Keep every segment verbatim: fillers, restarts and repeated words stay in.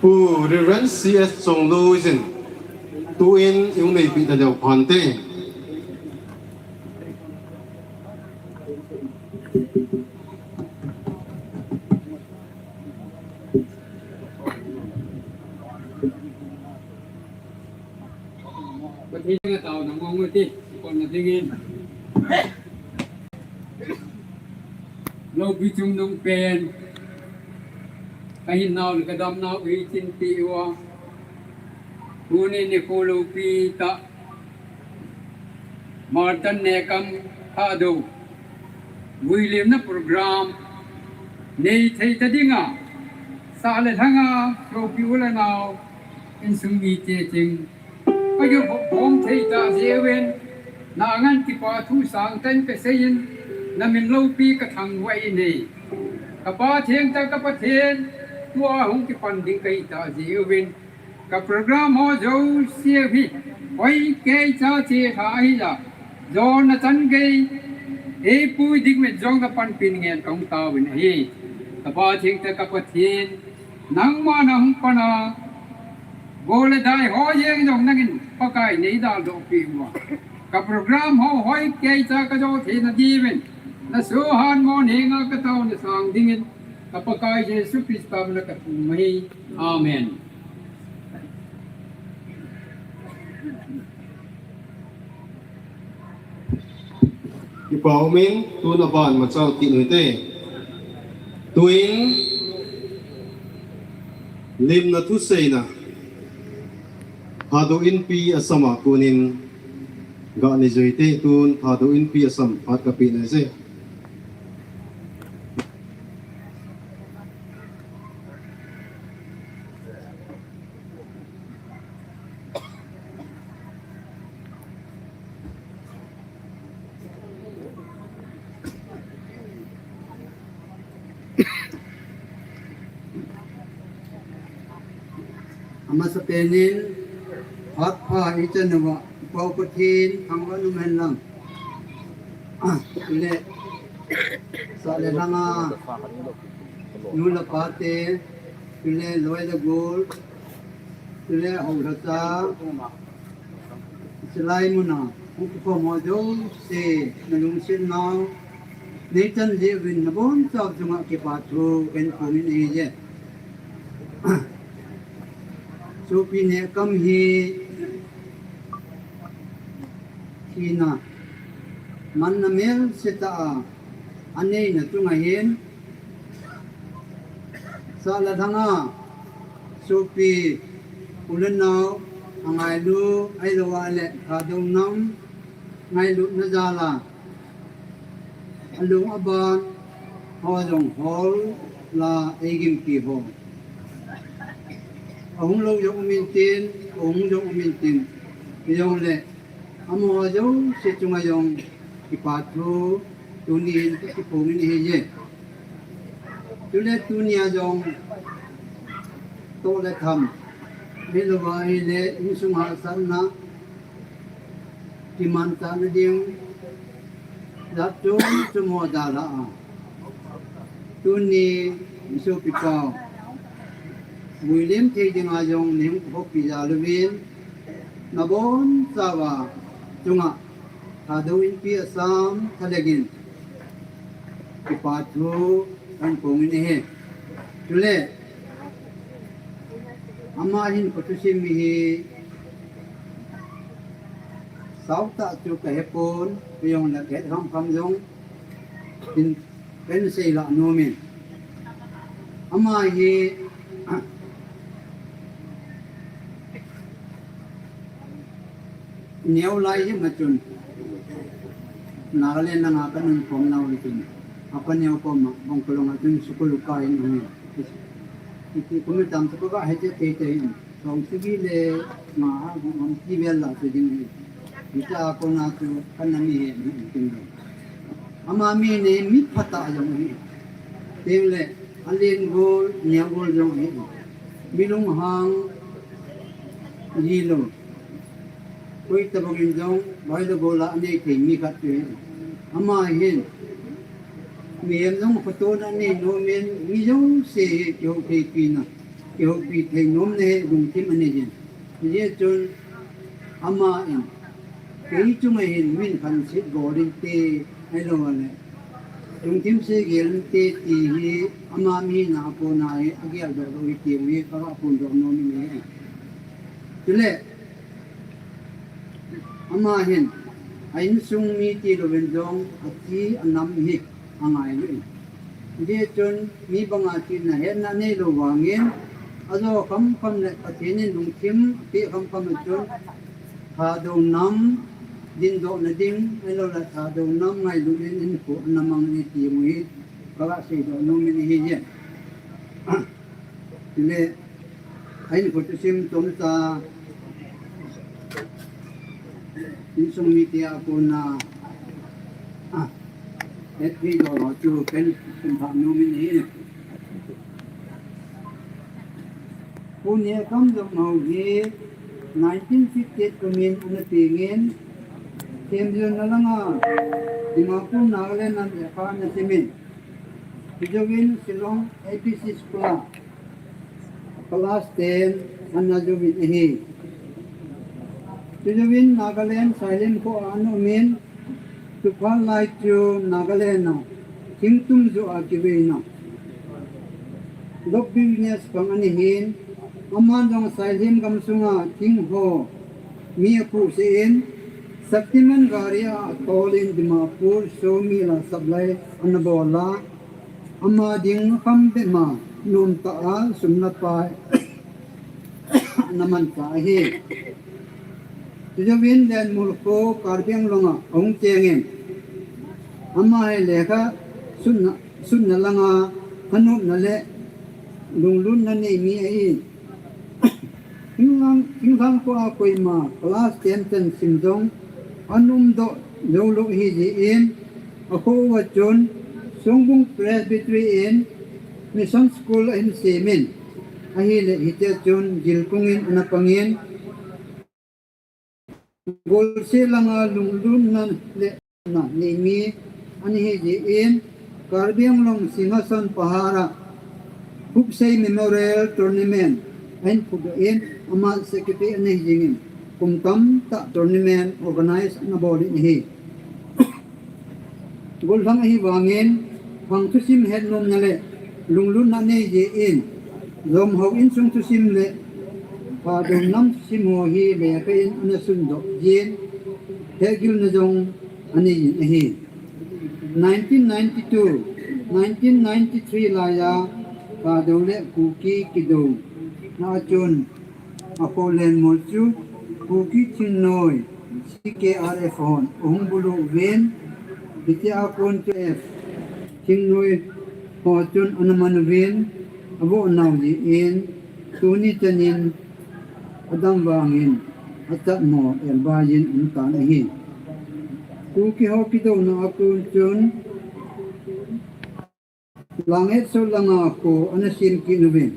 Pu Reverend C S Chongloi jin, tuin i hung neipeh ta leu phante. Pathen a taona mong u hite, kona dingin. Loupi chungnung pen, kahinnau le kadamnau u hi chinpi uva. Tuni nikho loupi tah, Martin Nekam Thadou vuilimna program nei thei ta dinga, sah le lhanga sopi u le nao, insung mite ching, ka kikhom thei ta jeh uvin, na ngan kipa thu sangtah in kasei in, na min loupi ka thangvah in ahi. Ka Pa thengtah ka Pathen, tua hung kipan ding kahi ta jeh uvin, ka program ho jouse hi hoi keicha chelha ahija, jona chan gei eipui ding uvin jong na panpina ngen kahung taovin ahi. Ka Pa thengtah ka Pathen, nangma nahung pan a, gol le dai ho jeng jong nangin Pakai nei daldoh peh uva, ka program ho hoi keicha kajo theina diuvin, na sohan mon henga ka taona sang dingin, ka Pakai Jesu Christa mina kathum ahi. Amen. Kipa umin, tun aban machal kit u hite. Tuin limna thuseina, Thadou Inpi Assam a konin gah nei u hite, tun Thadou Inpi Assam phat kapeh nai e. Amasapen in, phat pha ichan uva, i Pau Pathen thangvah in umhen lang. Le, sah le lhanga, nu le pa te, le loi le gol, le hou le cha, Chulai muna hung kikhom ho jouse, na lungset nau nei chan jeh uvin na bonchauva chunga kipa thu kahin phong in ahi. Sopi Nekam hi thina manna melse tah a aneina chunga hin, sah le lhanga sopi u le nao angailu, ahilou le Thadou nam ngailutna jal a, alung aban ho jong hol la eigimpi ho. Ahung lou jong um intin, ahung jong um intin, hijongle amaho jouse chunga jong kipa thu tuni in kahin phong in ahi. Chule tunia jong toh le tham, ahilou ahile insung hahsatna, kimanchahna ding jat chom chom ho dalha a, tuni i sopi Pau vuilim thei dinga jong nei hung kikhoppi jal uvin, na bonchauva chunga Thadou Inpi Assam thalheng in kipa thu kahin phong in ahi. Chule ama hin kathusim hi sautah chu kahepon, hijongle kahet khamkham jong in kahin sei lah nom in. Ama hi neo lai hima chun, Nagaland langa kanun khom nau le chun, apa neo koma Bongkolong a chun school kai in ahi. Iti kum tam chu kaga hete teitei in, song sagi le nga a gum am ti vel la chu ding ahi. Hitia kona chu kana mi he mi tin lo. Ama mi nei mi phatah jong ahi. Tengle alen gol, neo gol jong ahi. Mi lunghang jilou. Koi tabang in jong, bai le gol a anei thei mi khat chu ahi. Ama hin mihem jong phatona anei nom in, mi jouse hi kihoutheipi na kihoupi thei nom na hi lungthim anei jin. Hijeh chun ama in kei chunga hin min khansit bol inte, ahilou le lungthim segel inte ti hi ama mihina a kona hi ageldoh lou hi ti hi kaga phondoh nom in ahi. Chule ama hin a insung mi tilouvin jong athi anam hi angailun. Hijeh chun mi banga chihna hetna neilou vangin ajo khamkham le Pathen in lungthim apeh khamkham a chun Thadou nam dindohna ding, ahilou le Thadou nam ngailutna in hinkho ana mang e ti hi kaga seidoh nom in ahi. Chule a hinkho thusim chomcha insung mite a kona hetthei doh ho chu kahin simphah nom in ahi. Pu Nehkam Jopnao hi nineteen fifty-eight kumin ana pengin, Themjilna langa Dimapur, Nagaland a lekha ana simin, hijouvin Shillong A P C School a class ten ana jouvin ahi. Hijouvin Nagaland Sailhim kho a ana umin, chuphat lai chu Nagaland a thingtum joh a kiveina lop business pang ana hin, aman jong Sailhim gamsunga thing ho mi aphuhsah in, Shaktiman gari a atolin Dimapur sawmill a supply ana bol a, ama ding kham bep ma nomtah a sum le pai ana manchah ahi. Chujouvin Lenmul kho Karbi Anglong a ahung chengin, ama hi lekha sutna, sutna langa thanopna le lunglutna nei mi ahi. Thinglhang, Thinglhang kho a koima class ten chan sim jong ana umdoh joulou ahi jeh in, akho uva chun Songbung Presbytery in Mission School ahin semin, ahile hitia chun Jilkung in ana pangin, golseh langa lunglutna le na nei mi ana hi jeh in, Karbi Anglong Singhasan Pahar a Khupsei Memorial Tournament ahin phutdoh in, ama secretary ana hi jingin, kum tamtah tournament organize ana bol in ahi. Gollhang ahivangin, phang thusim hetnomna le lunglutna nei jeh in, lomhou insung thusim le Thadou nam thusim ho hi lekha in ana sundoh jin, hehgilna jong anei jin ahi. Nineteen ninety-two, nineteen ninety-three laiya Thadou le Kuki kidouna a chun, akho Lenmul chu Kuki thingnoi C K R F hon ahung bulu uvin, hitia kon chu F thingnoi ho chun ana man uvin, avoh nau jeh in, tuni chanin adam vangin achatmo elbai in um tan ahi. Kuki ho kidouna a kon chun Langhetso langa kho ana sem kit uvin.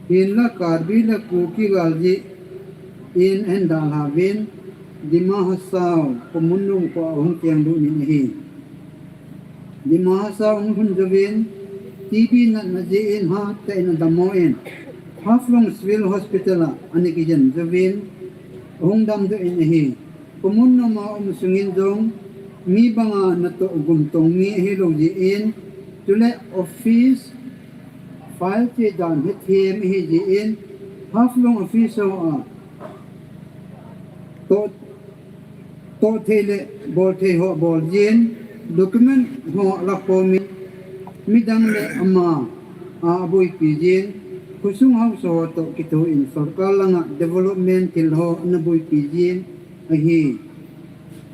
Hinla Karbi le Kuki gal jeh in ahin dalha uvin, Dima Hasao Khomunnom kho a ahung chenglut in ahi. Dima Hasao ahung lhun jouvin, T B natna jeh in hatah in adammo in, Haflong Civil Hospital a ana kijen jouvin, ahung damdoh in ahi. Khomunnom a um sungin jong mi banga natoh gumtong mi ahilou jeh in, chule office file che dan hethem ahi jeh in, Haflong office ho a toh, toh thei le bol thei ho abol jin, document ho alakhomin, midang le ama a aboipi jin, khosung haosa ho toh kithoin sorkar langa development thil ho ana boipi jin ahi.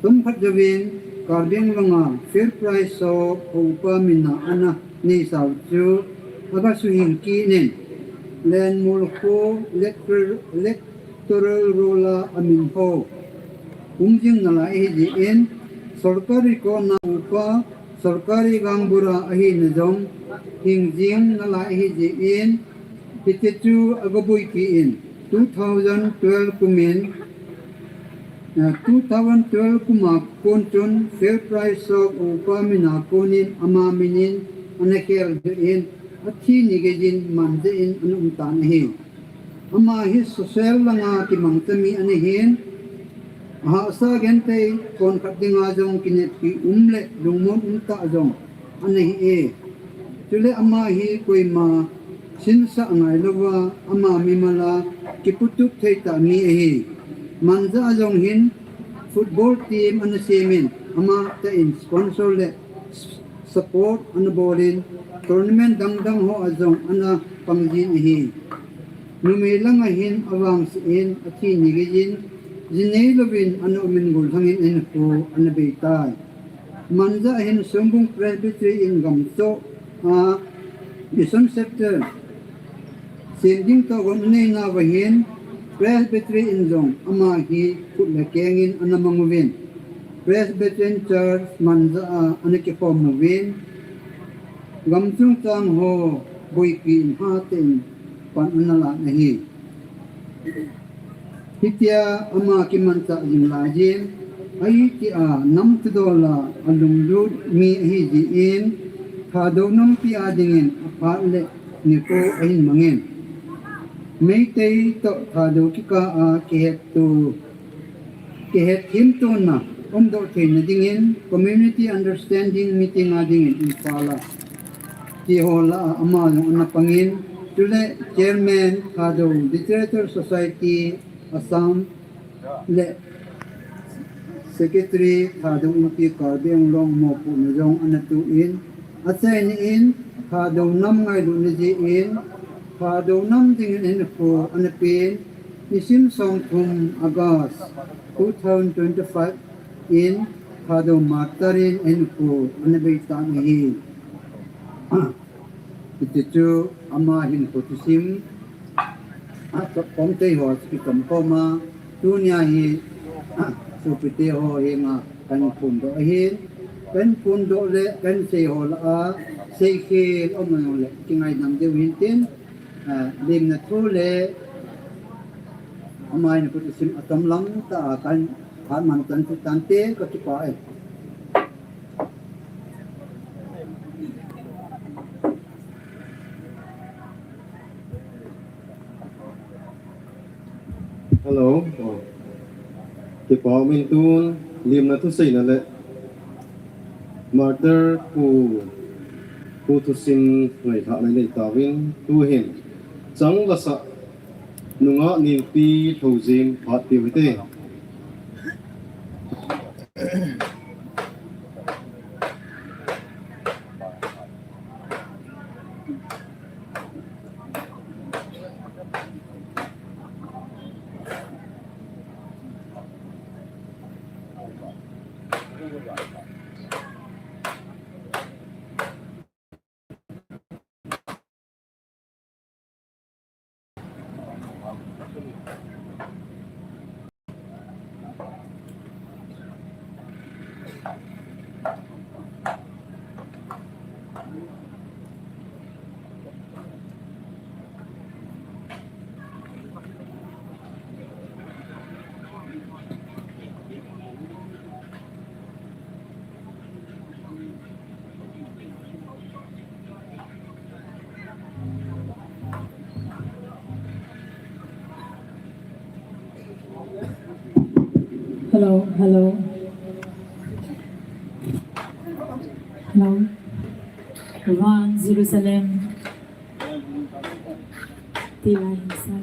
Chomkhat jouvin Karbi Anglong a Fair Price Shop a upa mina ana neisau chu aga suhing kit in, Lenmul kho electoral, electoral roll a amin ho um jing nalai ahi jeh in, sorkari kona upa, sorkari gaonbura ahina jong hing jing nalai ahi jeh in, hiti chu aga boipi in, two thousand twelve kumin, eh, two thousand twelve kuma kon chun Fair Price Shop upa mina konin ama minin ana kheldoh in, athi ni geiyin Manja in ana um tan ahi. Ama hi social langa kimangcha mi ana hin, ahahsa genthei konkhat dinga jong kineppi um le lungmon um tah jong ana hi e. Chule ama hi koima sinsah ngailouva ama mimala kiputup thei tah mi ahi. Manja a jong hin football team ana semin, amatah in sponsor le support ana bolin, tournament dangdang hoa jong ana pangjin ahi. Numei langa hin avangsehin athi ni geiyin, jinei louvin ana umin gollhangin ahinkho ana beitai. Manja a hin Songbung Presbytery in gamchoh a Mission Sector sem ding tohgon anei nauva hin Presbytery in jong ama hi khut le kengin ana mang uvin, Presbyterian Church Manja a ana kikhom uvin, gam chungchang ho boipi in hatah in pan ana lan ahi. Hitia ama kimanchah jing laiyin, ahitia nam thudola alunglut mi ahi jeh in, Thadou nampi a dingin aphat le nikho ahin mangin, Meitei toh Thadou kikah a kihetto, kihetthemtona umdoh theina dingin community understanding meeting a dingin Imphal a tihola a ama jong ana pangin, chule Chairman Thadou Literature Society Assam le Secretary Thadou Inpi Karbi Anglong mopohna jong ana tuin, achaina in Thadou nam ngailutna jeh in Thadou nam dingin ahinkho ana pen, nisim somthum August two thousand twenty-five in Thadou martyr in ahinkho ana beitan ahi. Hiti chu ama hinkho thusim, a, chomkhat thei ho chu kichom khom a, tunia hi, a, sopite ho henga kahin phondoh ahin, kahin phondoh le kahin sei ho lah a, seikhel um jongle kingaidam diu hintin, a, lemna thu le ama hinkho thusim achom lam tah a kahin phatman chan chu tante, kakipah e. Hello. Oh. Kipa umin tun, lemna thuseina le martyr pu, pu thusim ngailhahna nei tauvin, tuhin chang lasa nungah Nengpi Lhoujim phat piu hite. Hello, hello. Hello. One, Jerusalem. Tila hinsa.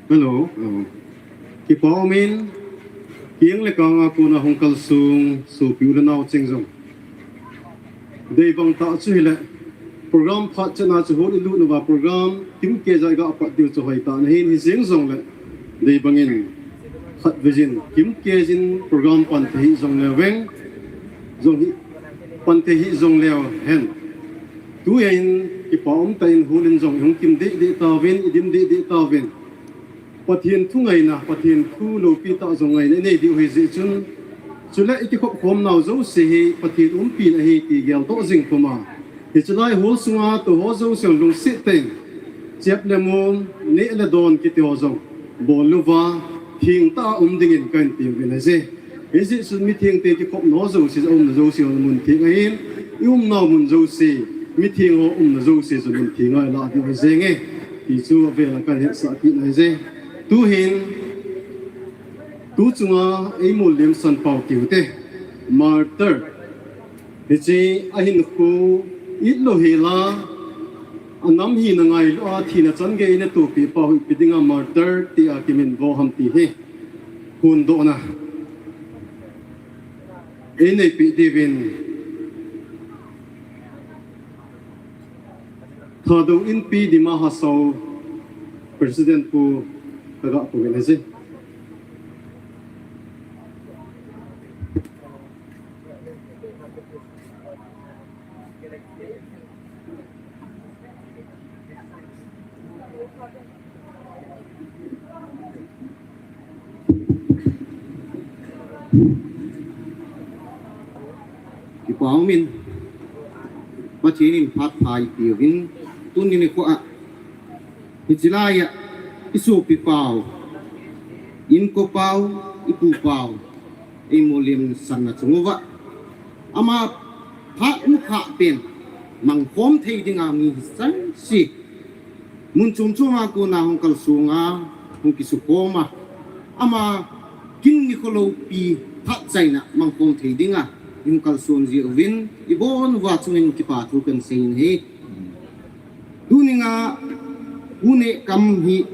Hello. Oh. Kipa umin, kiang le kanga kona hung kalsong sopi u le nao cheng jong. Deibang tah chu hile, program phat chana chu hol ilut nauva program kimkei jeh a iga pat diu chu hoitah nahin, hijeng jongle deibangin khatvei jin kimkei jin program pan thei hih jongleu veng, jong hi pan thei hih jongleu hen. Tuin kipa umtah in hol in jong ihung kim dehdeh tauvin, idim dehdeh tauvin. Pathen thu ngaina, Pathen thu loupi tah jong ngaina inei diu ahi jeh chun, chule ikikhop khom nau jouse hi Pathen umpina ahi ti geldoh jing puma, hiche lai hol sunga tou ho jouse lungset tah in, chep le mun, neh le don kiti ho jong bol louva, thengtah a um dingin kahin teuvin ahi. Hijeh chun mithengte kikhop nau jouse, aumna jouse ho mun theng ahin, iumnau mun jouse, mitheng ho umna jouse chu mun thenga ilah diu ahi jenge, ti chu avel a kahin hetsah kit ahi. Tuhin, tu chunga eimolem san pau kiu te, martyr. Hiche ahinkho itlou hela, anam hina ngailua thina chan gei eina tohpeh pau hi ipi dinga martyr tia kiminvo ham ti hi hondohna einei peh diuvin, Thadou Inpi Dima Hasao President Pu kaga kouvin ahi. Kipa umin, Pathen in phat pha ipeuvin, tuni nikho a, hiche laiya, isopi pau, inko pau, ipu pau, eimolem sanna chung uva, ama phat nukhah pen mangkhom thei dinga mi hisan si. Mun chom chom a kona hung kalsonga, hung kisukhoma, ama kin nikho loupi phat chaina mangkhom thei dinga ihung kalson jeh uvin, ibon uva chungin kipa thu kahin seiyin ahi. Tuninga Pu Nehkam hi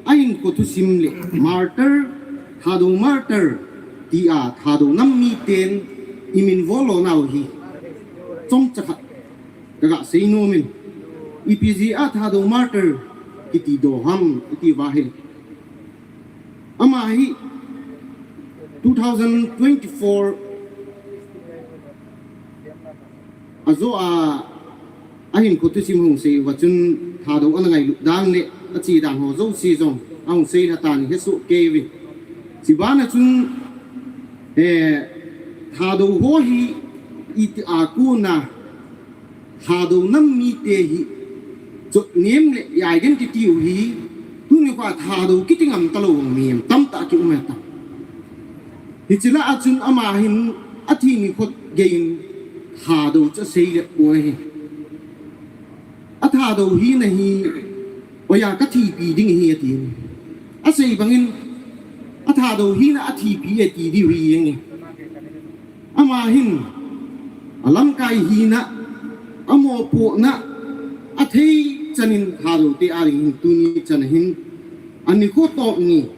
ahinkho thusim le martyr, Thadou martyr tia Thadou nam miten iminvo lonau hi chomcha khat kaga seinomin, ipi jeh a Thadou martyr kiti doh ham iti uva ahile, ama hi two thousand twenty-four ajo a, ahinkho thusim hung sei uva chun Thadou ana ngailut dan le ache dan ho jouse jong ahung seilha tan hesoh kei uve. Chubana chun, eh, Thadou ho hi itia kona Thadou nam mite hi chotnem le identity u hi, tuni nikho a Thadou kiti ngam talou mi tamtah kium ahitai. Hiche lah a chun ama hin athi nikho geiyin Thadou chu asei le u ahi. Athadou hina hi oiya kathipi ding ahi ati. Asei bangin athadou hina athipi ati diu ahi jenge. Ama hin alamkai hina, amopohna, athei chanin Thadou te ading hin tuni chan hin Anikho toh ni,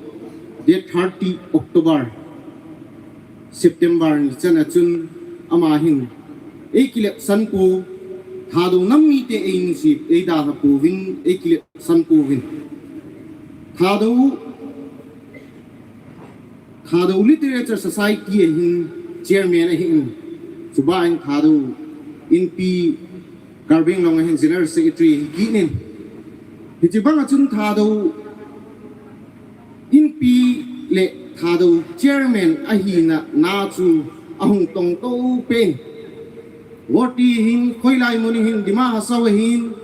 date thirty October, September ni chan a chun ama hin ei kilepsan pou, Thadou nam mite ei nusi, ei dalha pouvin, ei kilepsan pouvin. Thadou, Thadou Literature Society a hin chairman ahin, chuban Thadou Inpi Karbi Anglong a hin General Secretary hi kinin. Hiche banga chun Thadou Inpi le Thadou Chairman ahina na chu ahung tong to pen. Guwahati hin, hoilai mun hin, Dima Hasao hin,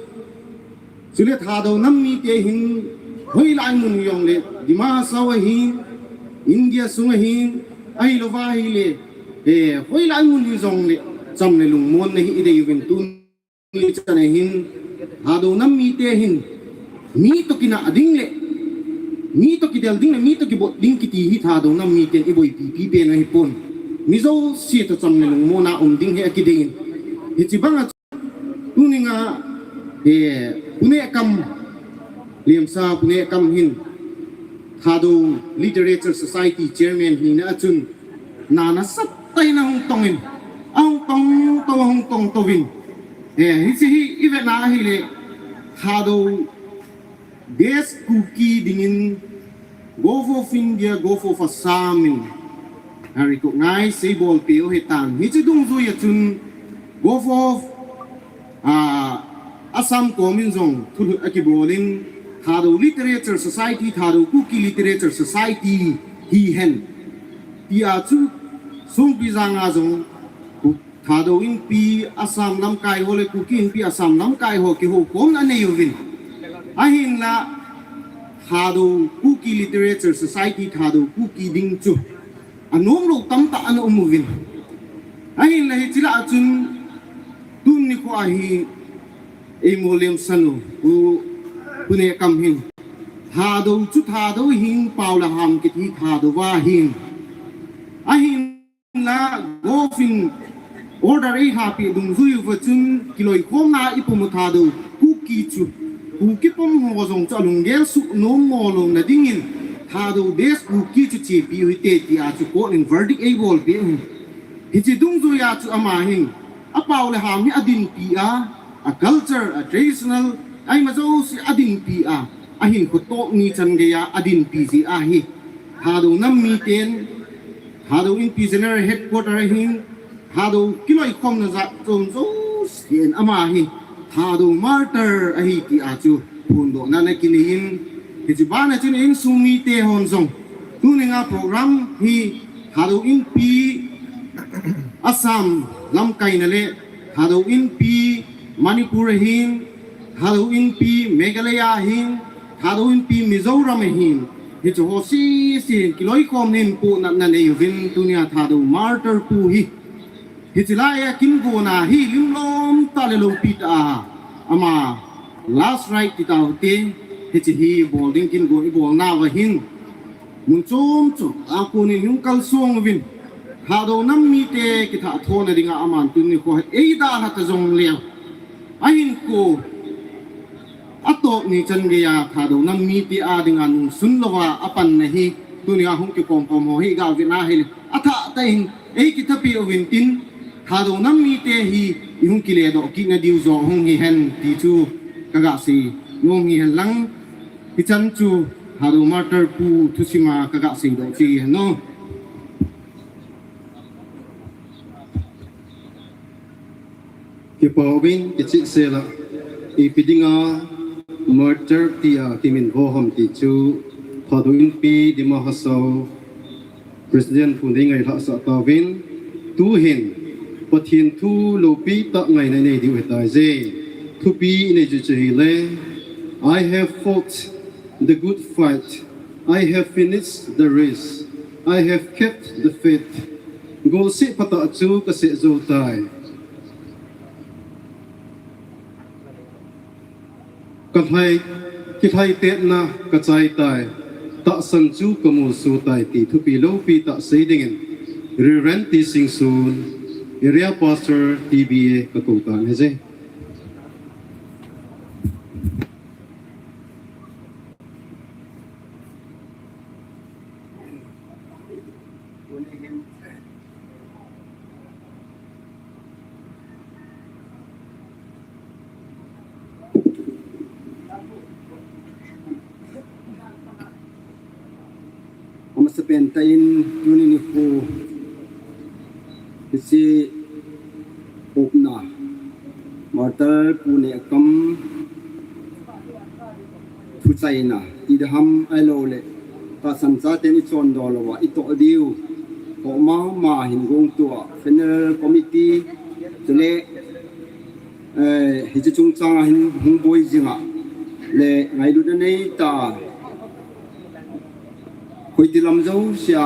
chule Thadou nam mite hin, hoilai mun jong le, Dima Hasao hin, India sunga hin, ahilouva ahile, eh, hoilai mun hi jong le, cham le lungmon na hi i dei uvin tun. Ni chan a hin, Thadou nam mite hin, mi toh kinah ding le, mi toh kidel ding le, mi toh kibot ding kiti hi Thadou nam miten i boipi pi pen ahi pon. Mi jouse toh cham le lungmon a um ding hi akidei in. Hiche banga tuninga, eh, Pu Nehkam, Liamsa Pu Nehkam hin, Thadou Literature Society Chairman hina a chun, na nasatah in ahung tongin, ahung tong to, ahung tong tovin. Eh, hiche hi i vetna ahile, Thadou Desh Kuki dingin Govt of India, Govt of Assam in a recognize eibolpeh u ahitan. Hiche dungjui a chun Govt of Ah, Assam komin jong thulhut akibol in, Thadou Literature Society, Thadou Kuki Literature Society hihen, tia chu Songpijang a jong Thadou Inpi Assam lamkai ho le Kuki Inpi Assam lamkai ho kihoukhomna anei uvin. Ahinla Thadou Kuki Literature Society, Thadou Kuki ding chu anomlou tamtah ana um uvin. Ahinla hiche lah a chun tuni nikho a hi eimo lemsan u, Pu, Pu Nehkam hin, Thadou chu Thadou ahin, pao le ham kiti Thadou ahin. Ahinla Govt in order eilhapeh dungjui uva chun kiloikhomna a ipom u Thadou Kuki chu, Kuki pom ho jong chu alunggel suhnom mo louna dingin Thadou Desh Kuki chu chepi u hite tia chu court in verdict eibolpeh u. Hiche dungjui a chu ama hin apao le ham hi adinpi a, a culture, a traditional, a ima jouse adinpi a, ahinkho toh ni chan geiya adinpi jeh ahi. Thadou nam miten, Thadou Inpi General Headquarter ahin, Thadou kiloikhomna jat chom jousen ama hi Thadou martyr ahi tia chu phondohna ana kinei in, hiche bana chun insung mite hon jong tuninga program hi Thadou Inpi Assam lamkaina le Thadou Inpi Manipur ahin, Thadou Inpi Meghalaya ahin, Thadou Inpi Mizoram ahin, hiche ho jouse hin kiloikhom in pohnatna nei uvin tunia Thadou martyr pu hi. Hiche laiya kin gonna hi limlom tah le loupi tah a ama last ride ti tau te, hiche hi bol ding kin gon ibolnauva hin mun chom chom a konin hung kalsong uvin, Thadou nam mite kithathona dinga aman tuni nikho hi eidalha ta jongleu, ahinkho atoh ni chan geiya Thadou nam mite a dinga nungsun louva apanna hi tunia hung kikhom khom ho hi iga vetna hile athah tah in eikithapi uvin tin, Thadou nam mite hi ihung kiledoh kitna diu joh hung hihen ti chu kaga sei nom hihen lang, hichan chu Thadou martyr pu thusima kaga seidoh chu hihen o. Kipa uvin kicheh sela, ipi dinga martyr tia kiminvo ham ti chu Thadou Inpi Dima Hasao President pu nei ngailhah sah tauvin, tuhin Pathen thu loupi tah ngaina inei diu ahitai je. Thupi inei chu chu hile, I have fought the good fight, I have finished the race, I have kept the faith. Golseh phatah chu kaseh jou tai. Kalhai, kilhaitetna kachai tai, tahsan chu kamusoh tai ti thupi loupi tah sei dingin Reverend T Singson, Area Pastor T B A kakou tan ahi je. Amasapen tah in tuni nikho hiche upna Martyr Pu Neikam thuchaina ti ding ham ahilouleh tahsan chaten i chondoh louva i toh diu ho mama hin gongtua funeral committee chule eh, hiche chungchang a hin hung boi jing a le ngailutna nei tah a hoiti lam jousea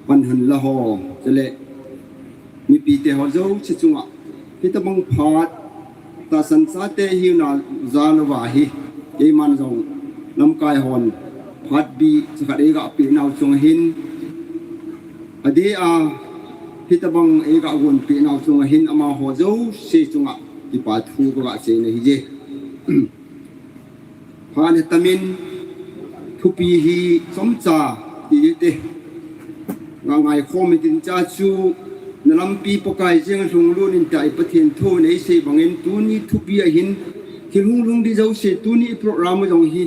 pan hun la ho chule mipite ho jouse chunga hitabang phat tahsan chate hiuna ja louva hi keiman jong lamkai hon phat bih chakhat eiga peh nau chunga hin adeh a hitabang eiga gon peh nau chunga hin amaho jouse chunga kipa thu kaga seina ahiye. Phat hetamin thupi hi chomcha ti hite. Nga ngaikhom hitin, cha chu na lampi Pakai jeng lhung lut in tia i Pathen thu nei sei bangin tuni thupi a hin thil hunglhung ding jouse tuni i program a jong hi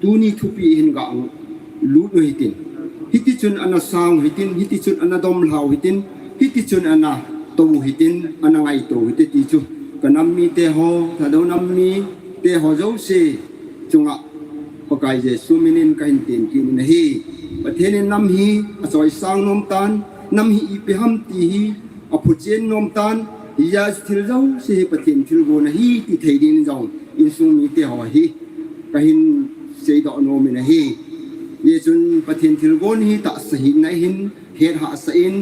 tuni thupi hin ga lut u hitin. Hiti chun ana sang u hitin, hiti chun ana domlha u hitin, hiti chun ana tou u hitin, ana ngaito u hite ti chu ka nam mite ho, Thadou nam mite ho jouse chunga Pakai Jesu minin kahin tem kit in ahi. Pathen in nam hi achoisang nom tan, nam hi ipi ham ti hi aphuchen nom tan, hijeh a chu thil jouse hi Pathen thilgon ahi ti thei dingin jong insung mite ho hi kahin seidoh nom in ahi. Hijeh chun Pathen thilgon hi tahsa hina hin het hahsa in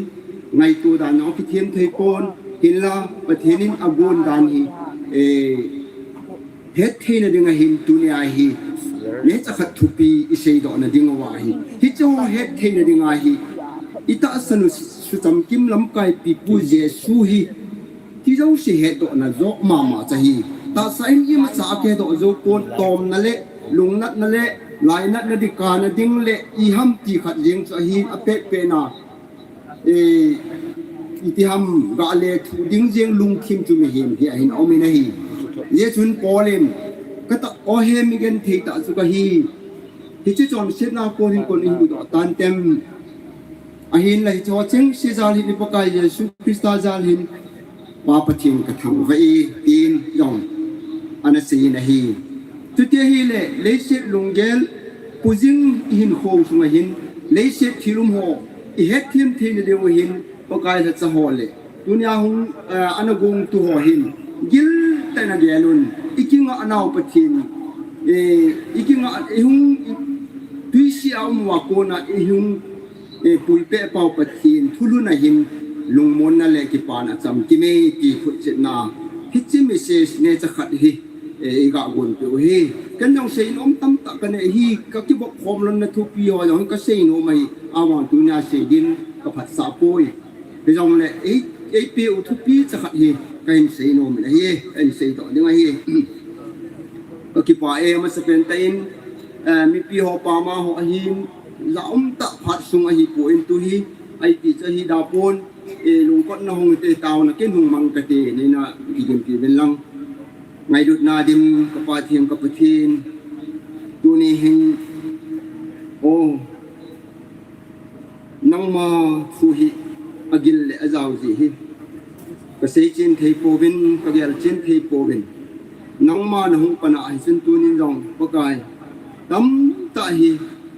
ngaito dan a kithem thei pon, hinla Pathen in agon dan hi, eh, hetthei na ding ahin tunia hi neocha khat thupi i seidoh na ding uva hi, hiche ho hetthei na ding ahi, i tahsan u suchamkim lamkai pipu Jesu hi ti jouse hetdoh na joh mama cha hi. Tahsa in imacha akihedoh jou pon, tomna le lungnatna le lainatna ding, kana ding le iham ti khat jeng chu ahin apetpet na eh, iti ham ga le thu ding jeng lungthim chu mihem hi ahin um in ahi. Hijeh chun Paul in katah o he mi genthei tah chu kahi. Hiche chonsetna kon hin kon ihin doh tan tem. Ahinla hiche ho chengse jal hin i Pakai Jesu Christa jal hin Pa Pathen kathangvah e tin jong ana sei in ahi. Chuti ahile leiset lunggel pujing ihinkho sunga hin leiset thil um ho i hetthem theina diu hin Pakai lhacha ho le tunia hung, eh, ana gongtu ho hin giltah in ana gel un, i kingah nau Pathen, eh, i kingah, i hung, i tuisih a um uva kona i hung, eh, puipeh pau Pathen thulhun a hin lungmonna le kipana chamkim e ti photchetna hiche message neocha khat hi eh, iga gonpeh u hi. Ken jong seinom tamtah kanei hi, kakivop khom lonna thupi ho jong kaseinom ahi, ahivang tunia sei din kaphatsah poi. Hijongle ei, eipeh u thupi cha khat hi kahin seinom in ahi, kahin seidoh ding ahi. Kakipah e, amasapen tah in, eh, mipi ho pama ho ahin, ja umtah phat sung ahipon tuhi, aiti chu ahi da pon, eh, lungkotna hung te taona ken hung mang kate, neina kigenpi uvin lang. Ngailutna dim ka Pathen, ka Pathen, tuni hin, o, nangma thu hi agil le ajao jeh hi kasei chen thei pouvin, kagel chen thei pouvin. Nangma nahung pan a hichun tunin jong Pakai, tamtah hi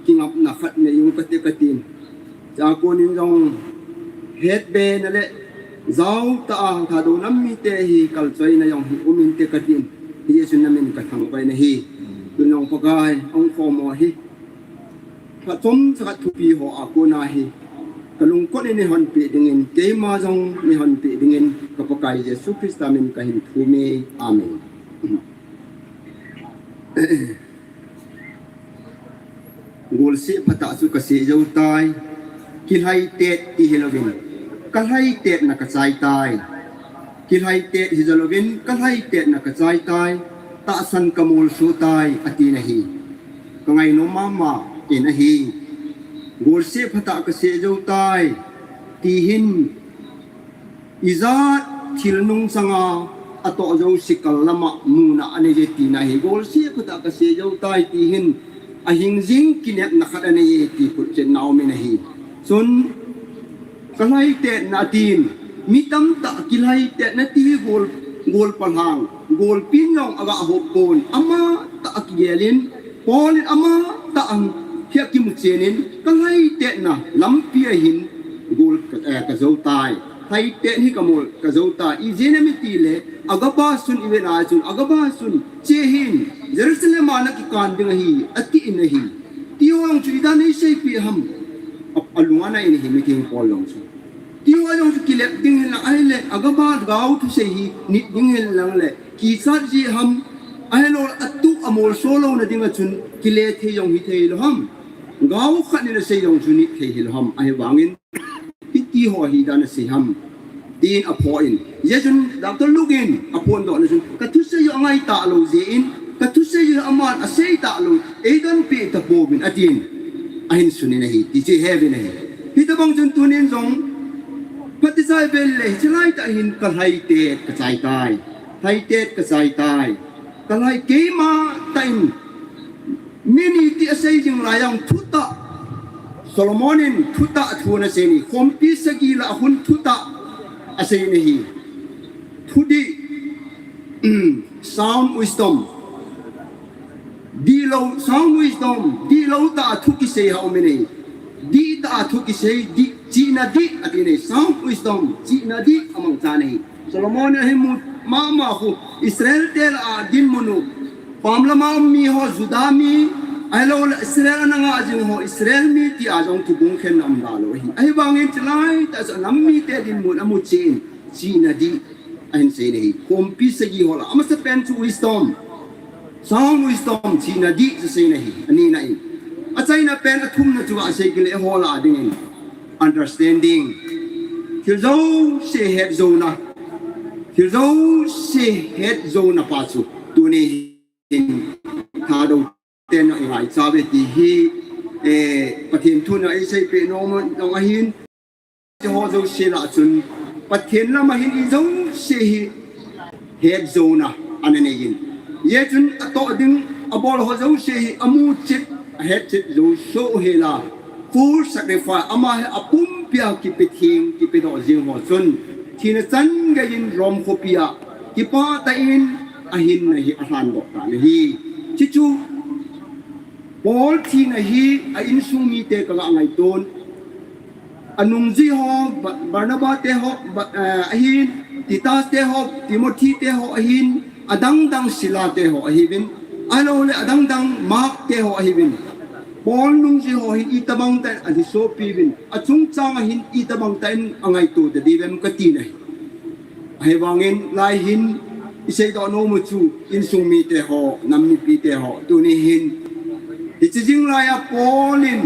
kingapna khat nei jong kate katin. Chua konin jong hetbena le jaotah a Thadou nam mite hi kalchoina jong hi um inte katin. Hijeh chun namin kathangvah in ahi. Tun jong Pakai, hung khom ho hi phat chomcha khat thupi ho a kona hi kalungkot in neihonpeh dingin, keima jong neihonpeh dingin ka Pakai Jesu Christa min kahin thum e. Amen. Golseh phatah chu kasei jou tai. Kilhaitet ti hilouvin, kalhaitetna kachai tai. Kilhaitet hijouvin, kalhaitetna kachai tai. Tahsan kamolso tai, atin ahi. Kangainom mama in ahi. Golseh phatah kaseh jou tai, ti hin ijat thil nungsanga atoh jouse kal lama muna anei e tina ahi. Golseh phatah kaseh jou tai, ti hin ahing jing kinepna khat anei e ti khutchetna aumin ahi. Chun kalhaitetna atin, mi tamtah kilhaitetna ti hi gol, gol palhang, golpin jong aga hop pon, amatah akigelin, Paul in amatah a hi akimu chenin, kalhaitetna lampi ahin gol ka, eh, kajou tai. Lhaitet hi kamol kajou tai. Ijeh inem itile, Agaba chun ivet a chun, Agaba chun, che hin, Jerusalem a nakikan ding ahi, atin ahi. Tiho jong chu idan eiseipeh ham. A, alunga ana in ahi, mitheng Paul jong chu. Tiho jong chu kilep ding hilang, ahile, Agaba gao thusei hi nit ding hilang le, kichat ji ham, ahilou, atuh amolso louna dinga chun, kile thei jong hithei lou ham. Gao khat nin asei jong chu nit thei hilou ham, ahivangin, hitiho hi idan asei ham, tin aphoh in. Hijeh chun, Doctor Luke in aphondohna chun, kathusei u angai talou jeh in, kathusei u aman asei talou, eidonpeh tapouvin, atin, ahin sunin ahi, ti chu iheuvin ahi. Hitobang chun tunin jong, phatechan ivet le, hiche laitah hin kalhaitet kachai tai, lhaitet kachai tai, kalhai keima tah in, mi ni ti asei jing lai jong thutah, Solomon in thutah thu ana sei in, khompi sagi lah a khun thutah asei in ahi. Thudih, sound wisdom. Dihlou, sound wisdom, dihlou tah a thu kisei ho aumin ahi. Dihtah a thu kisei, dih, chihna dih, atin ahi, sound wisdom, chihna dih amangchan ahi. Solomon in ahin mu mama khu, Israel te lah a dinmun u, pam lama um miho, Juda mi, ahilouleh Israel ana ngah jing ho, Israel mi tia jong kibung khenna um talou ahi. Ahivangin hiche laitah chu nam mite dinmun amu chen, chihna dih, ahin sei in ahi. Khompi sagi ho lah a, amasapen chu wisdom, sound wisdom, chihna dih chu asei in ahi, anina in. Achaina pen athumna chu asei kit le eiho lah a dingin, understanding, thil jouse hetjouna, thil jouse hetjouna pa chu tuni hin Thadou ten a ingaicha uve ti hi, eh, Pathen thun a eiseipeh nom jong ahin, hiche ho jouse lah a chun, Pathen lam a hin ijouse hi hetjouna ana nei in. Hijeh chun atoh ding, abol ho jouse hi amu chet, ahet chet jou soh hel a, full sacrifice, ama hi apumpi a kipe theng, kipedoh jing ho chun, thina chan gei in Rome khopi a, kipah tah in ahinna hi alhandoh tan ahi. Hichu, Paul thina hi a insung mite kaga ngaiton. Anungjui ho, Ba-, Barnaba te ho, Ba-, eh, ahin, Titus te ho, Timothy te ho ahin, adang dang Sila te ho ahiuvin, ahilouleh adang dang Mark te ho ahiuvin. Paul nungjui ho hin itobang tah in alhisopi uvin, achungchang a hin itobang tah in angaito tadiu vem kati nahi. Ahivangin lai hin iseidoh nom u chu insung mite ho, nam mipi te ho, tuni hin hiche jing lai a Paul in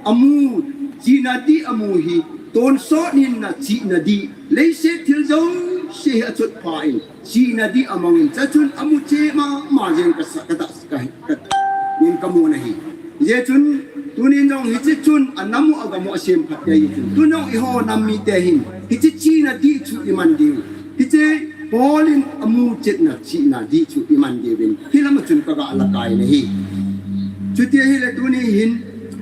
amu, chihna dih amu hi, tonsot hinna chihna dih, leiset thil jouse hi achotpha in, chihna dih amang in, chuchun amu cheh mama jeng kasa, kata, ka, ka, in kamu nahi. Hijeh chun, tunin jong hiche chun, anam u agam u asemphat ahi chun. Tun jong eiho nam mite hin, hiche chihna dih chu iman diu. Hiche Paul in amu chetna chihna dih chu iman diuvin, hilam a chun kaga lakai nahi. Chuti ahile tuni hin,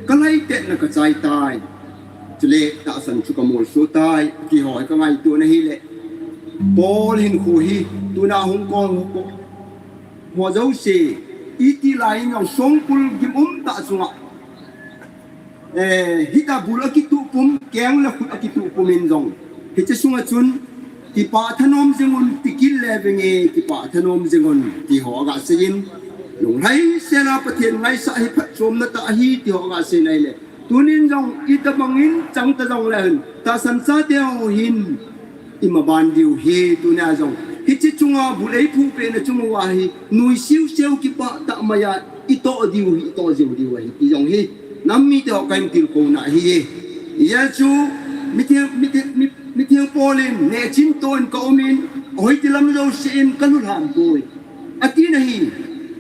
kalhaitetna kachai tai. Chule, tahsan chu kamolso tai, ti ho hi kangaito nahile. Paul hinkho hi, tuna hung kon ho, ho jouse, iti lai in jong songkul gim um tah chunga, eh, hitia bul akituh pum, keng le khut akituh pum in jong, hiche sunga chun, kipah thanom jing un, tikit le venge, kipah thanom jing un, ti ho aga seiyin, lunglhai sela Pathen ngaisah hi phatchomna tah ahi, ti ho aga sei nahile. Tunin jong itobang in chang ta jongle hin, tahsan chate ho hin imaban diu ahi, tunia jong. Hiche chunga bul eiphuh pehna chung uva hi, nui siu siu kipah tah maiya itoh diu ahi, itoh jiu diu ahi, ti jong hi. Nam mite ho kahin tilkhouna ahi. Hijeh chun, mitheng, mitheng, mi, mitheng Paul in, nehchin toh in kaum in, hoiti lam jouse in kalhulham poi. Ati nahi,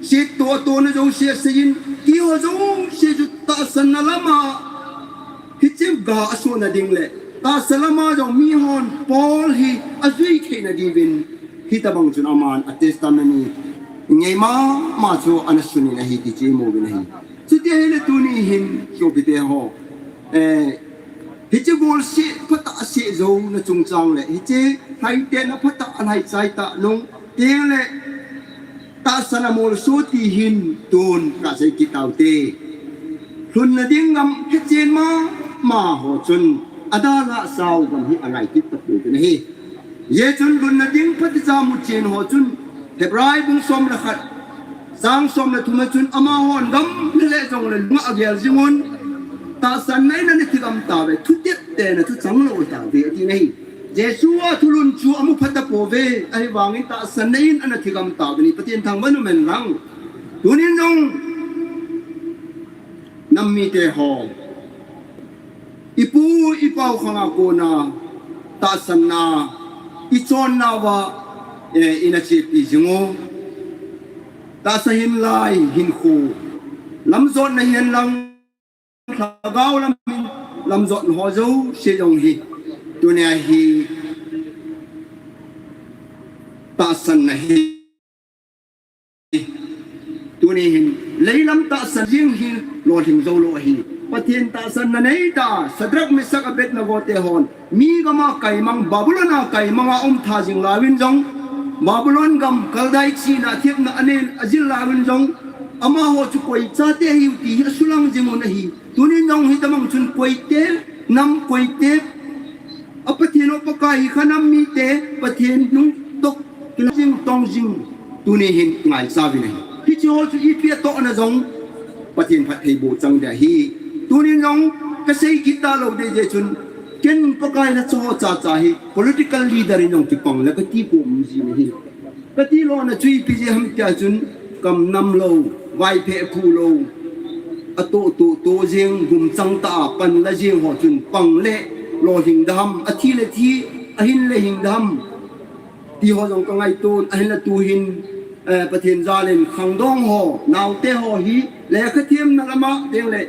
settoh tona jouse aseiyin, ti ho jouse chu tahsanna lama, ga asohna ding le tahsa lama jong mihon Paul hi ajui theina diuvin, hitabang chun aman a testimony ngei mama chu ana sunin ahi ti chu imu uvin ahi. Chuti ahile tuni hin sopite ho, eh, hiche golseh phatah aseh jouna chungchang le hiche lhaitena phatah alhaichai tah nung teng le tahsan amolso ti hin tun kasei kit taute. Lhunna ding gam hechen mama ho chun adalhah sau gam hi angai kit tapouvin ahi. Hijeh chun lhunna ding phatah cha muchen ho chun Hebrai bung som le khat chang som le thum a chun amahon gamlha le jongle lunga agel jingun, tahsanna in ana thigam tauve, thutep tena chu changlou tauve atin ahi. Jesu a thulhun chu amu phatah pouve, ahivangin tahsanna in ana thigam tauvin, Pathen thangvah in umhen lang. Tunin jong nam mite ho, ipu ipau khanga kona tahsanna ichonnauva, eh, ina chepi jingu, tahsa hinlai hinkho lamjotna hihen lang, lhagao lam, lamjotna ho jouse jong hi tunia hi tahsanna hi, tuni hin leilam tahsan jing hi lolhing joulou ahi. Pathen tahsanna neitah Shadrach, Meshach, Abednego te hon mi gama kaimang, Babylon a kaimanga umtha jing lauvin jong, Babylon gam Kaldai chihna thepna anen ajil lauvin jong, amaho chu koi chate ahiu ti hi asulang jingun ahi. Tunin jong hitabang chun koite, nam koite, a Pathen u Pakai hi kha nam mite, Pathen nung toh kilah jing tong jing, tuni hin ngaichauvin ahi. Hiche ho chu ipi atohna jong Pathen phattheiboh chang ding ahi. Tunin jong kasei kit talou ding jeh chun, ken Pakai lhacha ho chacha hi political leader in jong kipang le kati pou um jin ahi. Kati lona chu ipi jeh ham tia chun, kam namlou, vaiphe phuhlou, atoh toh toh jeng, gumchang tah a pan la jeng ho chun pang le lolhing ding ham, athi le thi, ahin le hing ding ham ti ho jong kangaiton, ahinla tuhin, eh, Pathen jalin khangdong ho, naote ho hi lekha themna lama teng le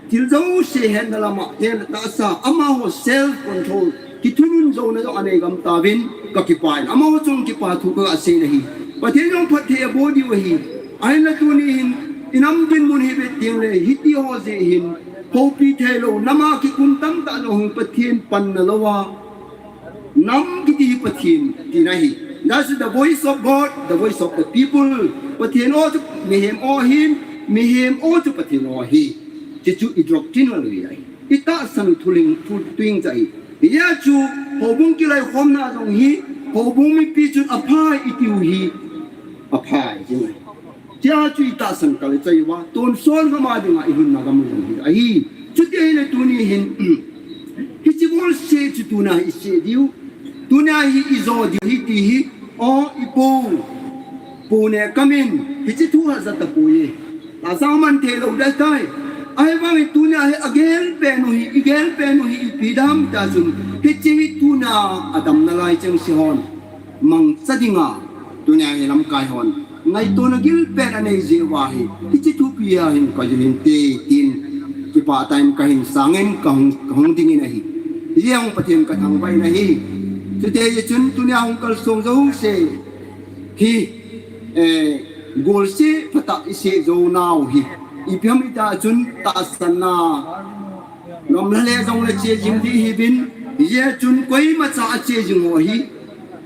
thil jouse hetna lama teng le tahsa amaho self control kithunun jouna jong anei gam tauvin kakipah in, amaho chung kipa thu kasei ahi. Pathen jong phatthei aboh diu ahi. Ahinla tuni hin inam dinmun hi vet teng le hiti ho jeh hin houpi theilou, nama kikum tamtah jong hung Pathen panna louva nam kiti hi Pathen tina ahi. That's the voice of God, the voice of the people. Pathen aw chu mihem aw ahin, mihem aw chu Pathen aw ahi. Hichu i doctrinal ahi. I tahsan thuling, thu, thuing cha ahi. Hijeh chun houbung kiloikhomna jong hi, houbung mipi chun aphai itiu hi, aphai jing ahi. Tia chu i tahsan kal chai uva, tonsot gam a dinga i lhunna gam jong hi ahi. Chuti ahile tuni hin, hiche golseh chu tuna hi iseh diu, tuna hi ijo diu ahi ti hi, o ipu, Pu Neokam in, hiche thu hahsa tapoi. Tahsa man theilou ding ahitai. Ahivangin tuna hi agel pen u hi, igel pen u hi ipi ding ham tia chun, hiche hi tuna adam nalai chengse hon mangcha dinga, tunia hi lamkai hon ngaitona gilpen anei jeh uva hi, hiche thupi a hin kajui hinte tin, kipah tah in kahin sangin kahung, kahung dingin ahi. Hijeh a Pathen kathangvah in ahi. Chuti jeh chun tunia hung kalsong jouse hi, eh, golseh phatah iseh jou nau hi, ipi ham ita chun tahsanna, gamla le jongle che jing ding ihiuvin, hijeh chun koimacha ache jing ho hi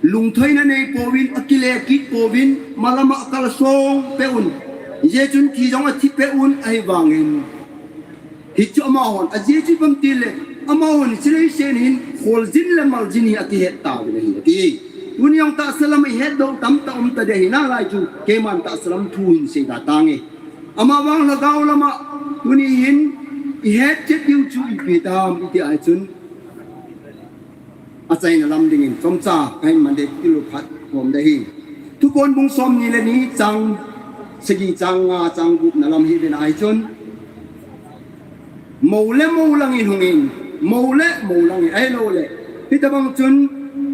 lungthoina neipouvin, akile kit pouvin, malama kalsong peh un, hijeh chun thi jong athi peh un, ahivangin hichu amahon ajeh chu ipi ham itile, amahon hiche leiset hin kholjin le maljin hi akihet tauvin ahi ati. Tuni jong tahsa lam ihetdoh tamtah um tading ahi nalai chu, keiman tahsa lam thu hin seiga tange. Amavang lhagao lama tuni hin ihet chet diu chu ipi ham iti ahi chun, achaina lam dingin chomcha kahin man ding tilu phat khom ding ahi. Thuphon bung somni le ni chang sagi, chang nga, chang gupna lam hi ven ahi chun, mou le mou langin hungin, mou le mou langin, ahilouleh hitabang chun,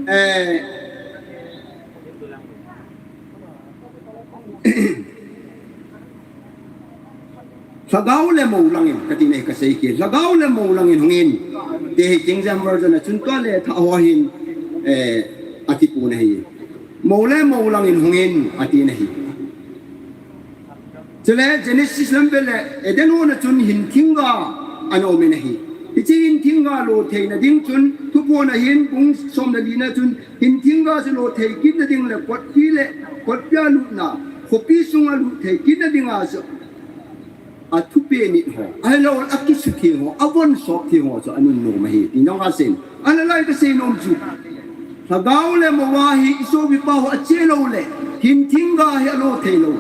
eh, lhagao le mou langin, kati nei kasei kit, lhagao le mou langin hungin, Hiche hi King James Version a chun tua le thah ho hin, eh, ati pon ahi. Mou le mou langin hungin ati na hi. Chule Genesis lam vele Eden hon a chun hin thingga ana um in ahi. Hiche hin thingga lo theina ding chun Thuphon a hin bung som le li na chun hin thingga chu lo thei kit na ding le kotpi le kotpi a lutna khopi sunga lut thei kit na dinga chu a thupi nit ho, ahilou a kisutheng ho, a von sop theng ho chu a nunnom ahi, ti nong a sin. Ana lai ka sei nom chu, lhagao le mou a hi i sopi pa ho a che lou le, hin thingga hi a lo thei lou.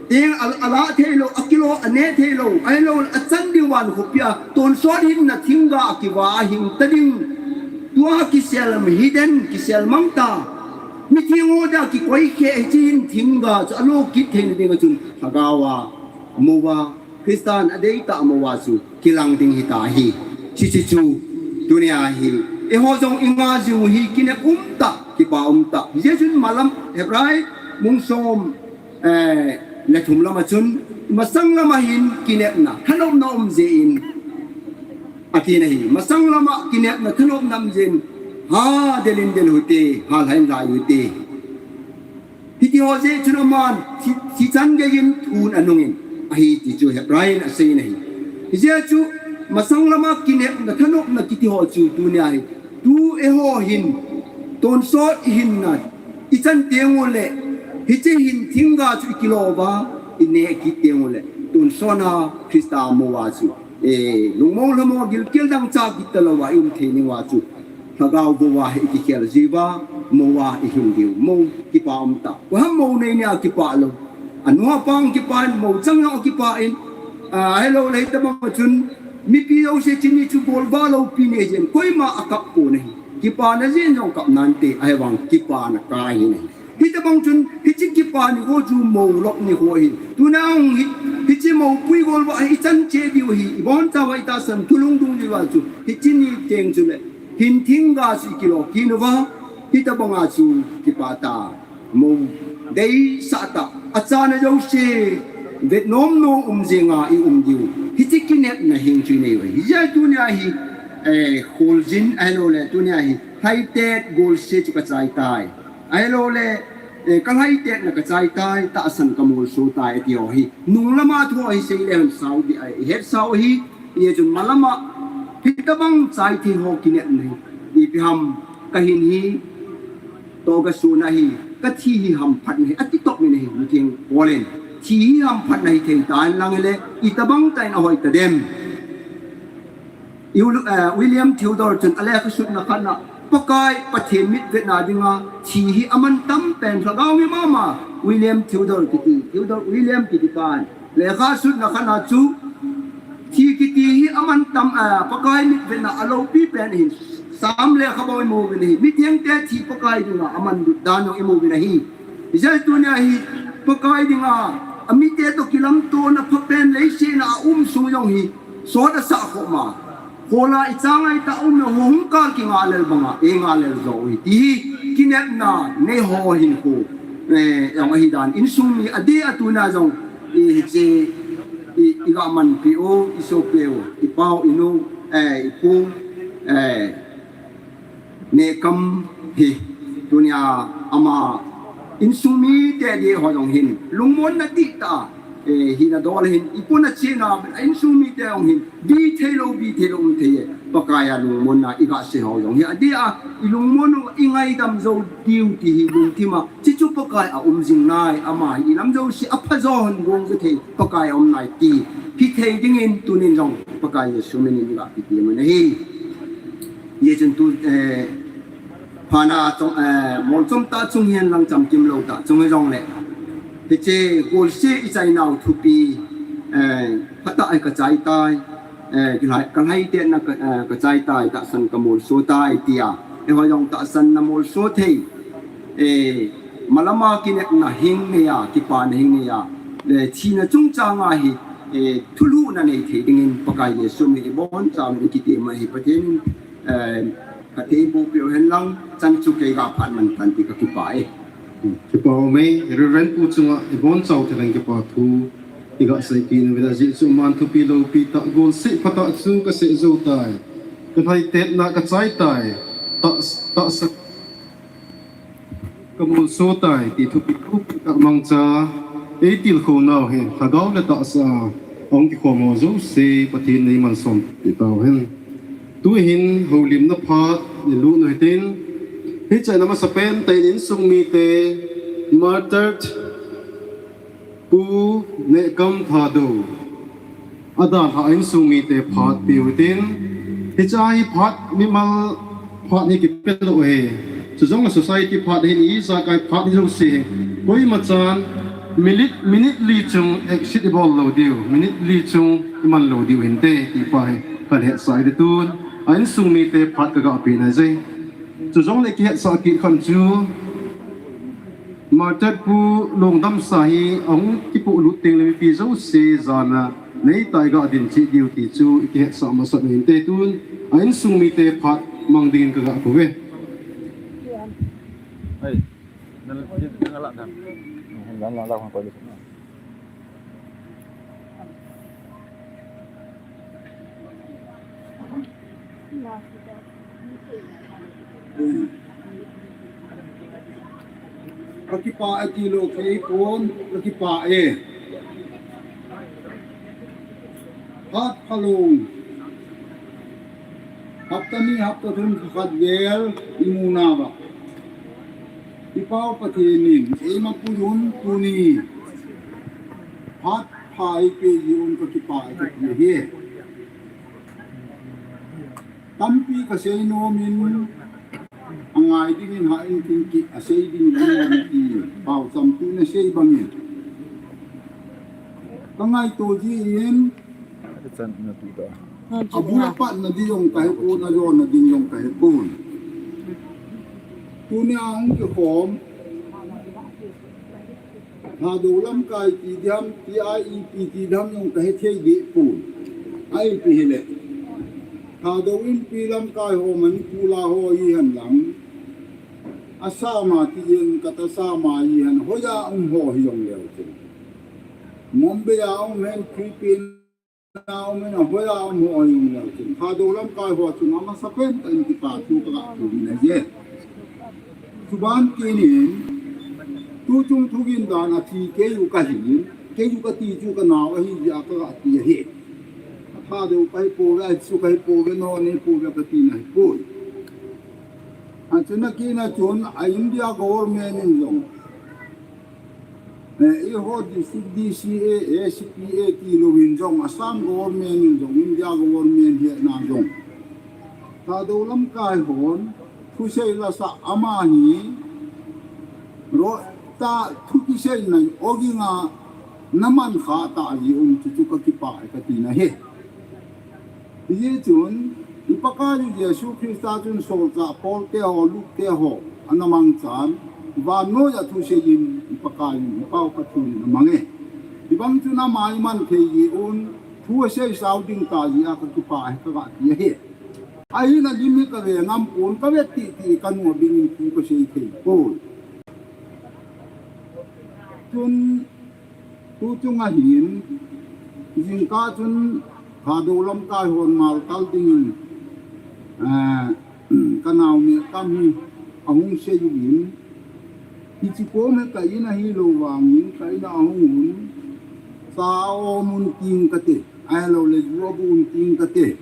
Eng a, a la thei lou, a kilo, a ne thei lou, ahilou a chan ding van khopi a, tonsot hinna thingga a kiva a hing ta ding. Tua kisel mi hi den, kisel mang ta. Mi theng ho da kikoi khe, hiche hin thingga chu a lo kit theina ding a chun, lhagao a, mou a, Christan a deitah mou a chu kilang ding hita hi. Hiche chu tunia hi eiho jong i nga jing u hi kinep um tah, kipa um tah. Hijeh chun malam Hebrai bung som, eh, le thum lama chun masang lama hin kinepna, thanopna um jeh in ati na hi. Masang lama kinepna, thanopna um jeh in ha delin del u hite, ha lhain lhai u hite. Hiti ho jeh chun aman thi, thi chan gei in thun a nung in ahi ti chu Hebrai in a sei na hi. Hijeh chu masang lama kinepna, thanopna kiti ho chu tunia hi. Tu eiho hin tonsot i hinna i chan teng u le, hiche hin thingga chu i kilo uva, i ne kit teng u le, tonsot na Christa mou a chu, eh, lungmong lhamong gilkel dangchah kit talou a i um thei ding uva chu. Lhagao bou a hi i kikhel jiu va, mou a i hing diu, mou kipa um tah. Koiham mou nei nia kipa lou. A nu a pa hung kipa in, mou chang jong a kipa in, a, ahilou le hitobang a chun, mipi jouse chini chu bol va lou pi nei jeh in, koima a kap pon ahi. Kipana jeh in jong kap nante, ahivang kipana kai ahi. Hitobang chun, hiche kipana ho chu mou lop ni ho ahi. Tuna hung hi, hiche mou pui gol va hi i chan che diu ahi, i bonchauva i tahsan thu lungdung diu a chu, hiche ni teng chu le, hin thingga chu i kilo kit uva, hitobang a chu kipa ta, mou deisah tah, achana jouse, vet nom nom um jeng a i um diu. Hiche kinepna hing chu i nei uve. Hijeh a tunia hi, eh, kholjin, ahilou le, tunia hi, lhaitet golse chu ka chai tai. Ahilou le, eh, ka lhaitetna ka chai tai, tahsan ka molso tai, ati ho hi. Nung lama thu hi sei le hon sao di ai, het sao hi, hijeh chun malama, hitobang chai thei ho kinepna hi. Ipi ham ka hin hi, toh ka sun ahi, ka thi hi hamphatna hi, ati top in ahi, mi theng Paul in. Thi hi hamphatna hi thei tan lang le, itobang tah in ahoi ta dem. I Ul-, eh, William Theodore chun a lekha sutna khat na, Pakai Pathen mitvetna dinga thi hi aman tam pen lhagao mi mama, William Theodore kiti, Theodore William kiti pan. Lekha sutna khat na chu, thi kiti hi aman tam, eh, Pakai mitvetna a loupi pen ahin, Sam lekhabua i mu uvin ahi. Mi thengte thi Pakai dinga aman lut dan jong i mu uvin ahi. Hijeh a tunia hi Pakai dinga, a mite toh kilamtona phapen leiset a a um sung jong hi, sot a sah khom a. Khola i chang a i ta um na ho hung kal kinga lel banga, i nga lel jo u hi. Ti hi, kinepna, nei ho hin khu. Eh, jong ahi dan, insung mi a di a tuna jong, i hiche, i, i ga manpi u, i sopi u, i pau, i nu, eh, i pu, eh, Nehkam hi, tunia ama insung mite di ho jong hin, lungmonna dihtah a, eh, hina dol hin, i puna china, insung mite jong hin, bi thei lou, bi thei lou um thei e, Pakai a lungmonna i ga sei ho jong hi, a di a, i lungmon u, i ngaidam jou diu ti hi lungthim a, chi chu Pakai a um jing nai, ama hi i lam jouse a pha jo hon gong jo thei, Pakai a um nai ti, hi thei dingin tunin jong, Pakai Jesu min in i ga kiti mun ahi. Hijeh chun tu, eh, phat na chom, eh, molchom tah chung hihen lang chamkim lou tah chung hijongle. Hiche golse i chainau thupi, eh, phatah a ka chai tai, eh, ka lhai, ka lhaitetna ka, eh, ka chai tai, tahsan ka molso tai tia. Eiho jong tahsan na molso thei. Eh, malama kinepna hing neiya, kipana hing neiya. Le thina chungchang a hi, eh, thulhuhna nei thei dingin Pakai Jesu min i boncha in i kiti ma hi Pathen in, eh, ka thei bu piu hen lang, chan chu kei ga phat man tan ti ka kipah e. Kipah e, Reverend Pu chunga i bonchau thei lang kipa thu i ga seipeh na vela jeh chu aman thupi loupi tah golseh phatah chu ka seh jou tai. Ka lhaitetna ka chai tai, ta, tahsa ka molso tai, ti thupi thupi ka mangcha, ei tilkhou nau hi, lhagao le tahsa, ahung kikhom ho jouse, Pathen in eimalsom, ti tau hen. Tuhin, houlimna phat, i lut u hitin, hiche a masapen, taiin insung mite, martyr, Pu Nehkam Thadou. Adalhah a insung mite phat piu hitin. Hiche hi phat mimal phat hi kipe lou ahi. Chujongle society phat hin ijakai phat hi jouse. Koima chan minute, minute li chung exit ibol lou diu. Minute li chung iman lou diu hinte ti pa hi. Kahin hetsah e tun. A insung mite phat kaga pe nai je. Chujongle kihetsah kit khan chu. Martyr Pu Longdamsa hi ahung kipolut teng le mipi jouse jana nei tai ga din cheh diu ti chu i kihetsah masat u hinte tun a insung mite phat mang dingin kaga kou ve. Ai, nang, nang la dan. Nang la la hong pa. Kakipah e tilou kei kon, kakipah e. Phat phalou. Hapta ni, hapta thum, khat vel, imu nauva. I Pau Pathen in, eima puiyun tuni. Phat pha eipeh jeh un kakipah e kati ahi. Tampi kasei nom in, angai dingin hah in tin ki, asei dingin anom ti, pau cham tu nasei bangin. Kangaito jin, abul a patna ding jong kahepon, ajona ding jong kahepon. Tunia hung kikhom, Thadou lamkai ti diham, T I E P ti diham jong kahethei dehpon. Ahi ipi hile, Thadou Inpi lamkai ho Manipur a ho hihen lang, Assam a ti jeng kata Assam a hihen, hoiya um ho hijongleu chun, Mumbai a um hen, Philippines a um hen, ahoiya um ho hijongleu chun, Thadou lamkai ho chunga masapen tah in kipa thu kaga thum in ahi. Chuban kinin, tuchung thugin dan a thi keiu kahin, keiu kati chu kanao ahi jeh a kaga ti ahi. Thadou kahipouve, Jesu kahipouve, nao nahipouve kati nahipoi. Achuna kina chun a India government in jong, eh, eiho district D C A, A C P A tilouvin jong, Assam government in jong, India government hetna jong, Thadou lamkai hon thusei lasah ama hi, ro, ta thu kiseina ogin a naman khah tah jeh un chu chu kakipah e kati nahi. Hijeh chun, i Pakaiyu Jesu Christa chun solchah Paul te ho, Luke te ho, ana mangchan, vannoiya thusei in i Pakaiyu, i Pau Pathen in amange. Hibang chun ama iman thei jeh un, thu asei sao ding tah jeh a kakipah e kaga ti ahi. Ahin alim hi kave ngam pon, kave titi kanu a bingin thu kasei thei poi. Chun, tuchung ahin, jingkah chun Thadou lamkai hon maltal dingin, eh, kanao Nehkam hi ahung seiyuvin, hiche kom hi ka in ahilou vangin, ka in a ahung un, cha aom un ting kate, ahiloule ju abu un ting kate.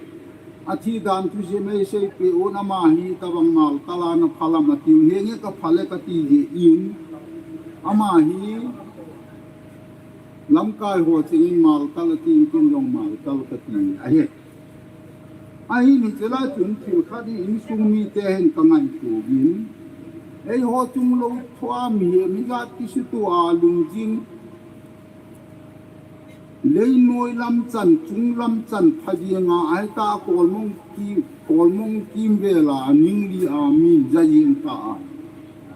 Athi dan thusei mei seipeh un, ama hi tabang maltal a naphalam atiu, henge kaphal e kati jeh in, ama hi lamkai ho chengin maltal atin, ken jong maltal kati ahi. Ahin hiche lai chun thil khat hi insung mite hin kangaito uvin, eiho chunglou thua mihem ijat kisuto a lungjing, leinoi lamchan, chung lamchan pha jeng a, ahita kolmong ki, kolmong kimvel a, ningli a mi ja jeng ta a.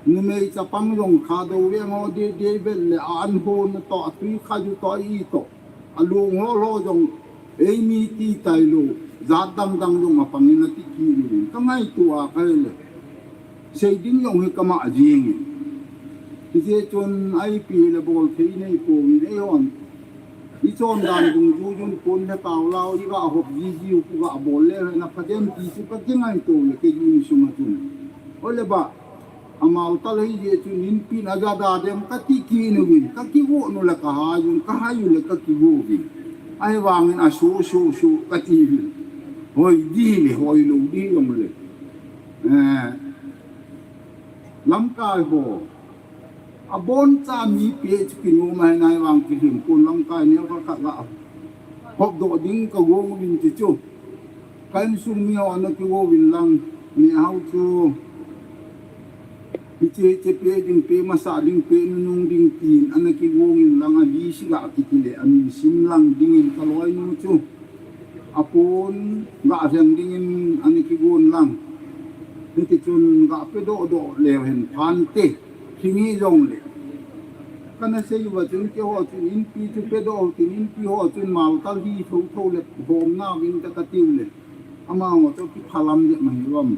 Numei chapang jong Thadou veng ho dehdeh vet le a an hon toh, tui khaju toh, i toh, along ho lou jong, eimi ti tailou, jat dang dang jong apangin ati kit uvin. Kangaito a kahile, sei ding jong hi kamang jenge. Hijeh chun ipi le bol thei nei pouvin, eihon I chon dan dungjuiyun pon le tao lau, i ga hop jiji u, ku ga bol le na phaten ti chu ka kingaito le kei jun sunga chun. Ole ba, amau tal hei je chun inpin a ja da dem ka ti kit uvin, ka kigo nu le ka hai un, ka hai u le ka kigo uvin. Ahivangin a su, su, su ka ti uvin. Hoi di le, hoi lou di jong le. Eh, lamkai ho. Abon cha mi pe chu kinom ahi nai vang kilhem pon lamkai neo khat khat ga hop doh ding ka gong uvin ti chu. Ka insung mi ho ana kigo uvin lang, mi hao chu. Hiche, hiche pe ding, pe masa ding, pe nunung ding tin ana kigo uvin lang, a di si ga kiti le, a min sim lang dingin ka loinu chu. Apon ga jeng dingin ana kigon lang. Hiti chun ga pe doh doh leu hen phante. Hingi jong le. Kana sei uva chun keiho chun inpi chu pe doh tin inpi ho chun mau tal hi tho tho le hom na vin ta ka tiu le. Amaho chu kiphalam le mai rom.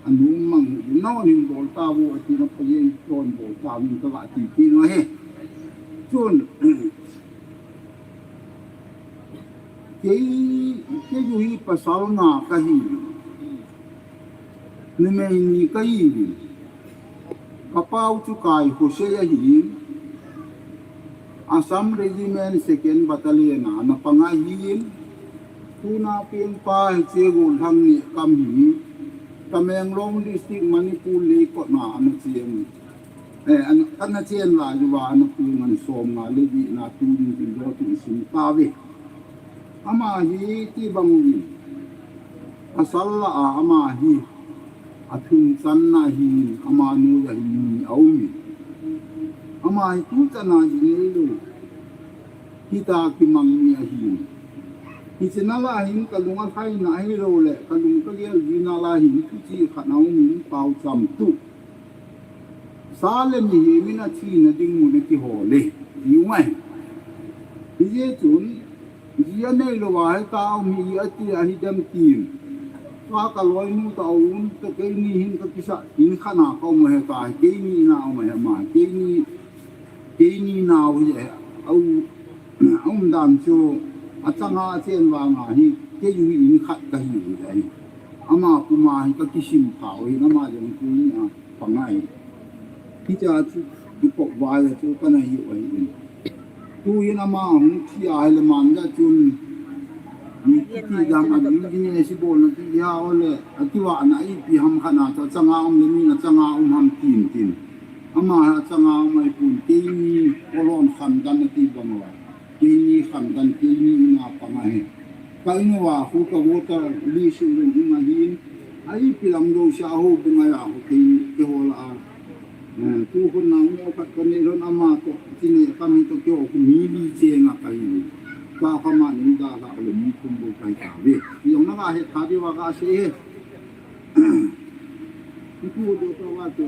Anu mang u na nin bol ta vu ati na pa yen ton bol ta vin ka ga ti ti no he. Chun Kei, kei u hi pasal nga ka hi. Numei ni ka hi. Ka pau chu Kai Hosei ahi. Assam Regiment Second Battalion a ana pang ahi. Tuna peng pa hiche Golhang ni kam hi. Tamenglong District, Manipur leikot na ana cheng. Eh, an, ana chen lai uva ana peng an som nga le vi na tu ding tin do tin sim ta ve. Ama hi ti bang uvin. Pasal la a ama hi. A thun chan na hi ama nu ya hi ni a um. Ama hi tu chan na hi ni lo. Hita kimang ni ahi. Hiche na la hin ka lung a thai na hi lo le ka lung ka gel ji na la hin tu chi khat na um in pau cham tu. Sa le mihem in a thina ding mun a kihol e, ti u ngai. Hijeh chun, ji a nei lou a heta um hi a ti a hi dem tin. Ka, ka loinu ta um, ta keini hin ka kisa, in khat na ka um a heta, keini na um a hema, keini, keini na u hi a, a u, a um dan chu, a changa a chen vang a hi, kei u hi in khat ka hi u hi a hi. Ama puma hi ka kisim kha u hi, ama jong tu ni a. Pangai. Hicha chu, ipok vai chu kana hi u ahi in. Tu hin ama hung thi a le man da chun. Ni ti dam a ding ni si bol na ti ya o le. A ti wa na ipi ham khat na cha changa um le ni na changa um ham tin tin. Ama ha changa um ai pun keini kolon khan dan na ti bang wa. Keini khan dan keini ina pang ahi. Ka inu a khu ka water li su lung hung ahin. Ai pilam do sa ho bunga ya ho kei ke ho la a. Eh, tu khun na ngo khat ka ne ron ama to ti ne ka mi to kyo khu mi li che nga ka hi. Ka ka ma ni da la le mi khum bo kai ka ve. Yong na ga he kha di wa ga se he. Ni ku do to wa to.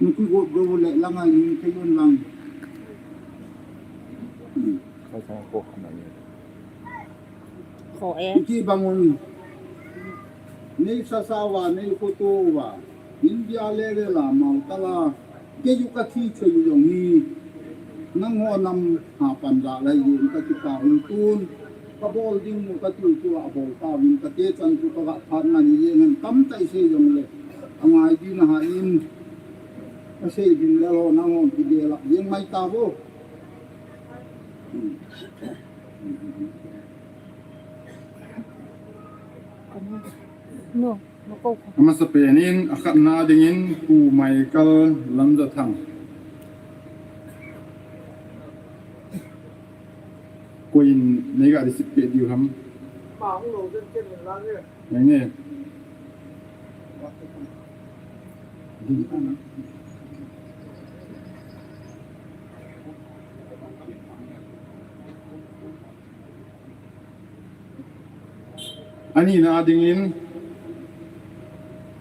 Ni ku go do le la ngai ni ke yon lang. Kho e. Iti bangun. Nei sasa uva, nei khoto uva. India level a mau tala. Kei u ka thi choi u jong hi. Nangho nam ha pan da lai yin ka ti ka hung tun. Ka bol ding mu ka ti u tu a bol ta vin ka te chan tu ka ga phat na ni yen tam tai se jong le. Angai di na ha in. Ka sei ding le lo nangho ki de la yen mai ta bo. No, no ko ko. Amasapen in, akhatna dingin, Pu Michael Lamjathang. Koiin nei ga receive pe diu ham. Nge. Ani na dingin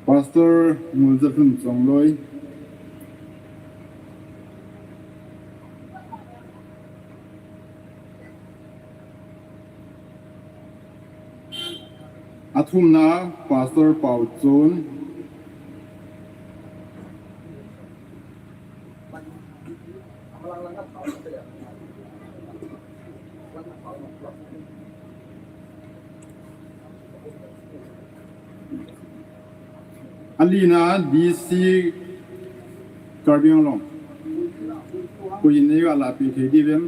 Pastor Ngulzalhun Chongloi. Athumna, Pastor Pauchon. Alina D C Karbi Anglong. Koi in neiga lahpeh thei diu vem?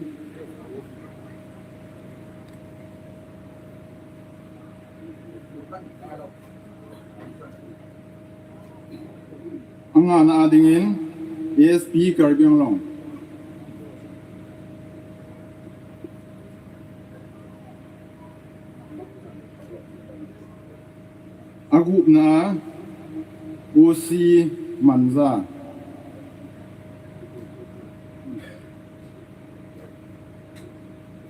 Angana a dingin S P Karbi Anglong. Agupna O C Manja.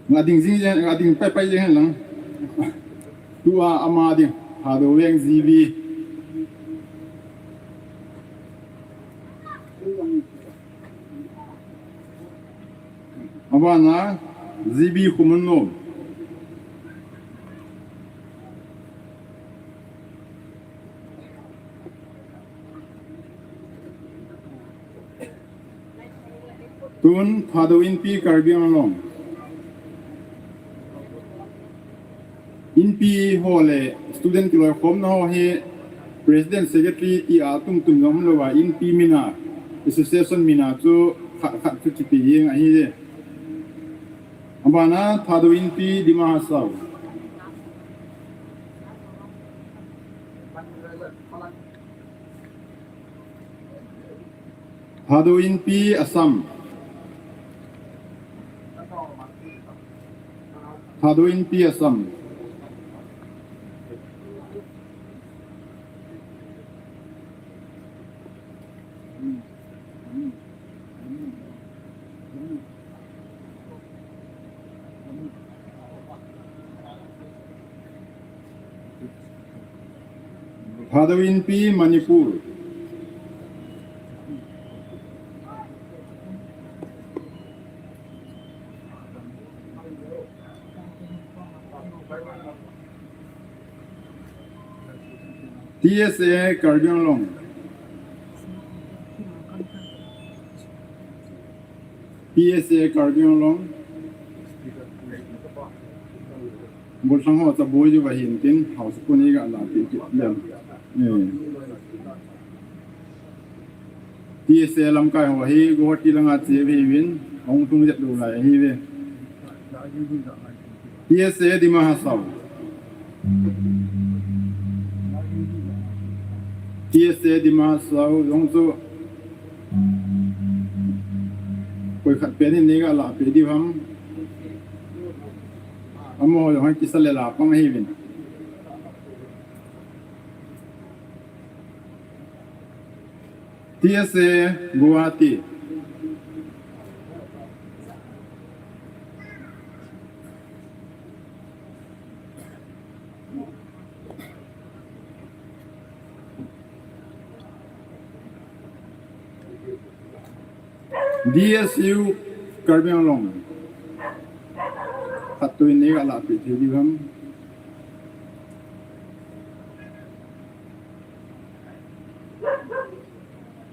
Nga ding jing jeng, nga ding pai pai jeng lang. Tua ama ding, Thadou Veng G B. Abana, G B Khumunnom. Tun Thadou Inpi Karbi Anglong. Inpi ho le student kiloikhomna ho hi President Secretary tia tum tum jong umlouva Inpi mina, Association mina chu khat khat chu kipe jeng ahi je. Abana Thadou Inpi Dima Hasao. Thadou Inpi Assam. Thadou Inpi Assam. Thadou Inpi Manipur. T S A Karbi Anglong. T S A Karbi Anglong. Bolthang ho cha boi ju va hin tin, House pu ni ga la ti ti lem. Eh. T S A lamkai ho hi Guwahati langa che ve vin, hung tung jet lou lai hi ve. T S A Dima Hasao. T S A Dima Hasao jong chu koi khat pen in nei ga la pe diu ham. Amaho jong hi kisa le la pang hi vin. T S A Guwahati. D S U Karbi Anglong. Khat tui ni ga la pi thei diu ham.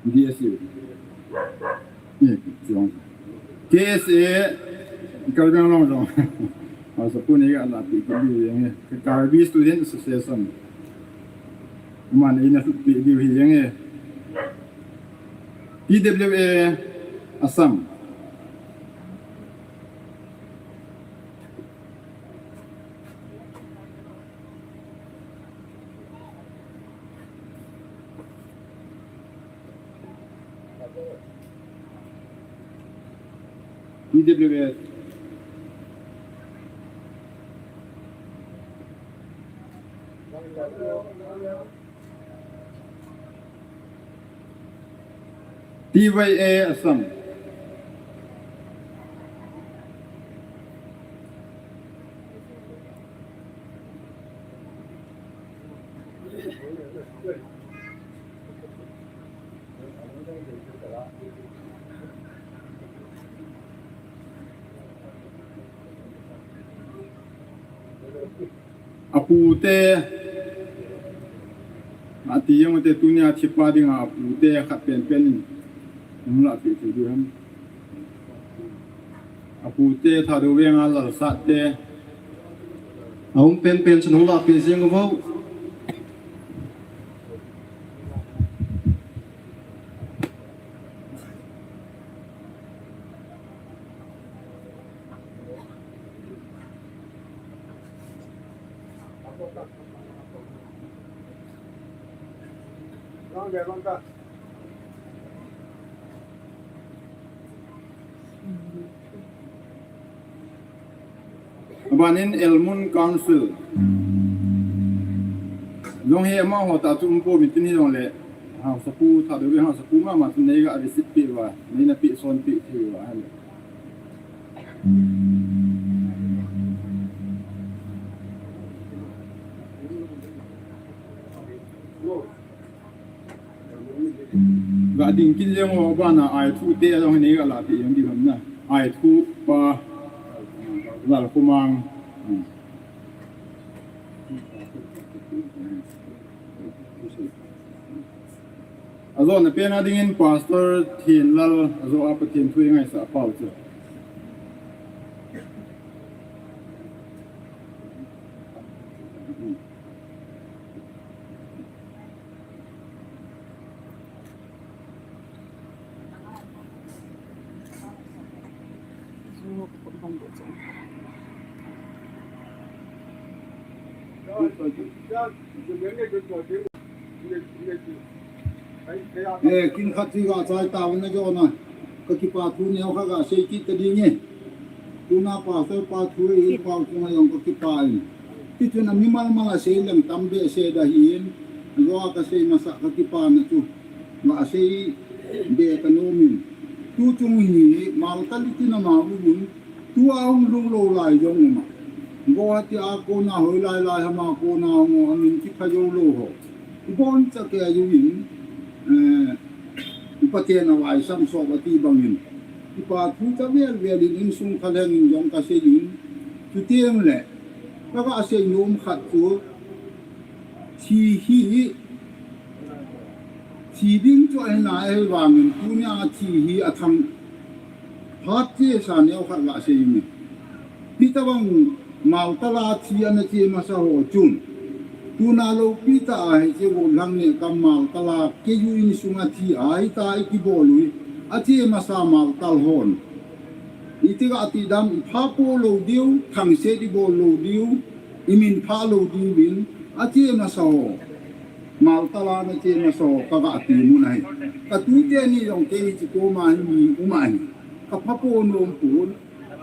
D S U. Eh, jong. K S A, Karbi Anglong jong. House pu ni ga la pi thei diu ham. Karbi Student Association. Aman ina pi diu ham. T W A Assam. T W A. T Y A Assam. Apute, ati jong te tunia thipa dinga apute khat penpen in. Hung la pi thei diu ham. Apute Thadou Veng a lalsat te. Ahung penpen chun hung la pi jeng uvo. Abanin Elmun Council. Jong hi amaho tah chu umpoi, mitin hijongle. Haosapu Thadou, haosapu mama chu neiga visit peh uva, neina peh son peh thei uva. Ga ding kit jeng o, bana Aithu te jong hi neiga la peh jeng ding ham na. Aithu pa Lalkhomang. Hmm. Ajona pen a dingin Pastor Thenlal, ajo a Pathen thu ngaisah pau chu. Eh, kin khat hi ga chai tauvin ajona. Ka kipa thu neo khat ga sei kit ta ding e. Tuna Pastor pa thu e, pau chunga jong ka kipah in. Tichun a mimal mal a sei leng tam behseh da hin. Ajo a ka sei masah ka kipana chu. Nga sei be ka nom in. Tu chung hi mal ka litin ama uvin. Tua hung lhung lou lai jong um a. Guwahati a kona hoilai lai ham a kona hung a min kipha jou lou ho. Ibon cha kei uvin, eh, i Pathen a vaisang sop ati bangin. Kipa thu cha vel vel in insung khalheng in jong ka sei in. Chuteng le, ka ga sei nom khat chu, thi hi, thi ding chu ahi nai ahivangin, tunia thi hi athang phat chesa neo khat ga sei in. Hitobang Maltal a thi ana che masa ho chun. Tuna loupi tah a hiche golhang neh kam Maltal a keiyu insunga thi ahita i kibol u hi. Ache masa Maltal hon. Iti ga ti dam, i pha po lou diu, thangset i bol lou diu, i min pha lou diu vin, ache masa ho. Maltal a ana che masa ho, ka ga ti mun ahi. Ka tute ni jong kei hiche koma hi mi um ahi. Ka pha po nom pon.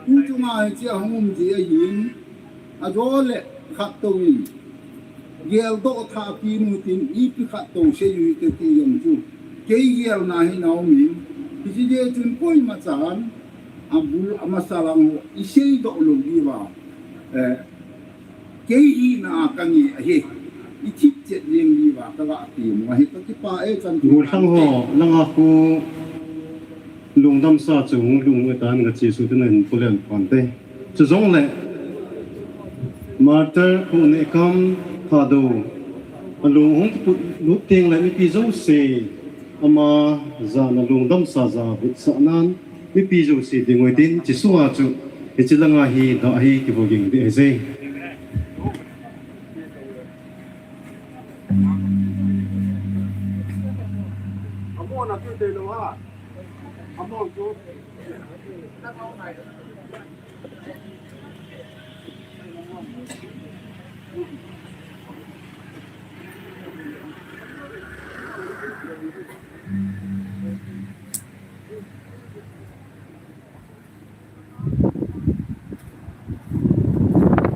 Tu chunga hiche ahung um ji ahin, ajo le khat tou in. Geldoh tha pi nu tin ipi khat tou sei u hite ti jong chu. Kei gelna hi na um in. Hiche jeh chun koima chan, abul amasa lang ho, i seidoh lou diu va. Eh, Kei hina a ka nge ahi. I thip chet jeng diu va ka ga ti mo ahi, ka kipah e chan. Golhang ho, langa khu lungdamsa chu hung lhung u tan ka Jesu tin in pulen pante. Chujongle Martyr Khongnekam Thadou alung hung kiput lut teng le mipi jouse ama jana lungdamsa ja vetsahnan Mipi jouse ding u hitin, hiche sunga chu, hiche langa hi, dah hi, kivoging ding ahi je.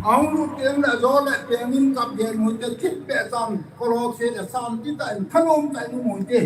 Ahung lut teng le, ajo le, pengin kap gel mun te, thip pe sam, kolok se le sam, ti ta in, thanom ta in mun te.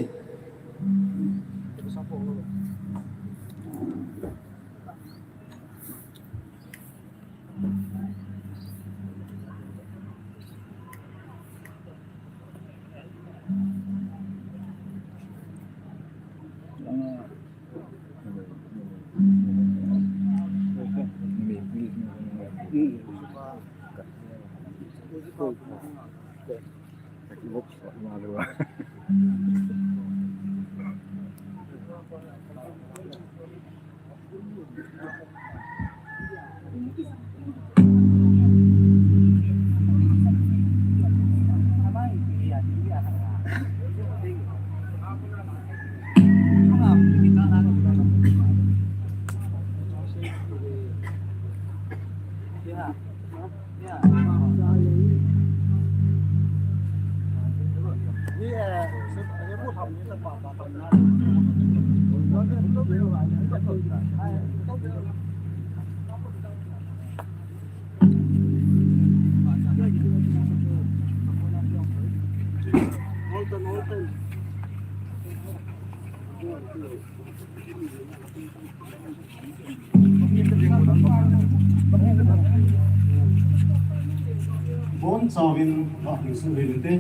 Bon chauvin vah hing su hin te.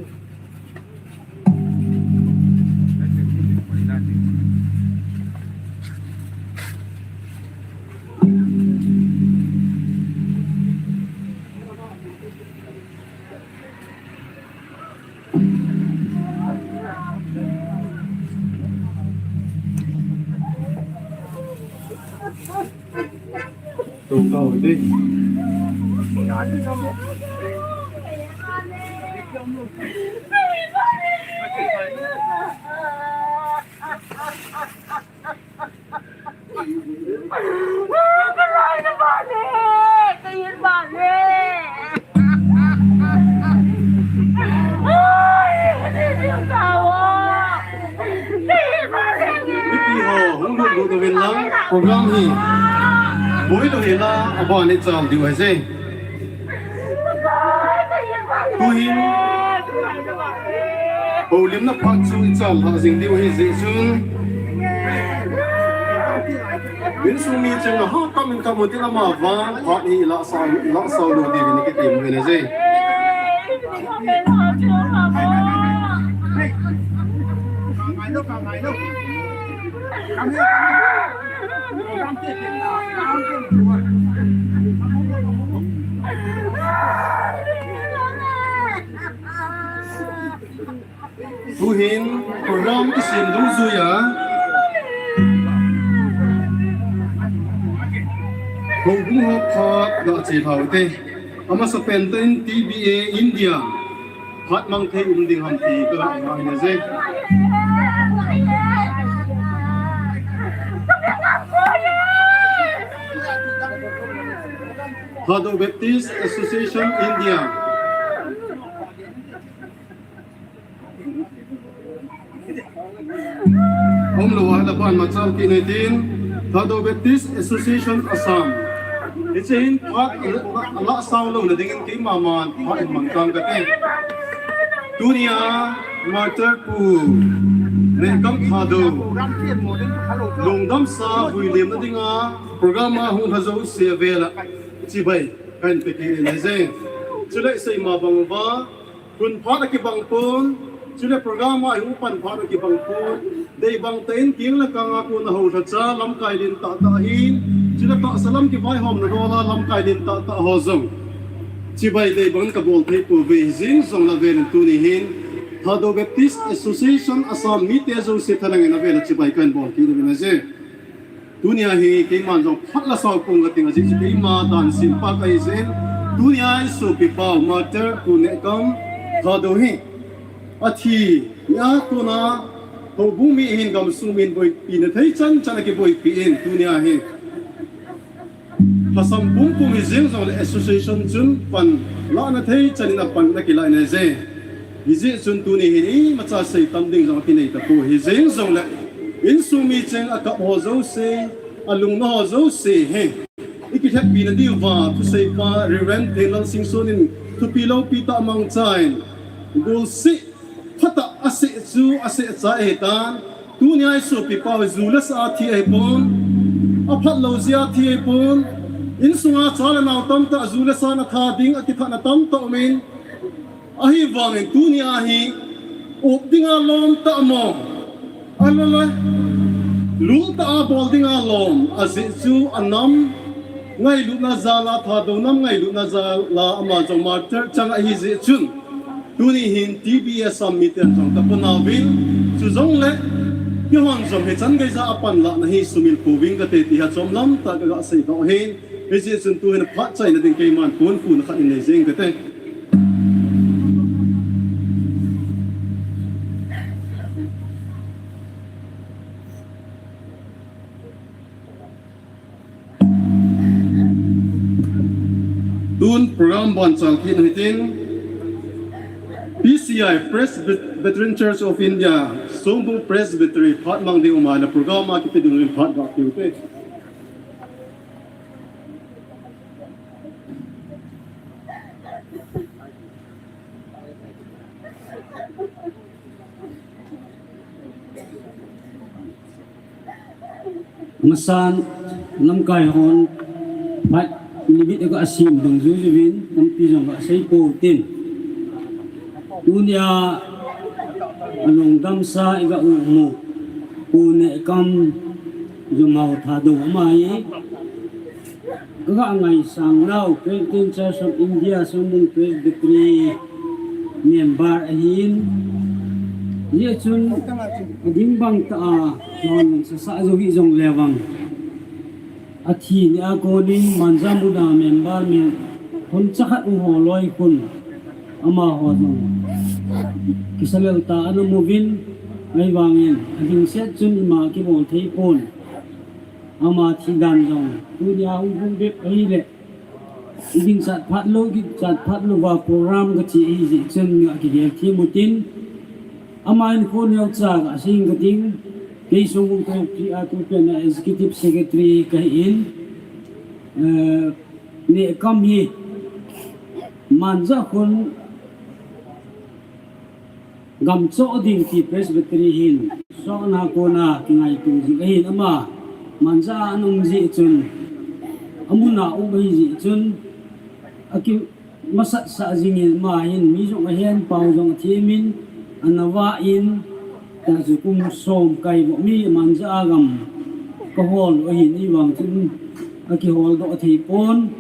Mipi ho, hung lut lut uvin lang, program hi boi lou hela, aban ichal diu ahi je. Tuhin houlimna phat chu ichal lhah jing diu ahi jeh chun, insung mi cheng a ha kam in kam u tin ama vang phat hi ilah sao, ilah sao lou diuvin ikiti uvin ahi je. Tuhin program kisem dungjuiya houbung ho khat ga che lhau te. Amasapen tah in T B A India phat mang thei um ding ham ti ka ga ngai na je. Thadou Baptist Association India. Umlou a, laban machal kit nei tin, Thadou Baptist Association Assam. Hiche hin phat alah sao louna dingin keima man phat in mang tang kate. Tunia Martyr Pu Nehkam Thadou lungdamsa vuilemna dinga program a hung lha jouse avela chibai kahin pe kit in ahi je. Chule seima bang uva, hun phat akibang pon, chule program a hung pan phat akibang pon, deibang tah in keng le kang a kona houlhacha lamkai len tahtah ahin, chule tahsa lam kivaihomna dola lamkai len tahtah ho jong chibai deibang in kabol thei pouve, hijeng jongle avel in tuni hin Thadou Baptist Association Assam mite jouse thalheng in avel a chibai kahin bol kit uvin ahi je. Tunia hi keiman jong phat la sao pong kating, ajeh chu keima dan sempa kahi jeh in, tunia isopipa u Martyr Pu Nehkam Thadou hi athi nia kona houbung mi hin gamsung min boipina thei chan chan akiboipi in, tunia hi lhasam pumpum hijeng jongle association chun pan lahna thei chan in apan akilah in ahi je. Hijeh chun tuni hin imacha seitam ding jong akinei tapoi, hijeng jongle insung mi cheng akap ho jouse, alungna ho jouse hi ikilheppi na diuva thuseipa Reverend Thenlal Singson in thupi loupi tah mangchan, golseh phatah aseh chu aseh cha ahitan, tunia isopipa u ju le sa a thi ahipon, aphat lou jeh a thi ahipon, insunga cha le nao tamtah ju le sa in atha ding akithatna tamtah umin, ahivangin tunia hi up dinga lom tah mo, alole, lul tah a bol dinga lom, ajeh chu anam ngailutna jal a, Thadou nam ngailutna jal a ama jong martyr chang ahi jeh chun, tuni hin T B A Assam miten jong kapan uvin, chujongle keihon jong hichan geija apan lahna hi sumil pouving kate ti hi achom lam tah kaga seidoh ahin, hijeh chun tuhin phat chaina ding keiman ponpuna khat in nei jeng kate. Tun program ban chal kit hitin, P C I, Presbyterian Church of India, Songbung Presbytery, phat mang ding um a le program a kipe ding in phat ga pe u te. Amasan lamkai hon phat limit ka asim dong juju vin, lampi jong ka sei po tin. Tunia along damsa i ka u mu. Pu Nehkam Jomao Thadou ama hi. Ka ga ngaisang nau Presbyterian Church of India Songbung Presbytery member ahin. Hijeh chun ading bang ta a, hon sasa jo hi jong le vang. Athi ni a konin Manja muna member mi hon chakhat u ho loi khun. Amaho jong kisalel ta ana muvin, ahivangin ading set chun ima kibol thei pon. Ama thi dan jong tunia hung hung bep ahile, i ding chat phat lou, ding chat phat lou va program ka chi ahi jeh chun nga kigel thim u tin. Ama in khon neo cha ka sing ka ting. Kei Songbung Presbytery a tupen a executive secretary ka hi in. Eh, Nehkam hi Manja khun gam cho ding ti Presbytery hin sona kona kingaitu jing ahin, ama Manja a ana um jeh chun, amuna um ahi jeh chun, aki masat sa jingin ama hin mi jong ahen, pau jong athem in, ana va in, ta chu kum som kai vo mi Manja a gam ka hol ahin, ahivang chun aki hol doh thei pon.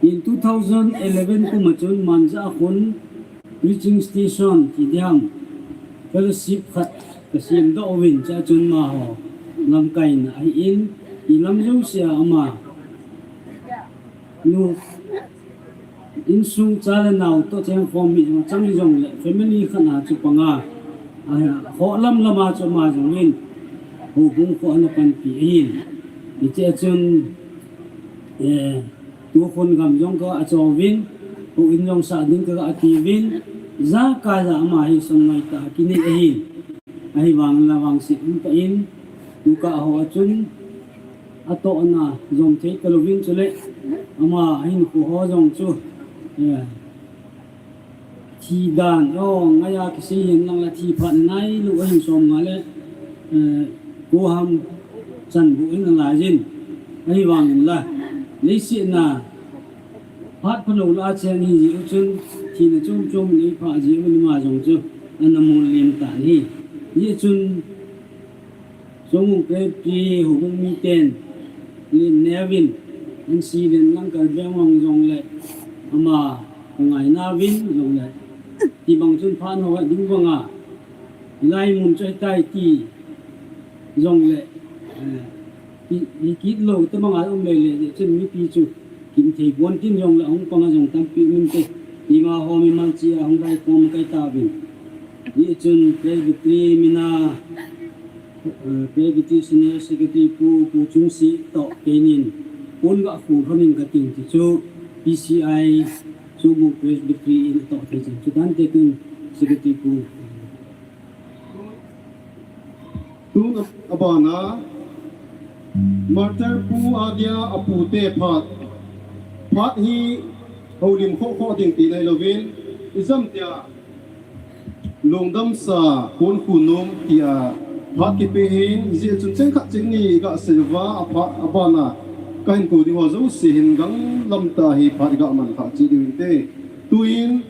In two thousand eleven kum a chun Manja a khun preaching station ti diam fellowship khat ka siam doh uvin, chua chun amaho lamkaina ahi in, i lam jousea ama nu insung cha le nao toh cheng khom mi jong chang jong le family khat a chu panga, a, ho lam lama chu ama jong in houbung kho ana panpi ahin. Hichea chun, eh, tukhun gam jong ka achouvin, houin jong sa ding ka atiuvin, jaka ja ama hi sum ngai ta kinei ahin. Ahivang la vangset um ta in, tuka ho a chun, atohna jom thei talouvin chule, ama hinkho ho jong chu, eh, thi dan, o, ngaia kisei hin lang la thi phat nailou ahin som nga le, eh, ko ham chan bu in alai jin. Ahivangin la, leiset na, phat phalou la cheng hi jeh u chun, thina chom chom in eipha jeh u ama jong chu, ana mol lem tan ahi. Hijeh chun, Songbung Presbytery houbung miten, len neuvin, N C len lang kal beng vang jong le, ama, ka ngaina uvin jong le, ti bang chun phat ho ding banga, hilai mun chu ahitai ti jong le, eh, i, i kit lou, tabang a um le le, chun mipi chu, kin thei pon tin jong le, ahung panga jong tampi um inte, ima ho mimal chi a hung dai pon kai tauvin. Hijeh chun Presbytery mina, eh, Presbytery Senior Secretary Pu, Pu Chungsi toh keinin, pon ga khu khamin ka ting ti chu, P C I, Songbung Presbytery in toh thei chun, chu dan te tun Secretary Pu. Tun abana, Martyr Pu adia apute phat. Phat hi houlim khoh khoh ding ti nai louvin, ijam tia, lungdamsa, pon khu nom tia, phat kipe hin, hijeh chun cheng khat cheng ni ga sei uva, aphat, abana, kahin kou ding ho jouse hin gang lam ta hi phat ga man kha chi diu inte. Tuin,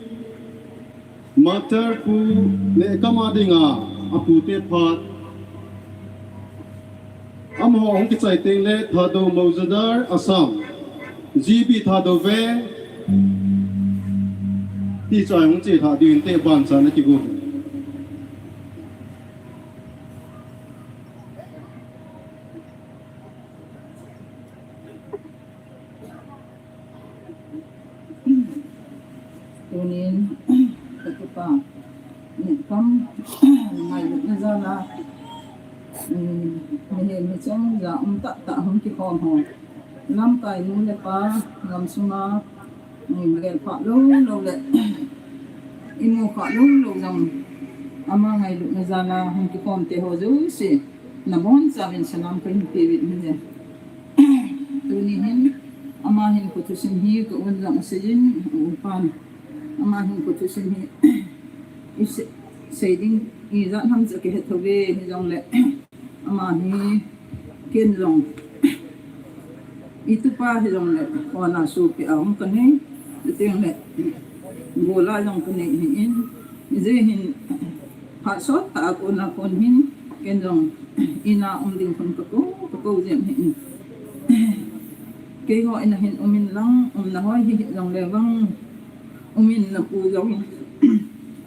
Martyr Pu Nehkam a dinga apute phat. Amaho hung kichai teng le Thadou Mouzadar Assam. G B Thadou Veng. Ti chai hung che tha ding te ban chan a kigo. Tunin, ka kipah, Nehkam, ngailutna jal a, um, mihem micheng ja um tah tah hung kikhom ho. Lamkai nu le pa, gamsunga, um, gelphah lou lou le, imu kha lou lou jong, ama ngailutna jal a hung kikhom te ho jouse, nabonchauvin salam kahin pe uvin ahi. Tuni hin, ama hinkho thusim hi ka un jong asei in, u pan. Ama hinkho thusim hi, i se-, sei ding, ijat ham chu kahe thou ve, hijongle, ama hi ken jong, i tupa hijongle, kona sopi a um kanei, chuteng le, gola jong kanei ahin, hijeh hin, phat sot tah a kona kon hin, ken jong, ina um ding khun kakou, kakou jeng ahin. Keiho ina hin um in lang, umna hoi hi hijongle vang, um in napu jong,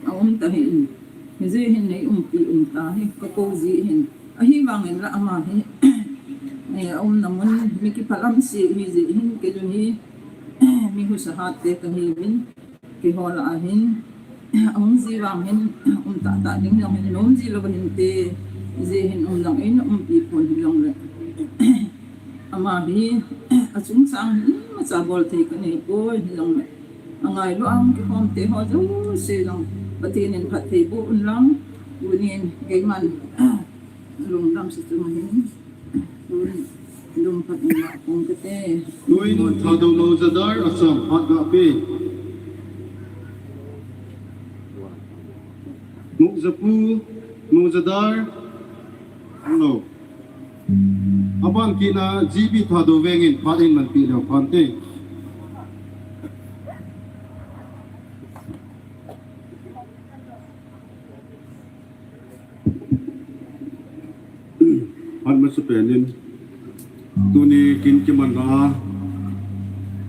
aum tahih in. Hijeh hin nei umpi um ta hi, kakou ji ahin. Ahivangin la ama hi, eh, aumna mun, mi kiphalam se hijeh hin, kei jong hi, mi husa hat te kahiuvin. Keiho lah a hin, ahung ji vang hin, um tahtah ding jong hin, nom ji lou hinte, hijeh hin um jong, eina umpi pon hijongle. Ama hi, achungchang hin, imacha bol thei kanei poi hijongle. Angailu a hung kikhom te ho jouse jong, Pathen in phatthei boh un lang, tunin keiman, lungdam sa chung ahin. Tuin Thadou Moujadar, Assam, phat gape. Mukjapu Moujadar, hello. Aban kit a G B Thadou Veng in phat in manpi leu phante. Phat masa pen in, tuni kin kiman a,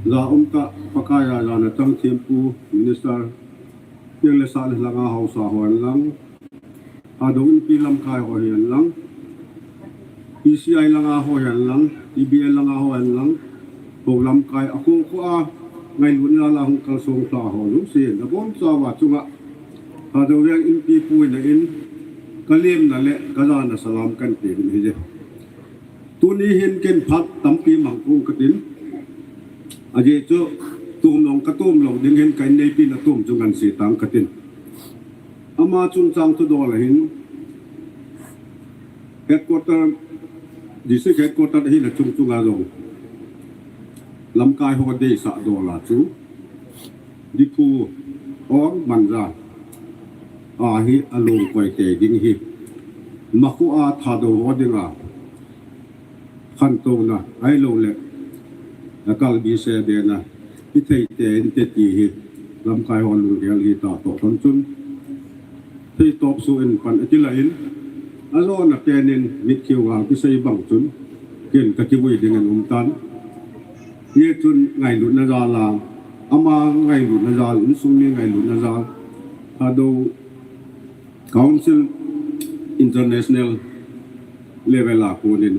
ja umtah Pakai a jana chang thempu Minister, teng le sah le langa haosa ho hen lang, Thadou Inpi lamkai ho hen lang, P C I langa ho hen lang, T B L langa ho hen lang, ho lamkai a kho kho a ngailutna jal a hung kalsong lha ho jouse, nabonchauva chunga Thadou Veng Inpi pu ina in, kalemna le kajana salam kahin pe in ahije. Tuni hin ken phat tampi mang kong katin. Ajeh chu, tom jong katom lou ding hin ka inneipi natom chu ngansi tang katin. Ama chungchang thudol ahin, headquarter, district headquarter ahina chung chunga jong, lamkai ho deisah dol a chu, Diphu or Manja a hi along koi tei ding hi, makho a Thadou ho dinga khantouna ahilouleh, akalbi se bena, hithei tei inte ti hi, lamkai ho lunggel hita toh lhon chun, theitop suh in pan akilah in, ajona pen in mitkhiu gal kisei bang chun, ken kakivui dingin um tan. Hijeh chun ngailutna jal a, ama ngailutna jal, insung mi ngailutna jal, Thadou Council International level a konin,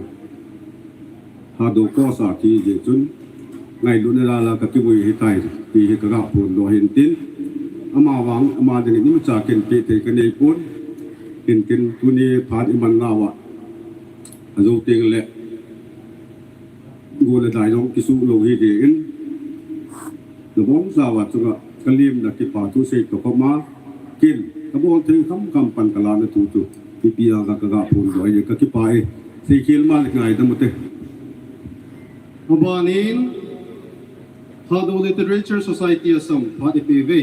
Thadou cause a thi jeh chun, ngailutna jal a kakivui ahitai, ti hi kaga phondoh ahin tin, amavang, ama dingin imacha ken peh thei kanei pon, ken ken tuni phat iman nauva, ajou teng le, go le dai jong kisuh lou hijeh in, nabonchauva chunga kalemna kipa thu sei toh khoma, ken kabol thei khamkham pan kalahna thu chu, mipi anga kaga phondoh ahi, kakipah e, seikhel ma le ngaidam ute. Abanin, Thadou Literature Society Assam, phat ipeh uve.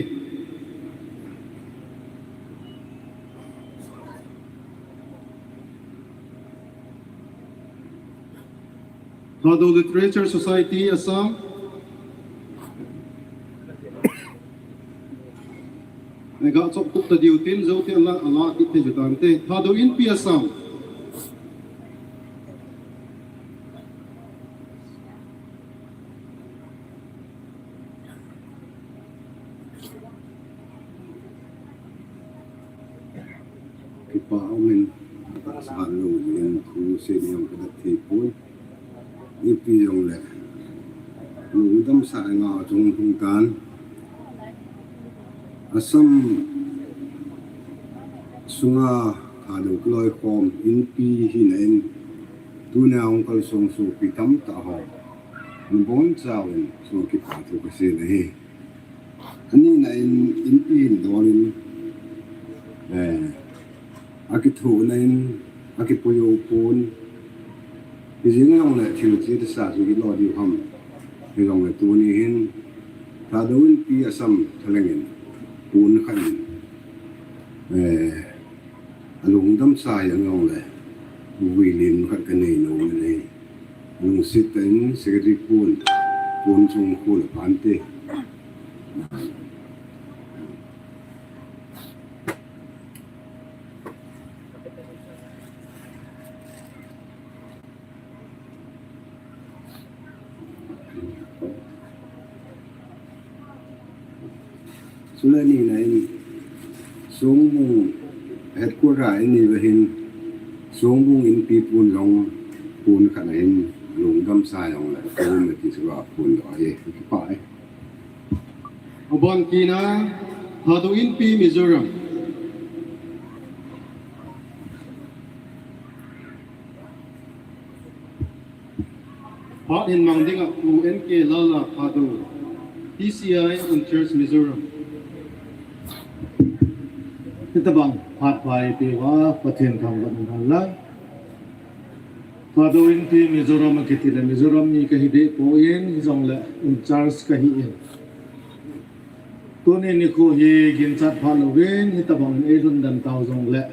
Thadou Literature Society Assam. Nega chop kup ta diu tin, jou te ala, ala kit thei ju tante. Thadou Inpi Assam. Kipa umin, tahsan lou jeng thu sei ding jong kadat thei poi. Ipi jong le, lungdam sa nga chung hung tan. Assam sunga Thadou kiloikhom Inpi hina in, tunia hung kalsong sopi tamtah ho, nabonchauvin song kipa thu kasei ahi. Anina in, inpi hin donin, eh, akithohna in, akipui u pon, hijeng jongle thil chesa chu kilo diu ham. Hijongle tuni hin, Thadou Inpi Assam thalheng in, pon khat in, eh, alungdam sa jeng jongle, vuilim khat kanei nom in ahi. Lungset tah in Secretary pon, pon chung khu le phante. Chule anina in, Songbung headquarter in iva hin, Songbung Inpi pon jong, pon khat ahin, lungdam sa jongle, pon le ti chu va pon lo ahi, kipah e. Abon kit na, Thadou Inpi Mizoram. Phat hin mang dinga Pu N K Lala Thadou, T C I in charge Mizoram. Hitabang phat pha eipeuva Pathen thangvah in umhen lang. Thadou Inpi Mizoram akiti le Mizoram mi kahi deh poi, hijongle in charge kahi in. Tuni nikho hi ginchat pha louvin, hitabang in eilhun den tau jongle,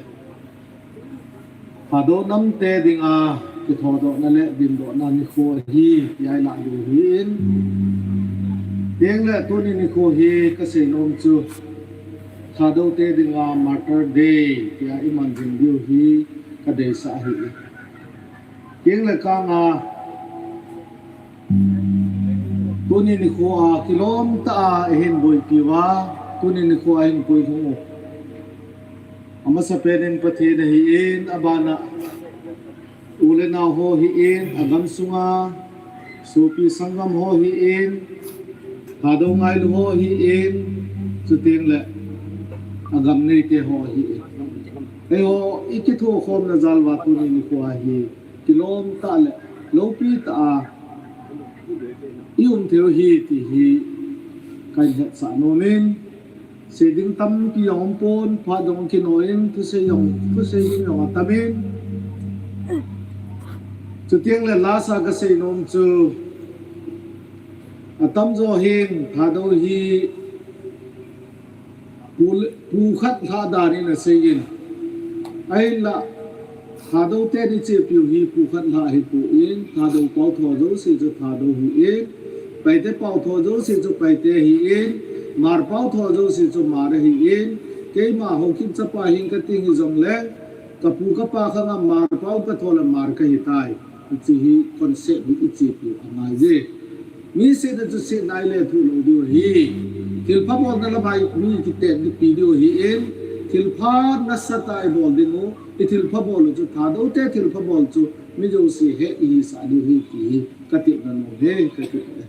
Thadou namte dinga kithodohna le dindohna nikho ahi, tia ilah diu ahin. Chuteng le tuni nikho hi kasei nom chu, Thadou te dinga Martyr Day, tia iman ding diu hi kadeisah ahi. Chuteng le kanga, tuni nikho a kilom tah a eihin boipi uva, tuni nikho a eihin puilhung u. Amasapen in Pathen ahin, abana u le nao ho ahin, agam sunga sopi sanggam ho ahin, Thadou ngailu ho ahin, chuteng le agam neite ho ahin. Eiho ikithokhomna jal uva tuni nikho a hi kilom tah le loupi tah a i um thei u ahi ti hi kahin hetsah nom in, sei ding tampi jong um pon, phat jong kino in, thusei jong, thusei ding jong atam in. Chuteng le lasa kasei nom chu, atamjo hin Thadou hi pu, pu khat lhah dan in asei in. Ahinla, Thadou ten ichepiu hi pu khat lhah ahipon, Thadou pao tho jouse chu Thadou ahin, Paite pao tho jouse chu Paite ahin, Hmar pao tho jouse chu Hmar ahin, keima Haokip chapa hin kati hijongle, kapu kapa khanga Hmar pao katho le Hmar kahitai. Hiche hi concept hi ichepiu angaiye. Mi sehna chu sehna ilethuh lou diu ahi. Thilpha bolna lama mi kitetpi diu ahin, thilpha nasatah a ibol ding u, ithilpha bol u chu Thadou te thilpha bol chu mi jouse he ihisah diu ahi ti hi katepna nom ahi, katepna.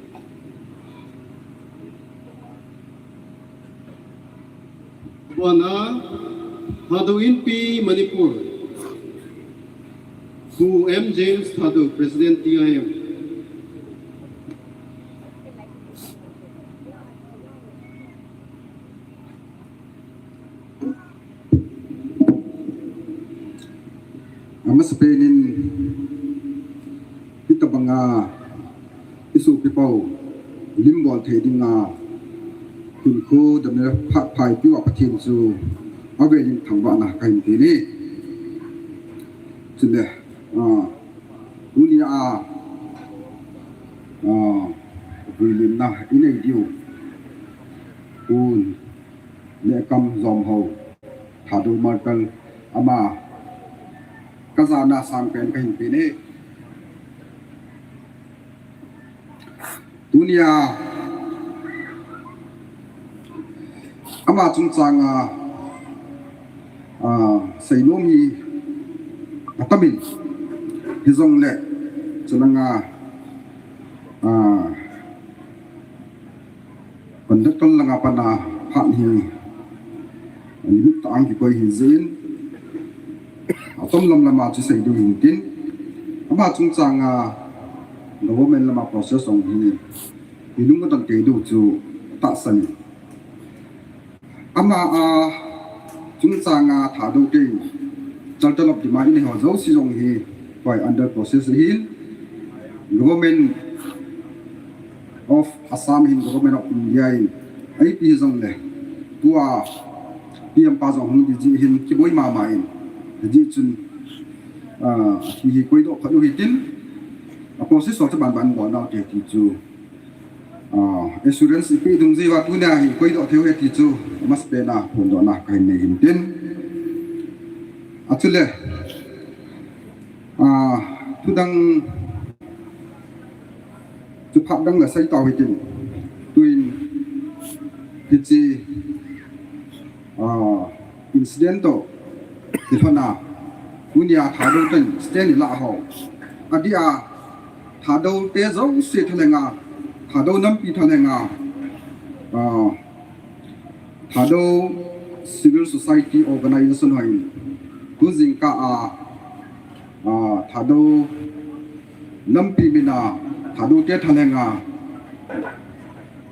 Abana, Thadou Inpi Manipur, Pu M James Thadou, President T I M. Amasapen in, hitabanga isopi pau lim bol thei dinga hinkho damna phat pha eipeuva Pathen chu avel in thangvahna kahin pe e. Chule, ah, tunia, ah, vuilimna inei diu, Pu Nehkam Jomho, Thadou Martyr, ama kajana sangpen kahin pe e. Tunia, ama chungchanga, ah, seinom hi atam in, hijongle, chulanga, ah, conductor langa pat a phat hi, ani mit tah a kikoi hijeh in, atom lam lama chu sei diu hintin, ama chungchanga government lama process jong hi, inung adon tei diu chu tahsan in. Ama a chungchang a Thadou te in Charter of Demand in ho jouse jong hi koi under process ahin, Government of Assam hin Government of India in ipi hijongle tua P M pa jong hung ding jeh hin kiboi mama in, hijeh chun ah, hi hi koidoh khat u hitin, a process ho chu banban bol nau te ti chu, ah, assurance ipi dung jeh uva tunia hi koidoh thei u hi ti chu amasapen a phondohna kahin nei hin tin. Achule, ah, thudang chu phat dang la sei tau hitin. Tuin hiche, ah, incident toh kilhona tunia Thadou ten stand ilah ho, adeh a Thadou te jouse thalhenga, Thadou nampi thalhenga, ah, Thadou Civil Society Organization ho in tu jingkah a, ah, Thadou nampi mina Thadou te thalhenga,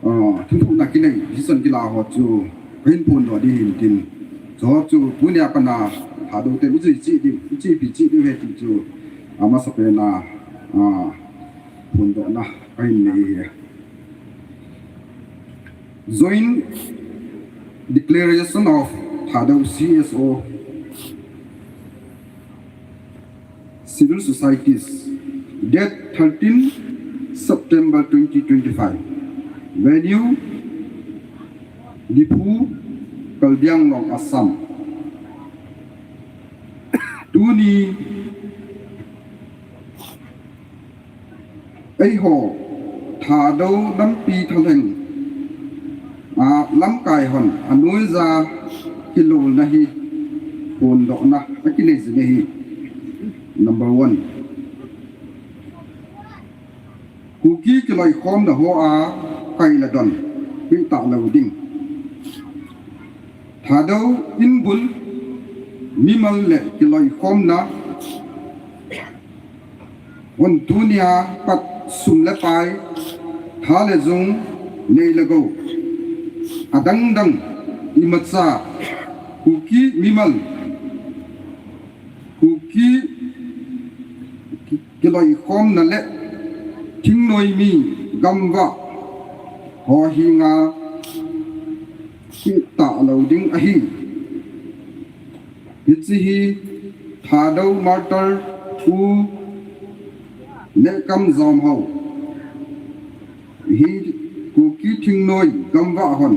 ah, thuthuhna kinei decision kila ho chu kahin phondoh ding hin tin. Chu ho chu tunia pat a Thadou te ijui cheh diu, ichepi cheh diu hi ti chu amasapen a, ah, phondohna kahin nei hi. Joint Declaration of Thadou C S O, Civil Societies, date thirteen September twenty twenty-five. Venue, Diphu, Karbi Anglong, Assam. Tuni eiho Thadou nampi thalheng, ah, lamkai hon anoija kilolna hi phondohna akinei jing ahi. Number one, Kuki kiloikhomna hoa kai le don peh talou ding. Thadou inbul mimal le kiloikhomna hon tunia pat sum le pai, tha le jung, nei le gou, adang dang imacha Kuki mimal, Kuki kiloikhomna le thingnoi mi gamvah ho henga peh talou ding ahi. Hiche hi Thadou martyr Pu Nehkam Jomho hi Kuki thingnoi gamvah hon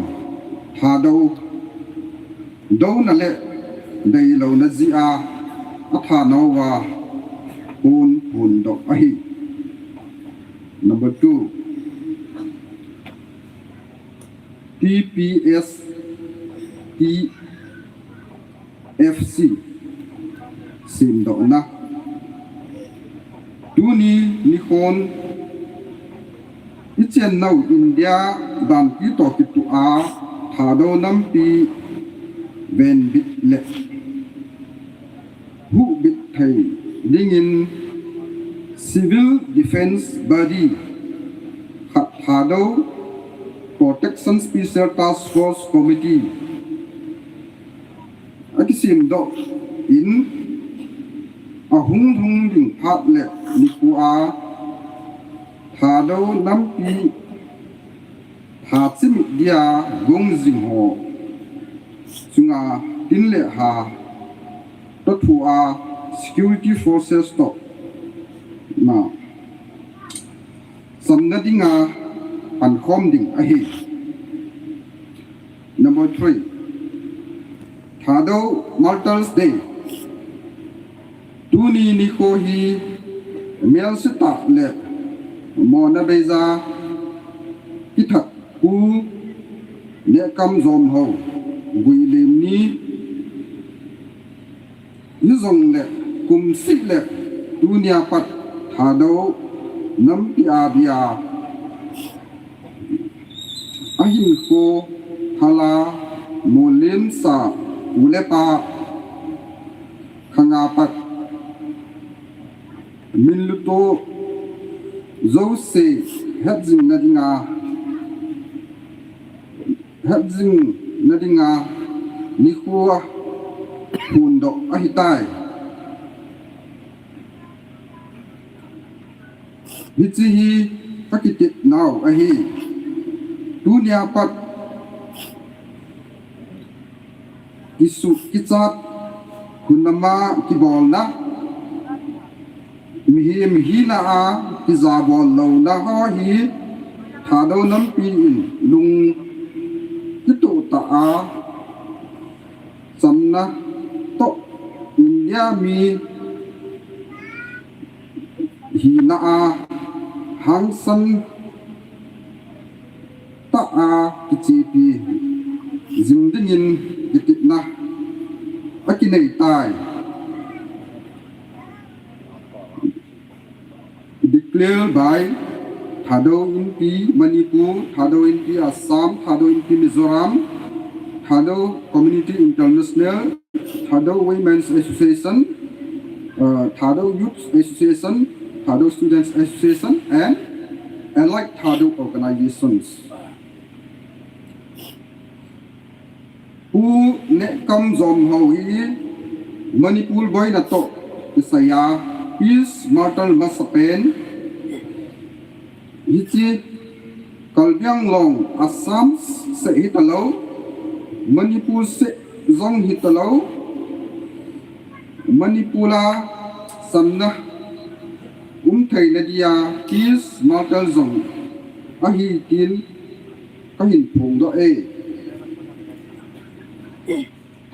Thadou douna le deilouna jeh a athanau a phon phondoh ahi. Number two, T P S T F C semdohna. Tuni nikhon ichennau India danpi toh kitoh a Thadou nampi venbit le huhbit thei dingin Civil Defence Body khat, Thadou Protection Special Task Force Committee akisemdoh in, ahung lhung ding phat le nikho a Thadou nampi tha chimit dia gong jing ho chunga tin le ha toh thu a security forces toh na chamna dinga pankhom ding ahi. Number three, Thadou Martyrs Day. Tuni nikho hi melsetah le mona beija kithat Pu Nehkam Jomho guilhem ni hijongle kumseh le tunia pat Thadou nampi a dia ahinkho hala molensa u le pa khanga pat minluto jouse hetjingna dinga, hetjingna dinga nikho a phondoh ahitai. Hiche hi akitit nau ahi. Tunia pat kisuh kichat, hunam a kibolna, mihem hina a kijabol louna ho hi Thadou nampi in lung kitoh tah a chamna toh India mi hina a hangsan tah a kichepi jing dingin kititna akinei tai. Declared by Thadou Inpi Manipur, Thadou Inpi Assam, Thadou Inpi Mizoram, Thadou Community International, Thadou Women's Association, uh, Thadou Youth Association, Thadou Students Association, and allied Thadou organizations. Pu Nehkam Jomhao hi Manipur boina toh kisai a peace martyr masapen. Hiche Karbi Anglong, Assam seh hitalou, Manipur seh jong hitalou, Manipur a chamna umtheina dia peace martyr jong ahi tin kahin phongdoh e.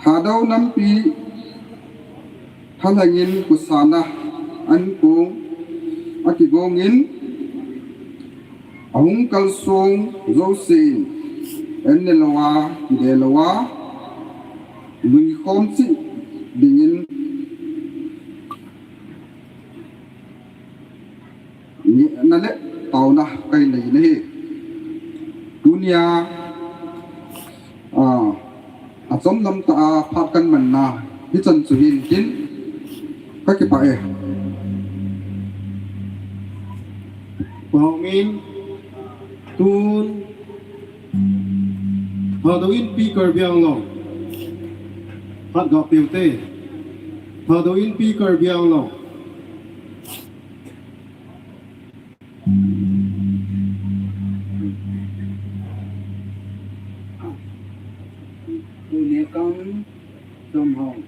Thadou nampi thalheng in kosana ankong akigong in, ahung kalsong jousen, an nelou a, kide lou a, luikhom cheh dingin ngehna le taona kahin nei ahi. Tunia, ah, achom lam tah a phat kahin manna hichan chu hin tin kakipah e. Pau min tun Thadou Inpi Karbi Anglong phat ga peh u te. Thadou Inpi Karbi Anglong. Pu Nehkam Jomhao,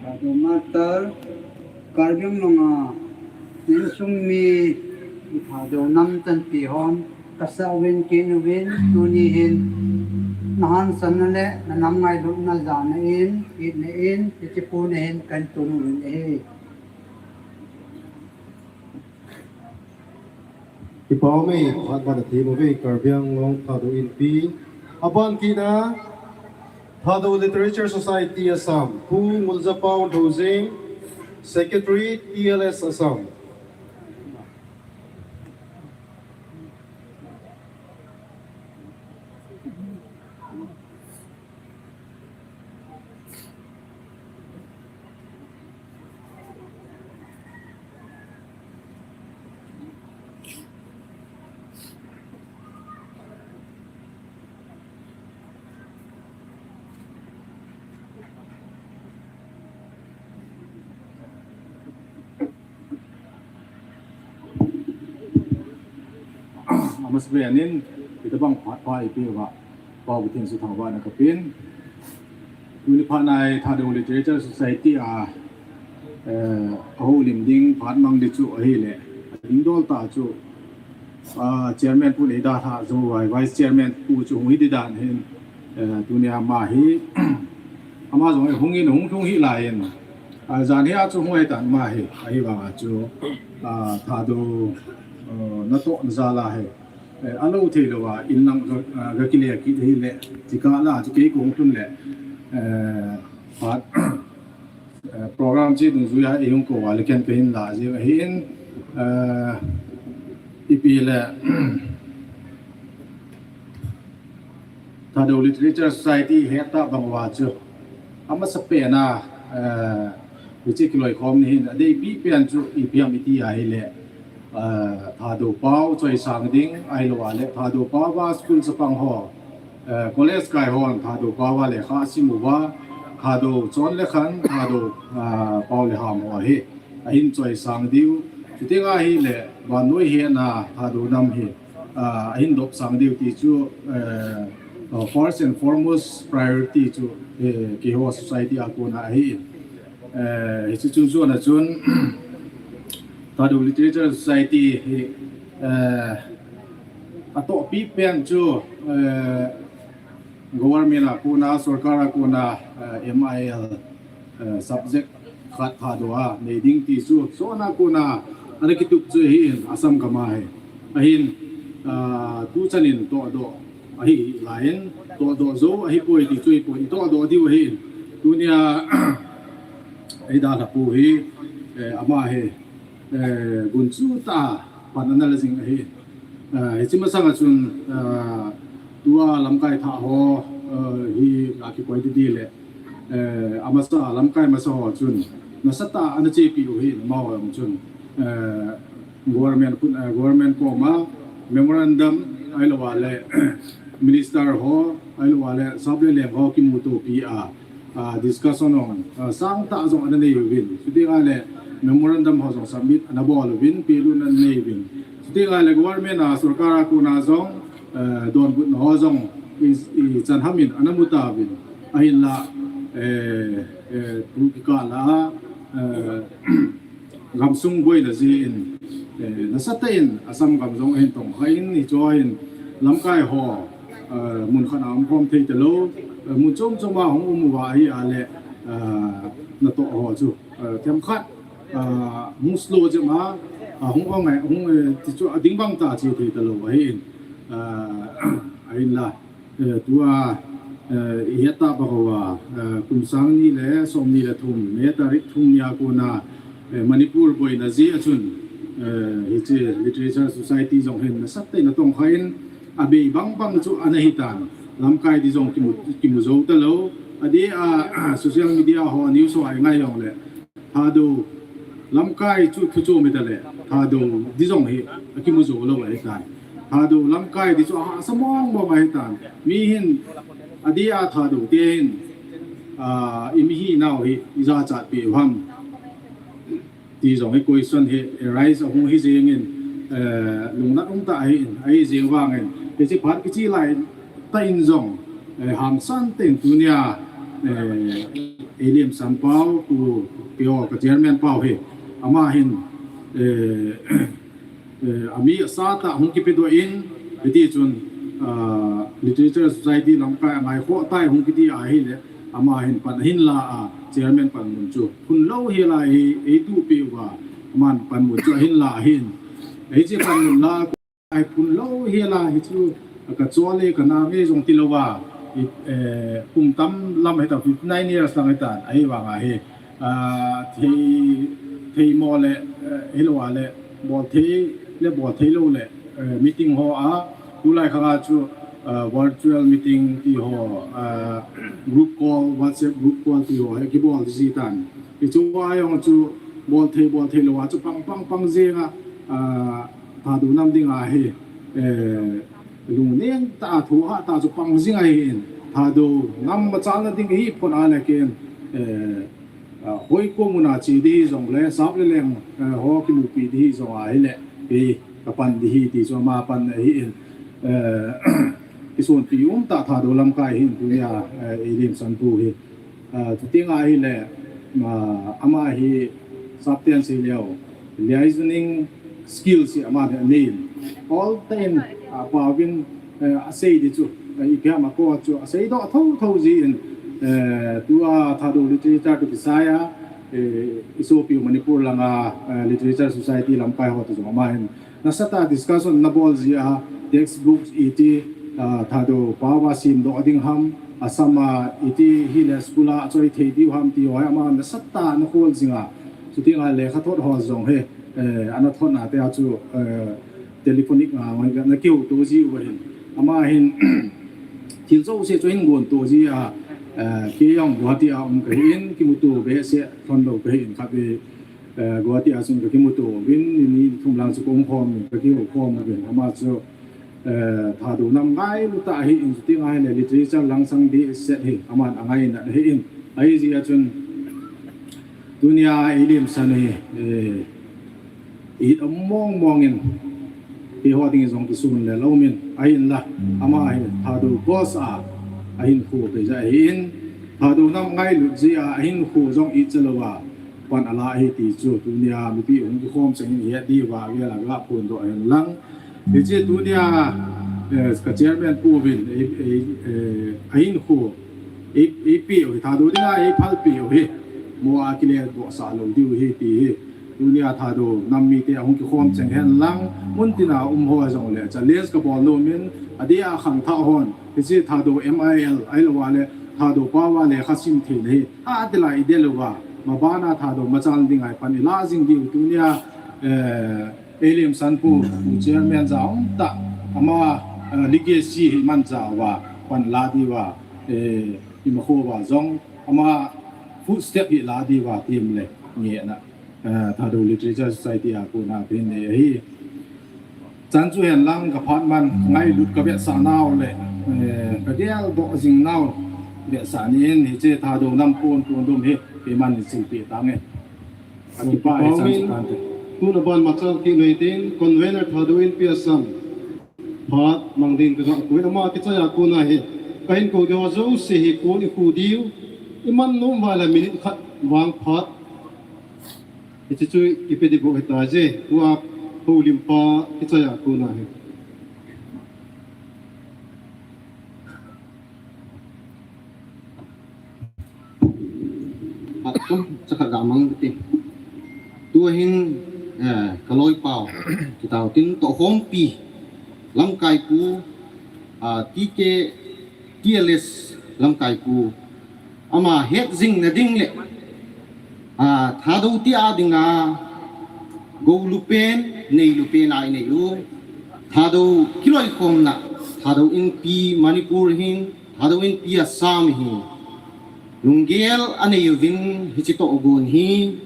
Thadou Master, Karbi Anglong a insung mi, Thadou nam chanpi hon, kasah uvin, kin uvin, tuni hin na hansanna le na nam ngailutna jana in, itna in, hiche pu na hin kahin tun uvin ahi. Kipah e, phat ban athem uve, Karbi Anglong Thadou Inpi. Aban kit a, Thadou Literature Society Assam, Pu Ngulzapao Doujing, Secretary, T L S Assam. Amasapen in, hitabang phat pha eipeh uva, Pau Pathen chu thangvahna kapen. Tuni phat nai Thadou Literature Society a, eh, ahoulim ding phat mang ding chu ahile, adingdol tah chu, ah, Chairman Pu Neidalhah Zouhai, Vice Chairman Pu chu hung hi ding dan hin, eh, tunia ama hi, ama jong hung in, hung lhung hih laiyin, ah, jan hi a chu hung ahitan ama hi, ahivanga chu, ah, Thadou, ah, natohna jal a hi, eh, alou thei louva, in lang ga, ah, ga kile kit hile, chukah la chu kei kahung lhun le, eh, phat, eh, program chu dungjuia eihung kou uva le ken kahin la jing ahin, eh, ipi le, Thadou Literature Society hetah bang uva chu, amasapen a, eh, hiche kiloikhomna hin adeipi pen chu ipi ham iti ahile, eh, Thadou pao choisang ding, ahilouva le Thadou pao a school chapang ho, Eh, college kai hon Thadou pao a lekha asim uva, Thadou chon le khan, Thadou, ah, pao le ham ho hi ahin choisang diu. Chuti nga hile, vannoi hetna Thadou nam hi, ah, ahin dopsang diu ti chu, eh, uh, first and foremost priority chu, eh, keiho society a kona ahi. Eh, hichu chung chun a chun, Thadou Literature Society hi, eh, atohpi pen chu, eh, government a kona, sorkar a kona, eh, M I L, eh, subject khat Thadou a nei ding ti chu, chon a kona ana kitup chu ahin, Assam gam a hi. Ahin, ah, tuchan in tohdoh ahi laiyin, tohdoh jou ahipoi ti chu ahipoi, itohdoh diu ahin. Tunia eidalhapu hi, eh, ama hi, eh, gunchu tah a pan ana la jing ahi. Eh, hiche masang a chun, eh, tua lamkai thah ho, eh, hi akikoi didi le, eh, amasa lamkai masa ho chun nasatah a ana chepi u ahi, amaho jong chun, eh, government khun, eh, government koma memorandum ahilou le minister ho, ahilou le sap le leng ho kimutopi a, ah, discussion jong, ah, sangtah jong ana nei uvin. Chuti nga le memorandum ho jong submit ana bol uvin, pelutna ana nei uvin. Chuti nga le government a, sorkar a kona jong, eh, donbutna ho jong i, ichan ham in ana mu tauvin. Ahinla, eh, eh, tu kikah a, eh, gamsung boina jeh in, eh, nasatah in Assam gam jong ahin tongkha in, hiche a hin lamkai ho, eh, mun khat a umkhom thei talou, eh, mun chom chom a hung um uva ahi a le, eh, natoh ho chu, eh, themkhat, eh, hung slow jep a, eh, hung ong, eh, hung, eh, ti chu ading bang tah a che thei talou ahin, eh, ahinla. Eh, tua, eh, ihet tah bang uva, eh, kum sang ni le som ni le thum, May tarik thum ni a kona, eh, Manipur boina jeh a chun, eh, hiche Literature Society jong hin nasatah in atongkha in, abei bang bang chu ana hitan, lamkai di jong kimu, kimu jou talou, adeh a, social media ho, news ho a ingai jongle, Thadou lamkai chu thu chom hita le, Thadou di jong hi akimu jou lou ahitai. Thadou lamkai di chu ahahsa mong mong ahitan. Mi hin adeh a Thadou te hin, ah, i mi hinau hi ijat chat pi u ham ti jong hi question hi arise ahung hi jeng in, eh, lungnat um tah ahi in, ahi jeng vangin, hiche phat kiche lai tah in jong, eh, hangsan tah in tunia, eh, Elim Sanpao, ku, keiho ka chairman pau hi, ama hin, eh, eh, ami asatah hung kipedoh in, hiti chun, ah, Literature Society lamkai angaikhoh tai hung kiti ahile, ama hin pan ahin la a, chairman panmun chu phunlou hel a hi, eituhpi uva, aman panmun chu ahin la ahin. Hiche panmun la a, aphunlou hel a hichu, ka chol e, ka nam e jong tilou a, i, eh, kum tam lam hita, fifty nine years lang hita, ahivang a hi, ah, thei, thei mo le, eh, hilou a le, bol thei le, bol thei lou le, eh, meeting ho a, tulai khang a chu, ah, virtual meeting ti ho, ah, group call, WhatsApp group call ti ho hi kibol ji tan. Hichu a jong chu bol thei, bol thei lou a chu pang, pang, pang jeng a, ah, Thadou nam ding a hi, eh, lungneng tah a, thohhah tah a chu pang jing ahin, Thadou nam machalna ding hi phon a le ken, eh, ah, hoikom mun a che di hijongle, sap le leng, eh, ho kimupi di hijong ahile, eh, ka pan di hi ti chu ama pan ahin, eh, kisonpi um tah Thadou lamkai hin tunia, eh, Elim Sanpao hi. Ah, chuti nga ahile, ah, ama hi sapten seileu, liaison skills hi ama hi anei in. All the time, ah, paovin, eh, asei di chu, eh, ipi ham a ko chu asei doh thotho jin, eh, tua Thadou literature toh kisai a, eh, isopi u Manipur langa, eh, Literature Society lamkai ho toh jong ama hin nasatah a discussion ana bol ji a, textbooks iti, ah, Thadou pao a simdoh ding ham, Assam a iti hile school a achoi thei diu ham ti ho hi ama nasatah a ana khol jing a. Chuti nga lekhathot ho jong hi, eh, ana thotna te a chu, eh, telephonic nga ana kihouto ji u ahin. Ama hin thil jouse chu ahin gonto ji a, eh, kei jong Guwahati a um kahin, kimuto behseh lhon lou kahin khat ve, eh, Guwahati a chun ka kimuto uvin, ni, ni thum lang chu ka um khom, ka kihou khom uvin. Ama chu, Eh, Thadou nam ngailut tah ahin, chuti ngai le literature langsang dehset hi aman angaina ahin. Ahijeh a chun tunia eilemsan hi, eh, i um mong mong in, keiho ding jong kisun le lou min ahinla, ama hi Thadou cause a ahinkho peija ahin, Thadou nam ngailut jeh a ahinkho jong ichalou a pan ala ahi ti chu tunia mipi hung kikhom cheng in ihet diuva avel a gaphondoh hen lang. Hiche tunia, eh, ka chairman pu vin, eh, eh, eh, ahinkho, eh, eh, eipeh u hi, Thadou dinga eiphalpeh u hi, mo a kile doh sah lou diu hi ti hi. Tunia Thadou nam mite ahung kikhom cheng hen lang, mun tina um ho jong le challenge kabol nom in, adeh a khangthah hon, hiche Thadou M I L, ahilou le Thadou pao a lekha sim theina hi, adel a idel uva, mabana Thadou machal dinga pan ilah jing diu tunia, eh, eilemsan pu, pu chairman ja um tah, ama, eh, legacy hi manchah uva, pan la diuva, eh, imakho uva jong, ama footstep hi la diuva, ti um le, ngehna, eh, Thadou Literature Society a kona kahin nei ahi. Chan chu hen lang ka phat man, ngailut ka vetsah nau le, eh, ka geldoh jing nau vetsah ni in, hiche Thadou nam pon pon dum hi, keiman hin silpeh tange. Akipa hi chan chu tante. Tun aban machal kit u hitin, convener Thadou Inpi Assam. Phat mang din kaga koi, ama kichai a kona hi kahin kou diu jouse hi kon ikhu diu, iman nom uva le minute khat vang phat. Hiche chu ipe ding bou hita je, tua houlimpa kichai a kona hi. Atum, chakhat ga mang te. Tua hin, eh, ka loipau, kitao tin tohkhompi, lamkai pu, ah, T K, T L S lamkai pu, ama het jing na ding le, ah, Thadou ti a dinga, gou lupen, nei lupen a inei u. Thadou kiloikhomna, Thadou Inpi Manipur hin, Thadou Inpi Assam hi. Lunggel anei uvin hiche tohgon hi.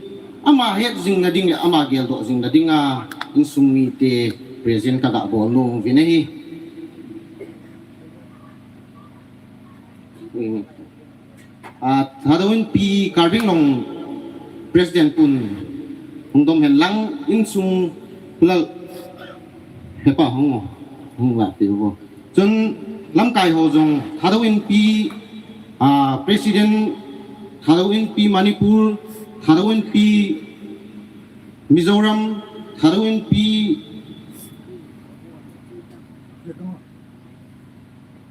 Ama het jing na ding le, ama geldoh jing na dinga, insung mite present kaga bol nom uvin ahi. Ah, Thadou Inpi Karbi Anglong President pun hung dom hen lang insung lal hepa hung, hung la ti vo. Chun lamkai ho jong Thadou Inpi, ah, President, Thadou Inpi Manipur, Thadou Inpi Mizoram, Thadou Inpi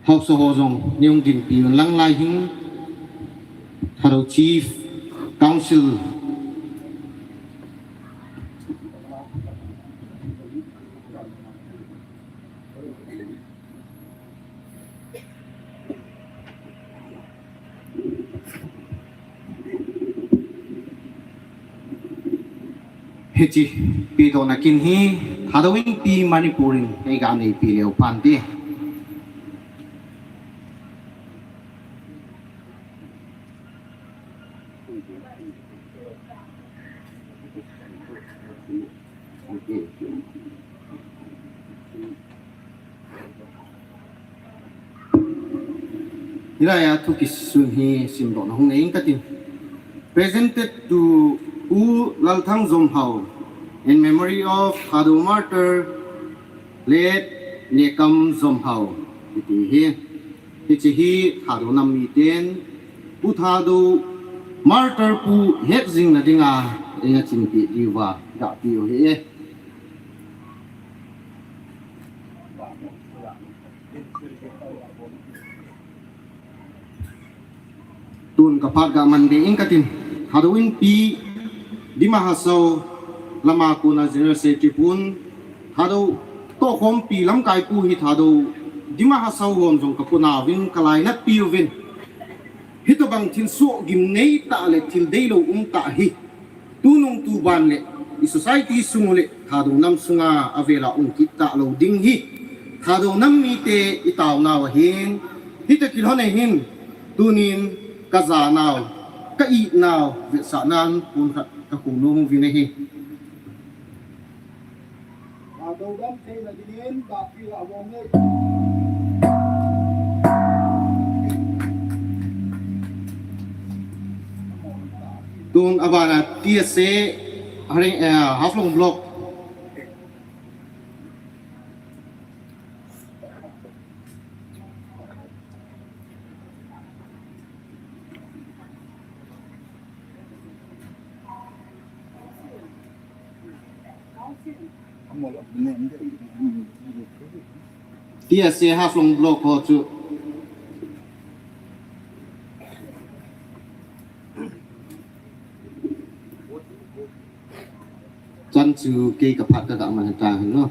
Haosa ho jong neihin dinpi un lang lai hin, Thadou Chief Council. Hiche pedohna kin hi Thadou Inpi Manipur in eiga neipi leu pante. Hilai a thu kisun hi simdohna hung nei ing katin. Presented to Pu Lalthang Zomhau in memory of Thadou martyr late Nekam Zomhau, kiti hi. Hiche hi Thadou nam miten Pu Thadou martyr pu het jing na dinga eina chinpeh diuva gahpi u hi e. Tun ka phat ga man be ing katin, Thadou Inpi Dima Hasao lama kona General Secretary pun, Thadou tohkhompi lamkai pu hi Thadou Dima Hasao hon jong ka kona uvin ka lainatpi uvin. Hitobang thilsoh gimnei tah le thil deilou um tah hi. Tunung tuban le i society sung le Thadou nam sunga avela um kit talou ding hi Thadou nam mite i taonau ahin, hita kilhon ahin, tunin ka janau, ka itnau vetsahnan pon khat ka khum nom uvin ahi. Lodam theina dingin, Baptist a vong le. Tun abana T S A, Haring, eh, Haflong Block. T S A Haflong Block ho chu. Chan chu kei ka phat ka ga man ta hin no.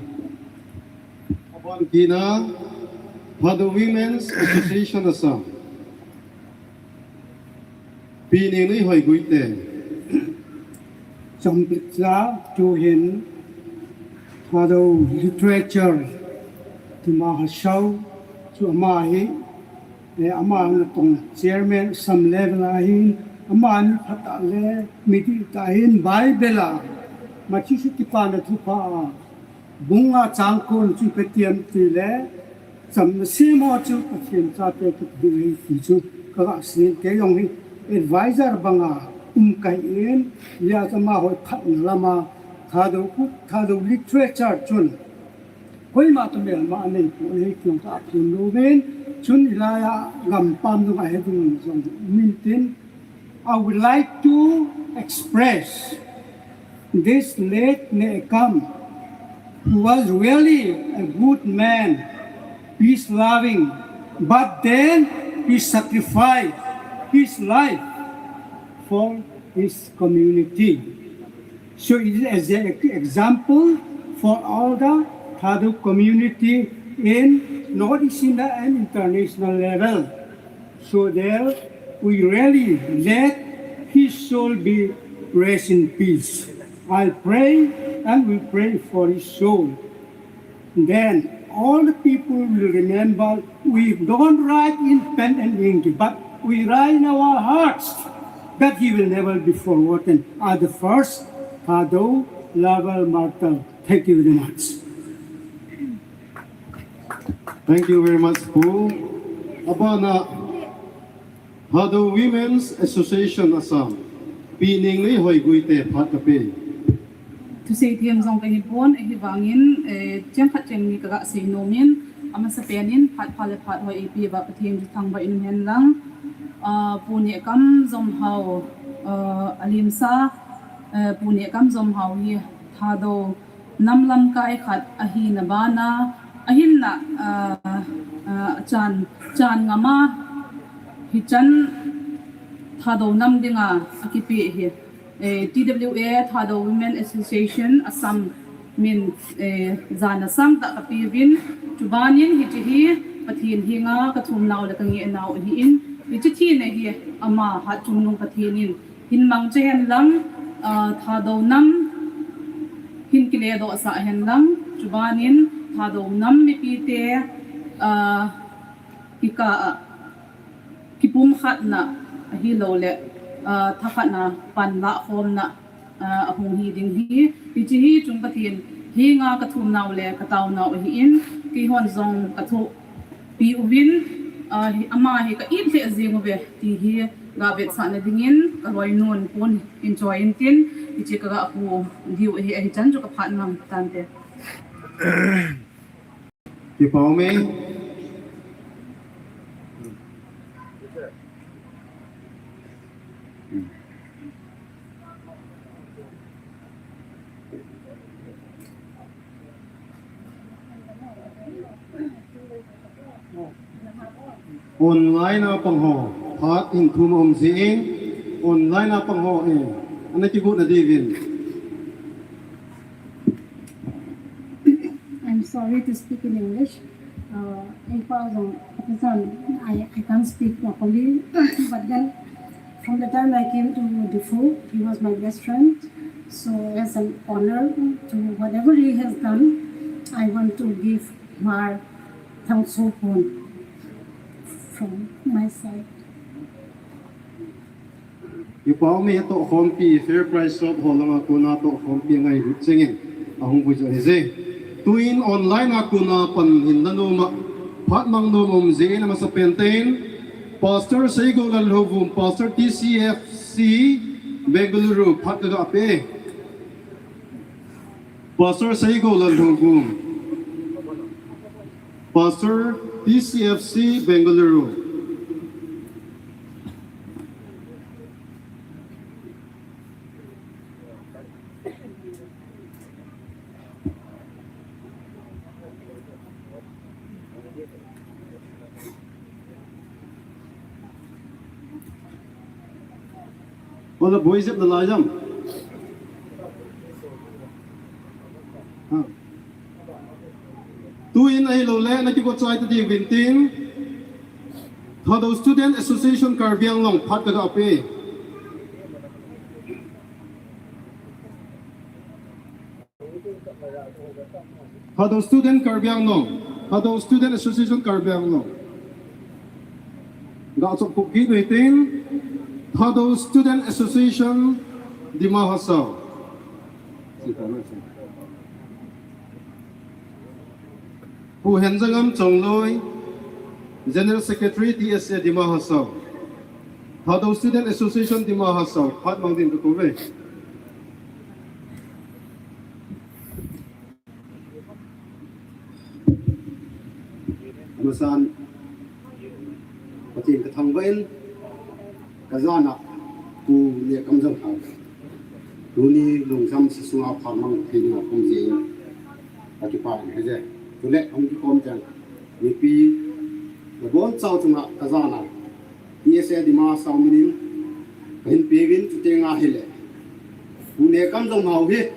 Abon kina, Thadou Women's Association Assam. Pi Ningnei Hoiguite. Chomkhat chu hin Thadou literature Dima Hasao chu ama hi, eh, ama natong chairman Assam level a hin, ama ni phat a le, midih tah hin Bible a, Matthew sixteen a thupha a, bung nga chang ko chu Pathen ti le, chamna sem ho chu Pathen chate kiding ahi ti chu ka ga sei, kei jong hi advisor banga um kahi in, hijeh a chu ama hoi phatna lama Thadou, Thadou literature chun koima toh melma anei poi, hiti jong ka phon louvin, chun hilai a gampam dunga hi ding jong um intin, I would like to express this late Ne Kam, who was really a good man, peace loving, but then he sacrificed his life for his community. So it is as an example for all the Thadou community in Northeast India and international level. So there we really let his soul be rest in peace. I pray and we pray for his soul. Then all the people will remember, we don't write in pen and ink, but we write in our hearts that he will never be forgotten as the first Thadou lover martyr. Thank you very much. Thank you very much, Pu. Abana, Thadou Women's Association Assam, Pi Ningnei Hoiguite phat ka pe. Thusei them jong ka hi pon, ahivangin, eh, cheng khat cheng ni ka ga sei nom in, amasapen in, phat pha le phat hoi eipe uva Pathen thu thangvah in um hen lang. Ah, Pu Nehkam Jomhao, ah, alimsa, eh, Pu Nehkam Jomhao hi Thadou nam lamkai khat ahina bana, ahinna, ah, ah, chan, chan ngama hichan Thadou nam dinga akipe hi. Eh, T W A, Thadou Women Association, Assam min, eh, jana sangtah ka peuvin, chubanin hiche hi Pathen henga ka thum nau le ka ngeh nau ahin, hiche thina hi ama hatchungnung Pathen in hin mangcha hen lang, ah, Thadou nam hin kile doh sah hen lang, chubanin Thadou nam mipite, ah, kikah a kipumkhatna ahilouleh, ah, thakhatna panlah khomna, ah, ahung hi ding hi, hiche hi chung Pathen henga ka thum nau le ka tao nau ahin, keihon jong ka thohpi uvin, ah, hi, ama hi ka it lheh jeng uve ti hi ga vetsahna dingin ka loinun pon in choi intin, hiche ka ga pu diu ahi, ahichan chu ka phat ngam tante. Kipa ume. Online a pang ho, phat in thum um jin, online a pang ho, eh, ana kigot na diuvin. I'm sorry to speak in English. Uh, in Pao Zong, I, I can't speak properly, but then from the time I came to Diphu, he was my best friend. So as an honor to whatever he has done, I want to give my thanks so from my side. Kipa ume, tohkhompi, Fair Price Shop ho langa kona tohkhompi ngailut chengin ahung vui jo ahi je. Tuin online a kona pan hin na noma, phat mang nom um jeh in amasa pen ten, Pastor Seigo Lalhouvum, Pastor T C F C Bengaluru, phat kaga pe. Pastor Seigo Lalhouvum, Pastor T C F C Bengaluru. Wala boys jep na la jam. Ha. Tuin ahilou le, na kiko chai ta di vintin. Thadou Student Association Karbi Anglong, phat kaga pe. Thadou Student Karbi Anglong, Thadou Student Association Karbi Anglong. Ga chop kit uitin, Thadou Student Association Dima Hasao. Pu Henjangam Chongloi, General Secretary, T S A Dima Hasao. Thadou Student Association Dima Hasao, phat mang din ka kove. Amasan, Pathen kathangvah in, kajana, Pu Nekam Jonghau. Tuni lungdamsa sunga phat mang thei dinga kaum jeh in, kakipah in ahi je. Chule, hung kikhom chang, mipi, nabonchauva chunga, kajana, T S A Dima Hasao minin, kahin peuvin, chuteng ahile, Pu Nekam Jonghau hi,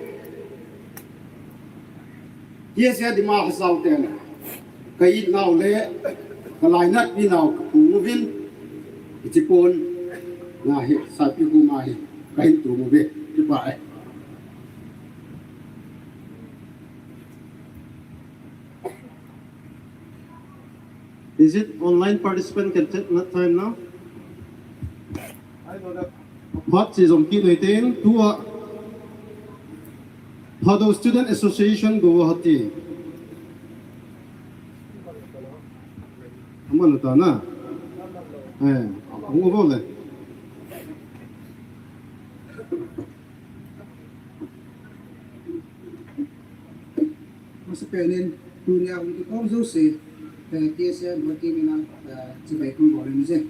T S A Dima Hasao ten, ka-it nau le, kalainatpi nau kapu uvin, hiche pon, na hi, saipi koma hi, kahin tum uve, kipah e. Is it online participant can take time now? Phat chi jong kit uitin, tua Thadou Student Association Guwahati. Aman ta na. Eh, hung uvo le. Masapen in, tunia hung kikhom jouse, eh, T S A Guwahati mina, eh, chibai kahung bol in ahi.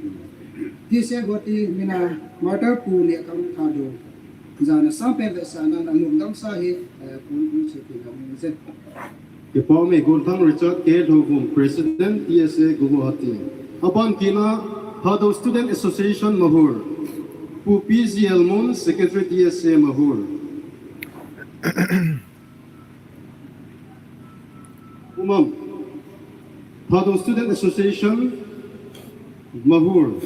T S A Guwahati mina Martyr Pu Nekam Thadou jana sangpen vetsahnan alungdamsa hi, eh, kahung, kahung seipeh in ahi. Kipah e. Gonthang Richard K Lhouvum, President, T S A Guwahati. Aban kit na, Thadou Student Association Mahur, Pu P G L Mun, Secretary, T S A Mahur. Umam. Thadou Student Association, Mahur.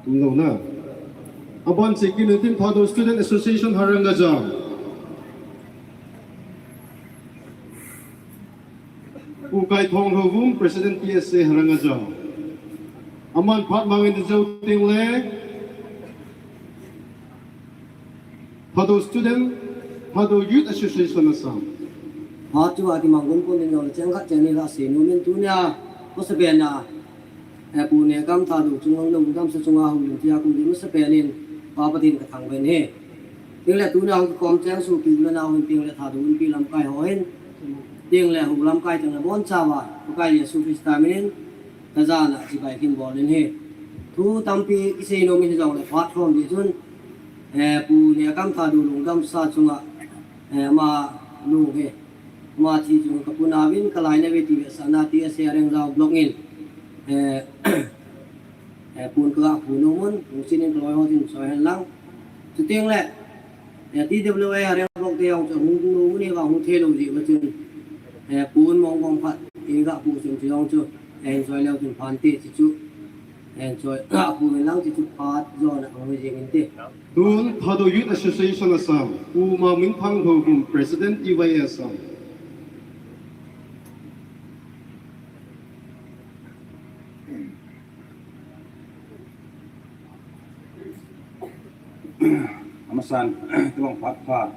Umlou na. Aban chi kit uitin, Thadou Student Association, Harangajao. Pu Kaithong Lhouvum, President, T S A, Harangajao. Aman phat mang in jou teng le, Thadou Student, Thadou Youth Association Assam. Phat chu akimang gon pon in jong le, cheng khat cheng ni la sei nom in, tunia, masapen a, eh, Pu Nekam Thadou chunga lungdamsa chunga hung lut tia kahung lut masapen in, Pa Pathen kathangvah in ahi. Tin le tunia hung kikhom cheng sopi le nao hin, tin le Thadou Inpi lamkai ho hin, tin le hou lamkai teng le nabonchauva, Pakai Jesu Christa minin, kajana chibai kahung bol in ahi. Thu tampi kisei nom in jong le phat lhom ding chun, eh, Pu Nekam Thadou lungdamsa chunga, eh, ama lung hi, ama thi chunga kapuna uvin, kalainat ve ti vetsahna T S A Harangajao Block in, eh, eh, pon kaga phu nom un, lungset in kaloi ho chun choi hen lang. Chuteng le, eh, T W A Harangajao Block te jong chu hung nom un, ahivang hung thei lou jeh uva chun, eh, pon mong mong khat, iga phu chun chu jong chu, eh, hin choi leu chun phante, chuchu, eh, choi, aphu hen lang, chuchu phat jona ahung jing inte. Tun Thadou Youth Association Assam, Pu Maminthang Lhouvum, President, T Y A Assam. Amasan, tobang phat pha,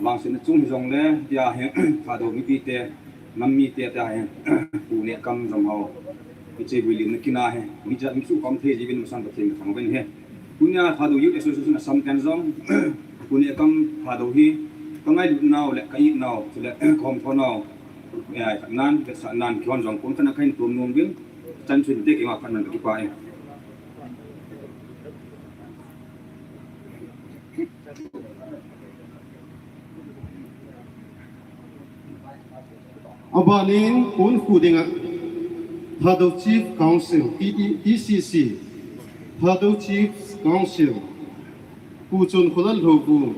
vangsetna chung hijongle, tia hi, Thadou mipite, nam mite tia hi, Pu Nehkam jong ho, hiche vui limna kin a hi, mi jat mi sukhom thei jiuvin amasan Pathen kathangvah in ahi. Tunia Thadou Youth Association Assam ten jong, Pu Nehkam Thadou hi, kangailutnau le ka-itnau, chule kahomthonau, eh, khatnan, vetsahnan, kihon jong, kon khatna kahin tom nom uvin, chan chun te kima khatnan kakipah e. Abanin, pon khu dinga, Thadou Chief Council, T E, T C C, Thadou Chief Council, Pu Chonkholal Lhouvum.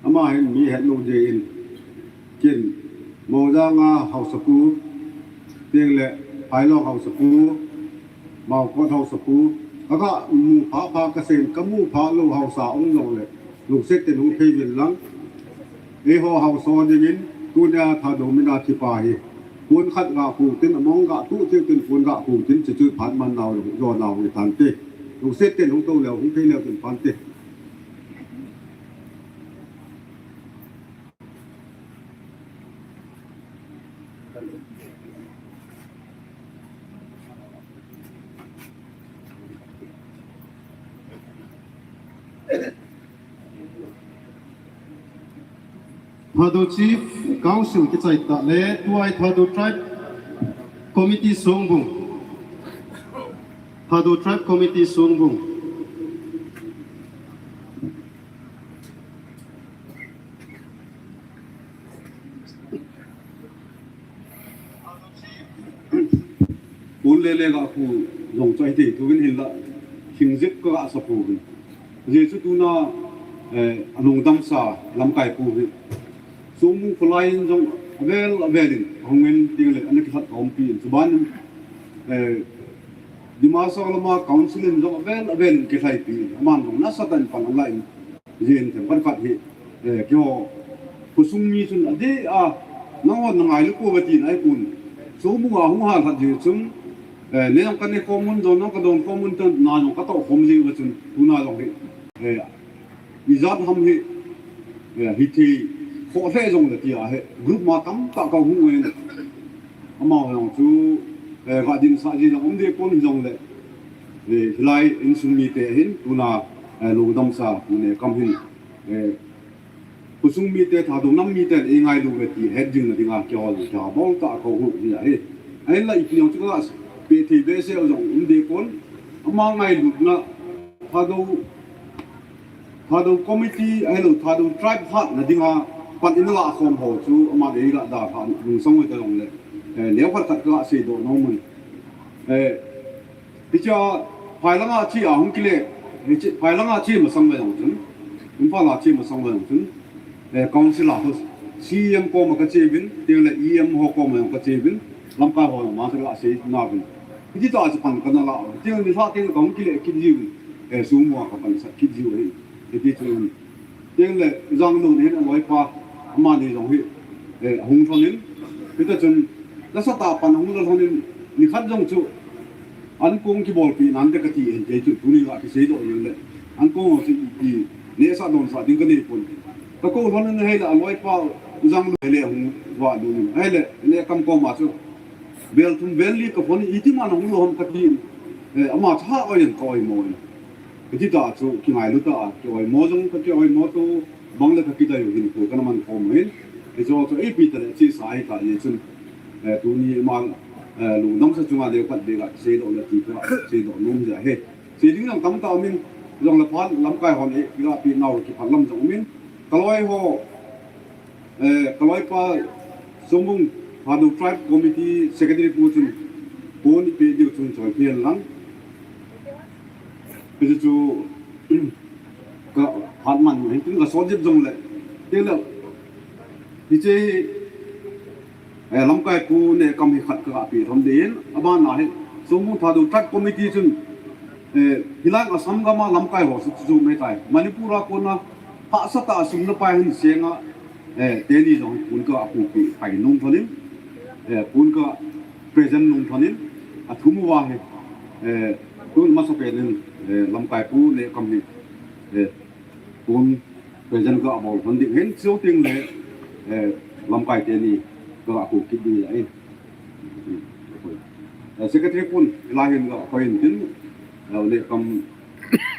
Ama hin mi hetlou ding in, ken, Mojang a haosapu, tengle, Phailong haosapu, Maokot haosapu, kaga mu pha pha kasei, kamu pha lou haosa um jongle, lungset in hung thei uvin lang. Eiho haosa dingin, tunia Thadou min a thi pa hi, pon khat ga khu tin, among ga tu tin, pon ga khu tin, chuchu phat man nau, jo nau hi tante. Lungset in hung tou leu, hung thei leu tin tante. Thadou Chief Council kichai tah le, tua hi Thadou Tribe Committee Songbung. Thadou Tribe Committee Songbung. Pon lele ga khu jong chai thei tuvin hinla, hingjep kaga sa pouvin. Ajeh chu tuna, eh, alungdamsa lamkai pu hi. Songmu kholai in jong avel avel in, ahung in tengle, ana kikhat kaumpi in. Chuban in, eh, Dima Hasao lama Council in jong avel avel in kilhaipi in. Aman jong nasatah in pan ala in. Jin themkhat khat hi, eh, keiho khosung mi chun adeh a, nangho nangailu pouve tin ahipon. Songmu a hung hal khat jeh chun, eh, nei jong kanei khom un, jong nang kadon khom un, tin na jong katoh khom jiuve chun, tuna jong hi, eh, ijat ham hi, eh, hithei khoh lheh jongle tia hi, group ma tamtah kahung in. Amaho jong chu, eh, gadinsah ji jong um deh pon hijongle, eh, hilai insung mite hin, tuna, eh, lungdamsa, Pu Nehkam hin, eh, khosung mite, Thadou nam mite, eingailu uve ti het jing na dinga keiho jong kiha bol tah a kakou u hi ahi. Ahinla ipi jong chu kaga pe thei behseh u jong um deh pon, ama ngailutna, Thadou, Thadou committee, ahilou Thadou tribe hatna dinga pan in ala khom ho chu, aman eila dalhah lungsang u ta jongle, eh, neokhat khat kaga seidoh nom un. Eh, hichea, phai langa che a hung kile, hiche, phai langa che masang uva jong chun, Imphal a che masang uva jong chun, eh, council a ho, C E M koma kache uvin, tengle E M ho koma jong kache uvin, lamkai ho jong ma kaga sei nauvin. Hiti tah a chu pan kana la u, tengle nilhah teng kahung kile kit jiu, eh, Songmu a kapansat kit jiu ahi, hiti chun. Tengle, Janglun hin aloipa, amani jong hi, eh, ahung lhon in, hita chun, nasatah a pan ahung la lhon in, nikhat jong chu, ankong kibolpi nante kati in, kei chun, tuni ga kiseidoh jeng le, ankong ho chu i, i, nehsah donsah ding kanei pon. Kakou lhon in ahile, aloipa, Janglun ahile ahung valut in, ahile, Nehkam koma chu, vel thum vel li kaphon in, iti man ahung lou ham kati in, eh, ama chu ha oi in ka oimo in. Hiti tah chu kingailu tah a, kioimo jong ka kioimo to, bang le ka kidei u hin ko kana man khom u hin. Hiche chu ipi tah le chesa ahitah jeh chun, eh, tuni ama, eh, lungdamsa chunga neokhat beh ga seidoh le ti ka seidoh nom jeh ahi. Sei ding jong tamtah um in, jong le phat lamkai hon e, kiga pi nau kiphat lam jong um in. Kaloi ho, eh, kaloipa Songbung Thadou Tribe Committee Secretary pu chun, pon ipe diu chun choi pi hen lang. Hichu, ka phat man, hitin ka sot jep jongle. Tengle, hiche, eh, lamkai pu Nehkam hi khat kaga pe lhon ding in, abana hi, Songbung Thadou Tribe Committee chun, eh, hilai Assam gam a lamkai ho chu chu mai tai. Manipur a kona, Hahsa tah a sum le pai hin seng a, eh, teni jong hi pun ka a pupi pai nom thonin, eh, pun ka present nom thonin, a thum uva hi, eh, tun masa pen in, eh, lamkai pu Nehkam hi, eh, pun present ka a bol thon ding hin, chuteng le, eh, lamkai teni ka a pupi ding ahi. Eh, secretary pun, hilai hin ka a koi in tin, eh, Nehkam,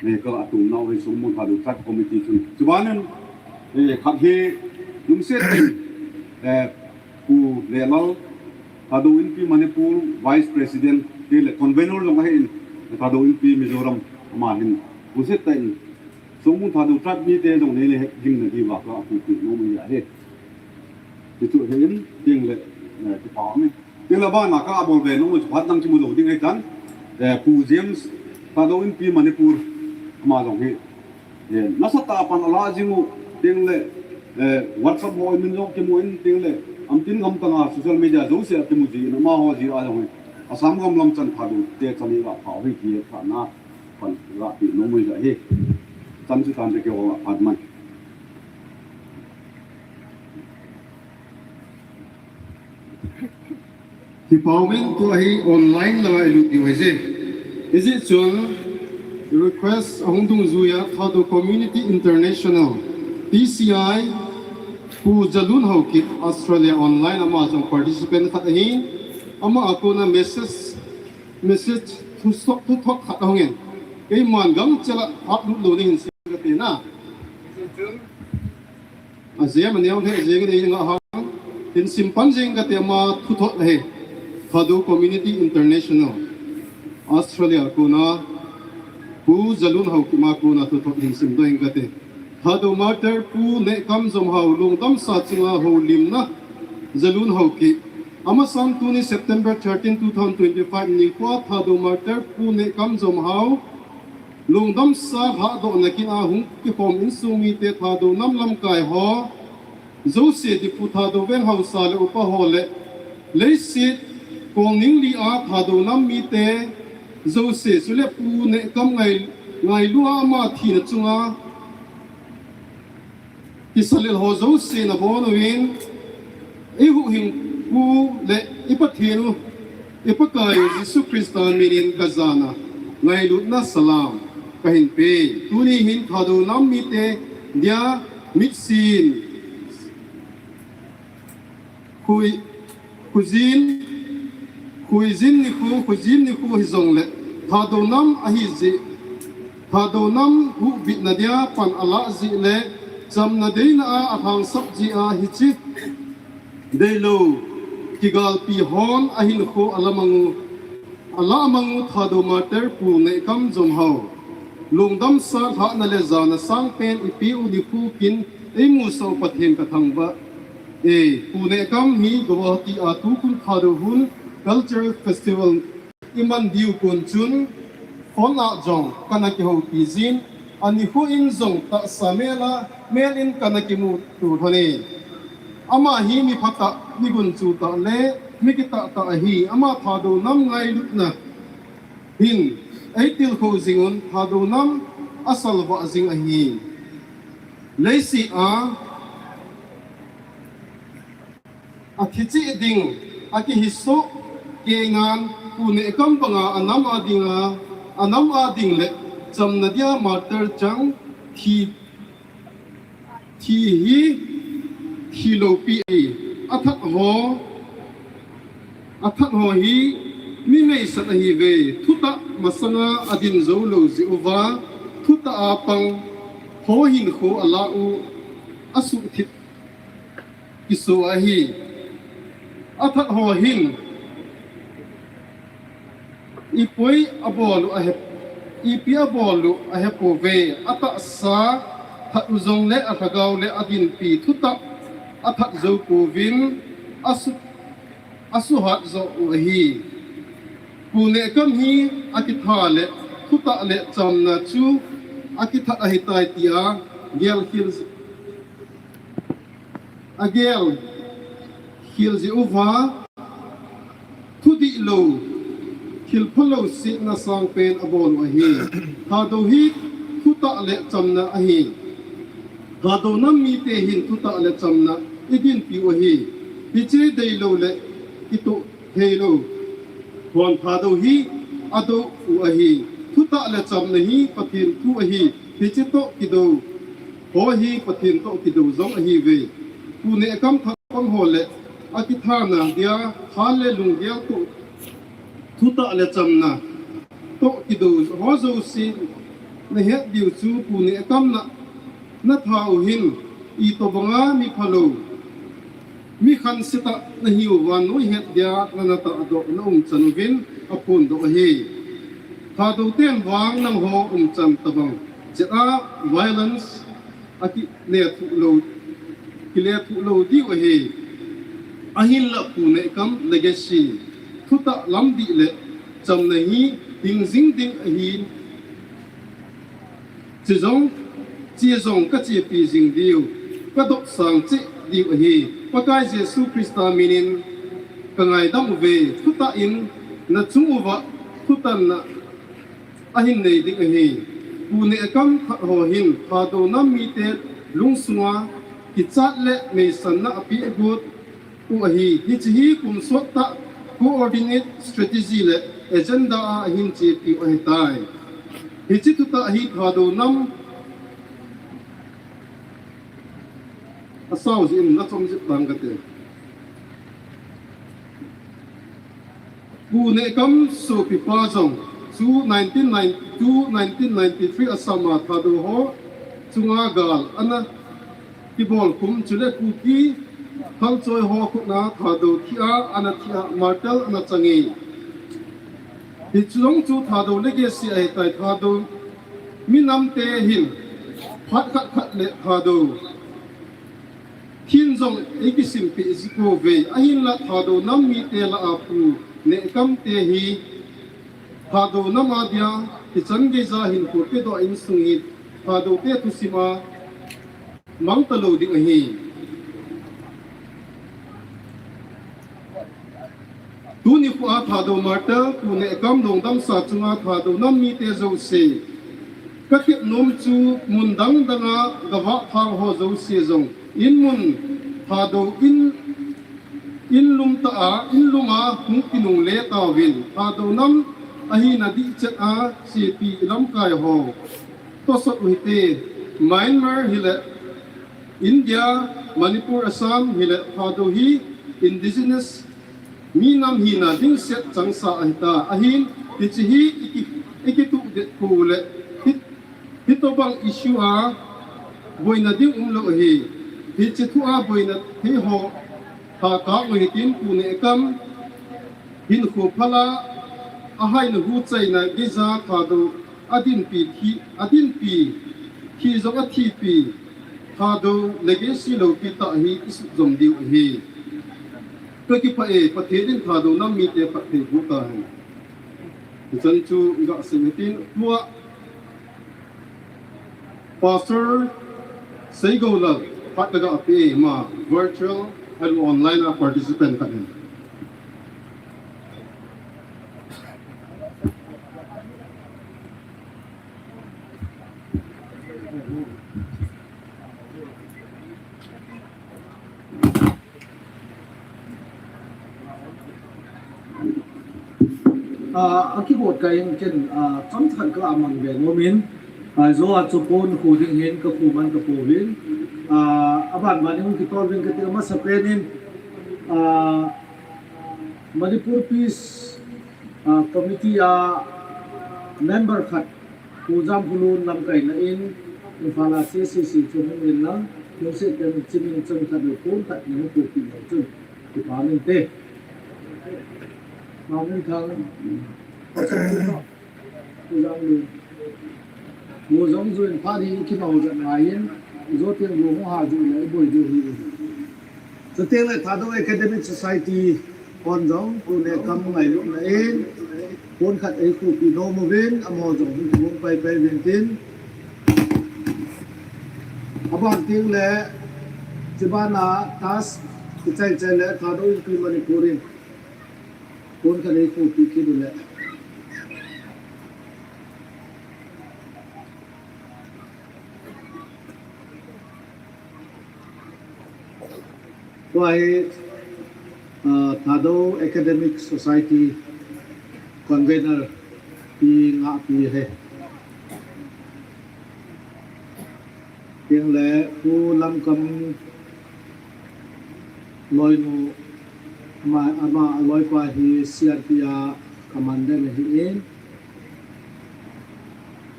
Nehkam a tum nau hi Songmon Thadou Tribe Committee chun. Chubanin, eh, khat hi, lungset in, eh, Pu Lehlal, Thadou Inpi Manipur Vice President, ti le convener jong ahi in, Thadou Inpi Mizoram ama hin, lungset tah in, Songmon Thadou Tribe mite jong nei le hek ding na diuva ka a pupi nom ahi. Ti chu hi in, ting le, eh, ti pa mi. Teng le bana ka a bol ve nom chu phat dang kimu lou ding ahi tan. Eh, Pu James, Thadou Inpi Manipur, ama jong hi, eh, nasatah a pan a la jing u, teng le, eh, WhatsApp ho min jong kimu in, teng le, amtin gam tanga social media jouse a kimu ji in, amaho ji a jong hi, Assam gam lam chan Thadou te chan hi la pha hi ki pha na, pan la pi nom ahi. Chan chu tan te ke ho phat man. Hi pau min tua hi online langa i lut diu ahi je. Hijeh chun request ahung dungjuiya Thadou Community International, T C I, Pu Jalun Haokip, Australia online, ama jong participant khat ahi. Ama a kona message, message thu sok, thu thot khat ahung in. Keiman gangchel a hap lut lou ding hin sei kate na. Hijeh chun A jeh a neo le jeng in ei nga hang, hin simpan jeng kate ama thuthot ahi. Thadou Community International, Australia kona, Pu Jalun Haokip a kona thuthot hin simdoh ing kate. Thadou Martyr Pu Nehkam Jomhao lungdamsa chunga houlimna Jalun Haokip. Amasan tuni September thirteen, two thousand twenty-five nikhoa Thadou Martyr Pu Nehkam Jomhao lungdamsa lhahdohna kin a hung kikhom insung mite Thadou nam lamkai ho jouse, Diphu Thadou Veng haosa le upa ho le leiset kong ningli a Thadou nam mite jouse, chule Pu Nehkam ngai, ngailu a ama thina chunga kisalel ho jouse nabon uvin, i huhhingpu le i Pathen u, i Pakai u Jesu Christa minin ka jana ngailutna salam kahin pe. Tuni hin Thadou nam mite dia mitsin khui, khujin, khuijin nikho, khujin nikho hijongle, Thadou nam ahi jeh, Thadou nam huhbitna dia pan alah jeh le, chamna deina a alhangsap jeh a hiche deilou kigalpi hon ahinkho alamang u, alamang u Thadou Martyr Pu Nehkam Jomhao lungdamsa lhahna le jana sangpen ipi u nikho kin eimusah u Pathen kathangvah e. Pu Nehkam hi Guwahati a tukum Thadou Hun Cultural Festival iman diu kon chun, phone a jong kana kihoupi jin, anikho in jong tahsa mel a, mel in kana kimuto lhon e. Ama hi mi phatah, mi gunchu tah le mi kitah tah ahi, ama Thadou nam ngailutna hin eitilkhou jing un, Thadou nam asalvah jing ahi. Leiset a athi cheh ding, akihisoh kei ngan, Pu Nehkam banga anam a dinga, anam a ding le chamna dia martyr chang thi, thi hi thi loupi ahi. Athat ho, athat ho hi mi ngaisat ahiuve. Thutah masanga adin jou lou jeh uva, thutah a pang ho hinkho alah u, asuhthip kiso ahi. Athat ho hin ipi abol u ahe, ipi abol u ahepouve. Atahsa that u jongle alhagao le adinpi thutah athat jou pouvin asu, asuhat joh u ahi. Pu Nehkam hi akitha le thutah le chamna chu akithat ahitai tia gelkhel, agelkhel jeh uva, thudihlou, thilphalou setna sangpen abol u ahi. Thadou hi thutah le chamna ahi. Thadou nam mite hin thutah le chamna i dinpiu ahi. Hiche deilou le kitoh theilou hon Thadou hi adou u ahi. Thutah le chamna hi Pathen thu ahi. Hiche toh kidou ho hi Pathen toh kidou jong ahiuve. Pu Nehkam thah pang ho le akithana dia hal le lunggel toh thutah le chamna toh kidou ho jouse nahet diu chu Pu Nehkam na, natha u hin itobanga mi phalou, mi khansetah nahiuva noihet dia na natahdoh na umchan uvin aphondoh ahi. Thadou ten vang nangho umchan tobang chet a violence akilethuh lou, kilethuh lou diu ahi. Ahinla Pu Nehkam legacy, thutah lamdih le chamna hi hingjing ding ahi. Chejong, chejong kachepi jing diu, kadopsang cheh diu ahi. Pakai Jesu Christa minin kangaidam uve. Thutah in nachung uva thutanna ahin nei ding ahi. Pu Nehkam thah ho hin Thadou nam mite lungsunga kichat le meisanna apeh got u ahi. Hiche hi kum sot tah coordinate strategy le agenda a ahin chepiu ahitai. Hiche thutah hi Thadou nam asao jeh in nachom jep tang kate. Pu Nehkam sopipa jong chu nineteen ninety-two, nineteen ninety-three asama Thadou ho chunga gal ana kibolkhum chule Kuki Thalchoi ho khutna Thadou thi a ana thi a martyr ana change. Hiche jong chu Thadou legacy ahitai. Thadou minamte hin phat khat khat le Thadou thin jong eikisimpeh ji pouve. Ahinla Thadou nam mite lah a Pu Nehkam te hi Thadou nam a dia hichan geija hinkho pedoh insung hi Thadou te thusim a mang talou ding ahi. Tuni khoa Thadou martyr Pu Nehkam lungdamsa chunga Thadou nam mite jouse katep nom chu mun dang danga gavah thang ho jouse jong in mun Thadou in, in lum tah a, in lum a hung kinungle tauvin. Thadou nam ahina dihchet a chepi lamkai ho tosot u hite. Myanmar hile India, Manipur, Assam hile Thadou hi indigenous mi nam hina dingset changsa ahita. Ahin hiche hi iki, ikituh det pou le hi, hitobang issue a boina ding umlou ahi. Hiche thu a boina thei ho ha ka u hitin Pu Nehkam hinkho phala ahaina huchaina geija Thadou adinpi thi, adinpi thi jong athipi Thadou legacy loupi tah hi isuh jom diu ahi. Kakipah e, Pathen in Thadou nam mite phatthei boh tahen. Hichan chu gasei hitin tua Pastor Seigoulal phat kaga pe e, ama virtual and online a participant khat ahi. Ah, akibot kah in ken, ah, chomcha khat ka aman ve nom in, ah, jo a chu pon khu ding hin ka khu man ka pouvin, ah, aban ban in kitol vin kati. Amasapen in, ah, Manipur Peace, ah, Committee a member khat Pu Jamkhulun lamkaina in, Imphal a C C C chu hung in lang, lungset tah in chimin chang khat le pon khat nei hung puipi lou chun, kipa min te. Mangminthang, Pu Jamkhulun. Pu Jamkhulun phat hi kinau jat ngai in, jo teng lu hung ha ju le boi ju hi. Chuteng le Thadou Academic Society hon jong Pu Nehkam ngailutna in pon khat eikhupi nom uvin, amaho jong hung kibang pai pai uvin tin. Aban teng le, chubana task kichai chai le Thadou Inpi Manipur in pon khat eikhupi kit u le. Tua hi, uh, Thadou Academic Society Convener Pi Ngahpi hi. Tin le Pu Lamkam loinu ama, ama loipa hi C R P a commander ahi in.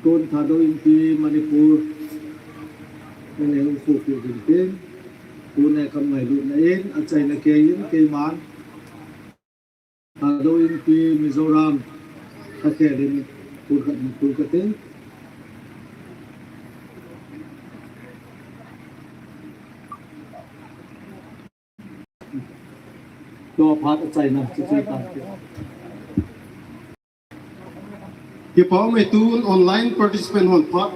Tun Thadou Inpi Manipur, nene ukhupi din tin, tun e kam ngailutna in, achaina keiyin, keiman, Thadou Inpi Mizoram, akhel in, tun khat in, tun khat in. Tua phat achaina, chu chu tan. Kipa ume, tun online participant hon phat,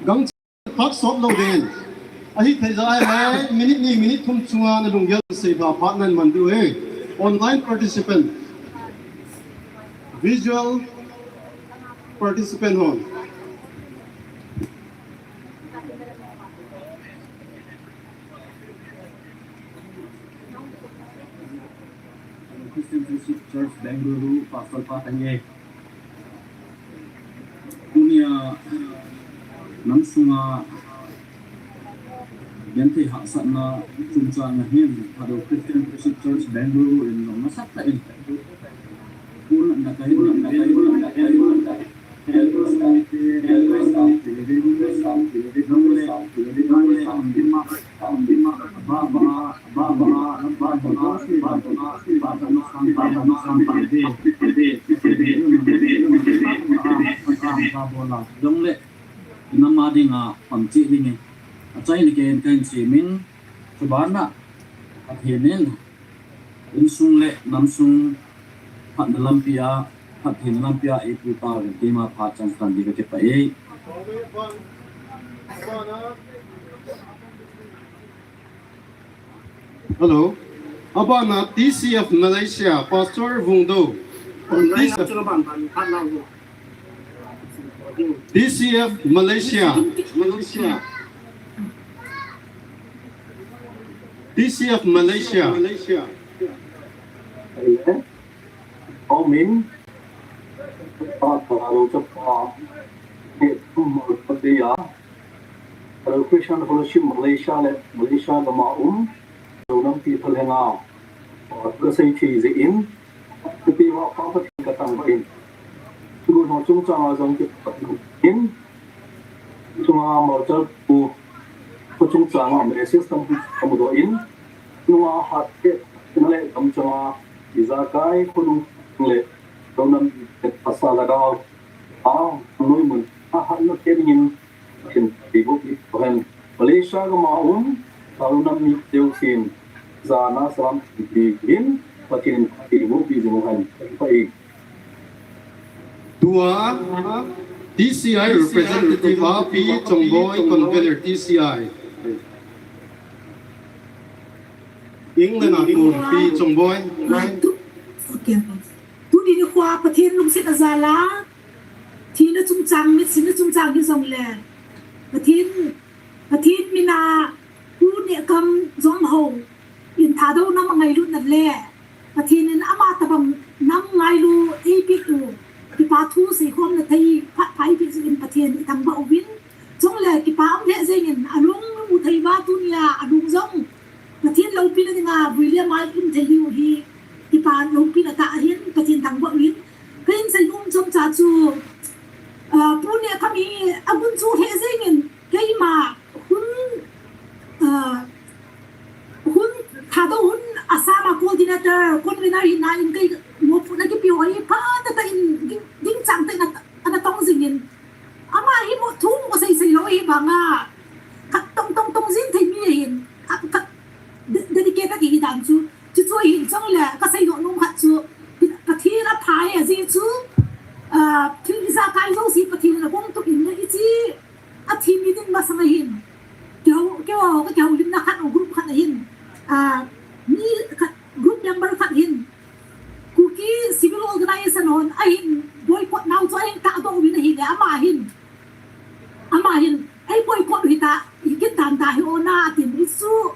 gang phat sot lou den. Ahithei jeh a le, minute ni, minute thum chunga nalunggel seiba phat naman diu ahi. Online participant. Visual participant hon. Christian Fellowship Church Bengaluru, Pastor pa kahi e. Tunia nam sunga genthei hahsatna chungchang a hin Thadou Christian Fellowship Church Bengaluru in jong nasatah in, pun na kahi, na kahi, na kahi, na kahi. Jongle, inam a dinga pang cheh dingin, achaina keiyin kahin semin, chubana, Pathen in, insung le namsung phatna lampi a, phattheina lampi a eipuipa uvin, keima phat chance tan ding kakipah e. Hello. Abana T C F Malaysia, Pastor Vungdo. T C F Malaysia. T C F Malaysia. Amen. Hello, Christian Fellowship Malaysia le Malaysia gam a um, Thadou nampi thalhenga, kasei thei jeh in, Kati va pa Pathen katangvah in. Tugun ho chungchang a jong kipa in. Chunga Marchal pu ho chungchang a message tampi kamudoh in. Nunga hat te, na le kamchang a, ijakai khonung le, Thadou nam pasal lhagao. A, noi mun, a hat na te dingin, Pathen in phatthei boh pi hen. Malaysia gam a um, Thadou nam mi deusin, jana salam pi hin, Pathen in phatthei boh pi jing hen. Pai. Tua, T C I representative a Pi Chongboi, convener T C I. England a kon Pi Chongboi. Tuni nikho a Pathen lungset ajal a, thina chungchang, mitthina chungchang hijongle, Pathen, Pathen mina Pu Nehkam jong hou in Thadou nam angailutna le, Pathen in ama tobang nam ngailu eipeh u, kipa thu seikhomna thei phat pha eipeh jeh in Pathen ithangvah uvin, chule kipa um lheh jengin alung u thei uva tunia alung jong Pathen loupina dinga vui le mal um thei diu hi kipa loupina tah ahin Pathen thangvah uvin. Kahin seinom chomcha chu, ah, Pu Nehkam hi agunchu lheh jengin keima hun, ah, hun Thadou hun Assam a coordinator, convener hina in kei mopohna kipe u hi phatah tah in ding, dingchang tah in ana, ana tong jingin. Ama hi mo thu mo seisei lou hi banga. Khat tong tong tong jing thei mi ahin. Khat, khat de-, dedicate a kihi dan chu. Chuchu ahin chule, kasei nom nom khat chu. Pathen apha e ajeh chu. Ah, thil ijakai jouse Pathen in agong tup in na ichi. Athi mi ding masang ahin. Kihou, kihou, kihoulimna khat, group khat ahin. Ah, mi khat, group member khat ahin. Kuki Civil Organization hon ahin boycott nau chu ahin tahdoh uvin ahile, ama hin. Ama hin, ei boycott u hita, hi kin dan da hi ona atin, ichu,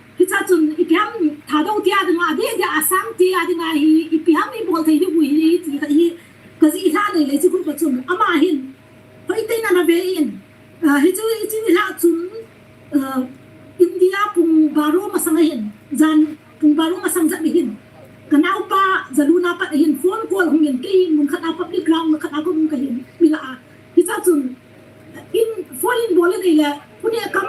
Hicha chun ipi ham Thadou te a dinga, adeh deh a Assam te a dinga hi ipi ham ibol thei diu hi ti kha hi kajih lha dei le chi khu pa chun ama hin hoi tei na na ve in, ah, hichu, hichu hi lha chun, ah, India pung baro masang ahin, jan pung baro masang jat ahin. Kanaopa jaluna pat ahin, phone call hung in, kei mun khat a public ground khat a kahung kahin, mi la a. Hicha chun, in phone in bol le nei le, Pu Nekam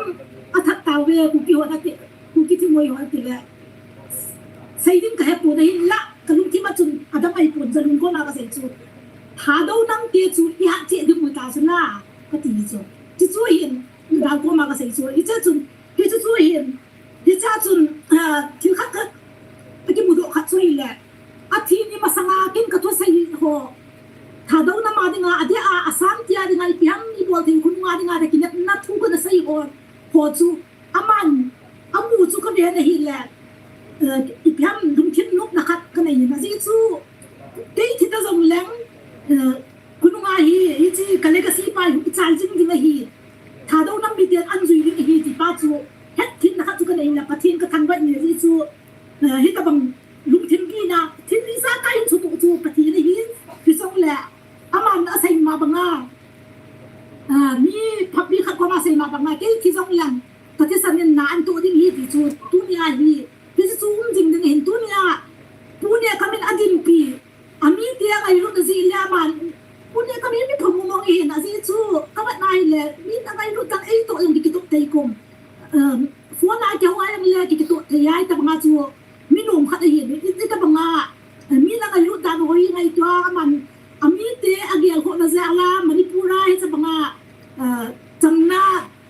athat tauve, Kuki hon ati, Kuki thingoi hon ati le. Sei ding kahe pon ahin la, kalungthim a chun, adang ahi pon, jalun koma kasei chu. Thadou nam te chu, ihat cheh ding u ta chu la, kati chu. Chu chu hin, midang koma kasei chu. Hiche chun, hichu chu hin, Hicha chun, ah, thil khat khat, akimudoh khat chu ahile. Athi ni masanga ken kathusei ho. Thadou nam a dinga, adeh a, Assam te a dinga, ipi ham ibol thei khonung a dinga, kinepna thu kana sei ho. Ho chu, aman, amu chu kave na hile. Eh, ipi ham lungthim nopna khat kanei na jeh chu. Kei thi ta jong leng, eh, Khonung a hi, hiche ka legacy pa hi kichai jing ding ahi. Thadou nam miten an jui ding ahi ti pa chu, hetthemna khat chu kanei na, Pathen kathangvah in ahi chu, eh, hitabang lungthim pina, thil ijakai in chutoh chu Pathen ahi, ti jong le, aman asei ma banga, ah, mi phabep khat koma asei ma banga, kei thi jong leng, kathisan in na an toh ding ahi ti chu, tuni a hi, hiche chu um jing ding ahin tuni a, Pu Nekam in adinpi, Amite angailutna jeh le aman, Pu Nekam hi mi phamong mong ahin, ajeh chu, kavet na hile, mi angailut dan eitoh jong kikitoh thei kom. Um, phone a kihou a jong le kikitoh thei a, hitabanga chu, mi nom khat ahin, hitabanga, eh, mi angailut dan hoi ngaito a, aman, amite agel khohna jeh a la, Manipur a hitabanga, eh, chamna,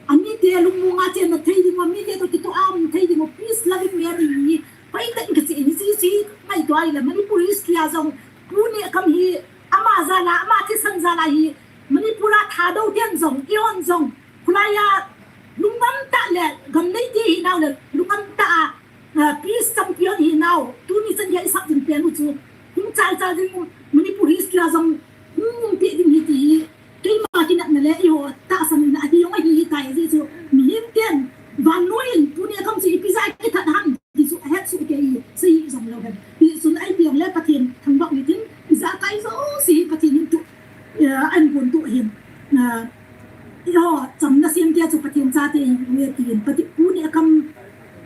Amite lungmong a chenna thei ding u, amite toh kitoh a um thei ding u, peace loving man ahi. Hoitah in kache in, hiche, hiche ngaito a hile Manipur history a jong, Pu Nekam hi, ama jal a, ama thisan jal a hi, Manipur a Thadou ten jong, eihon jong, khulai a, lungngam tah le, gam neite hinau le, lungngam tah a, ah, peace champion hinau, tuni chan gei isah jing pen u chu, hung chal chal jing u, Manipur history a jong, hung um peh ding ahi ti hi, Keima kinepna le eiho tahsan in ahi jong ahi tai, ajeh chu mihem ten vannoi in Pu Nekam chu ipi jeh a kithat ham ti chu ahet soh kei, sei jong lou hen. Hichun ipi jong le Pathen thangvah u hitin, ijakai jouse hi Pathen in tu, eh, ahin gon tu ahin. Ah, eiho chamna sem te chu Pathen chate ihiuve tin, Pathen Pu Nekam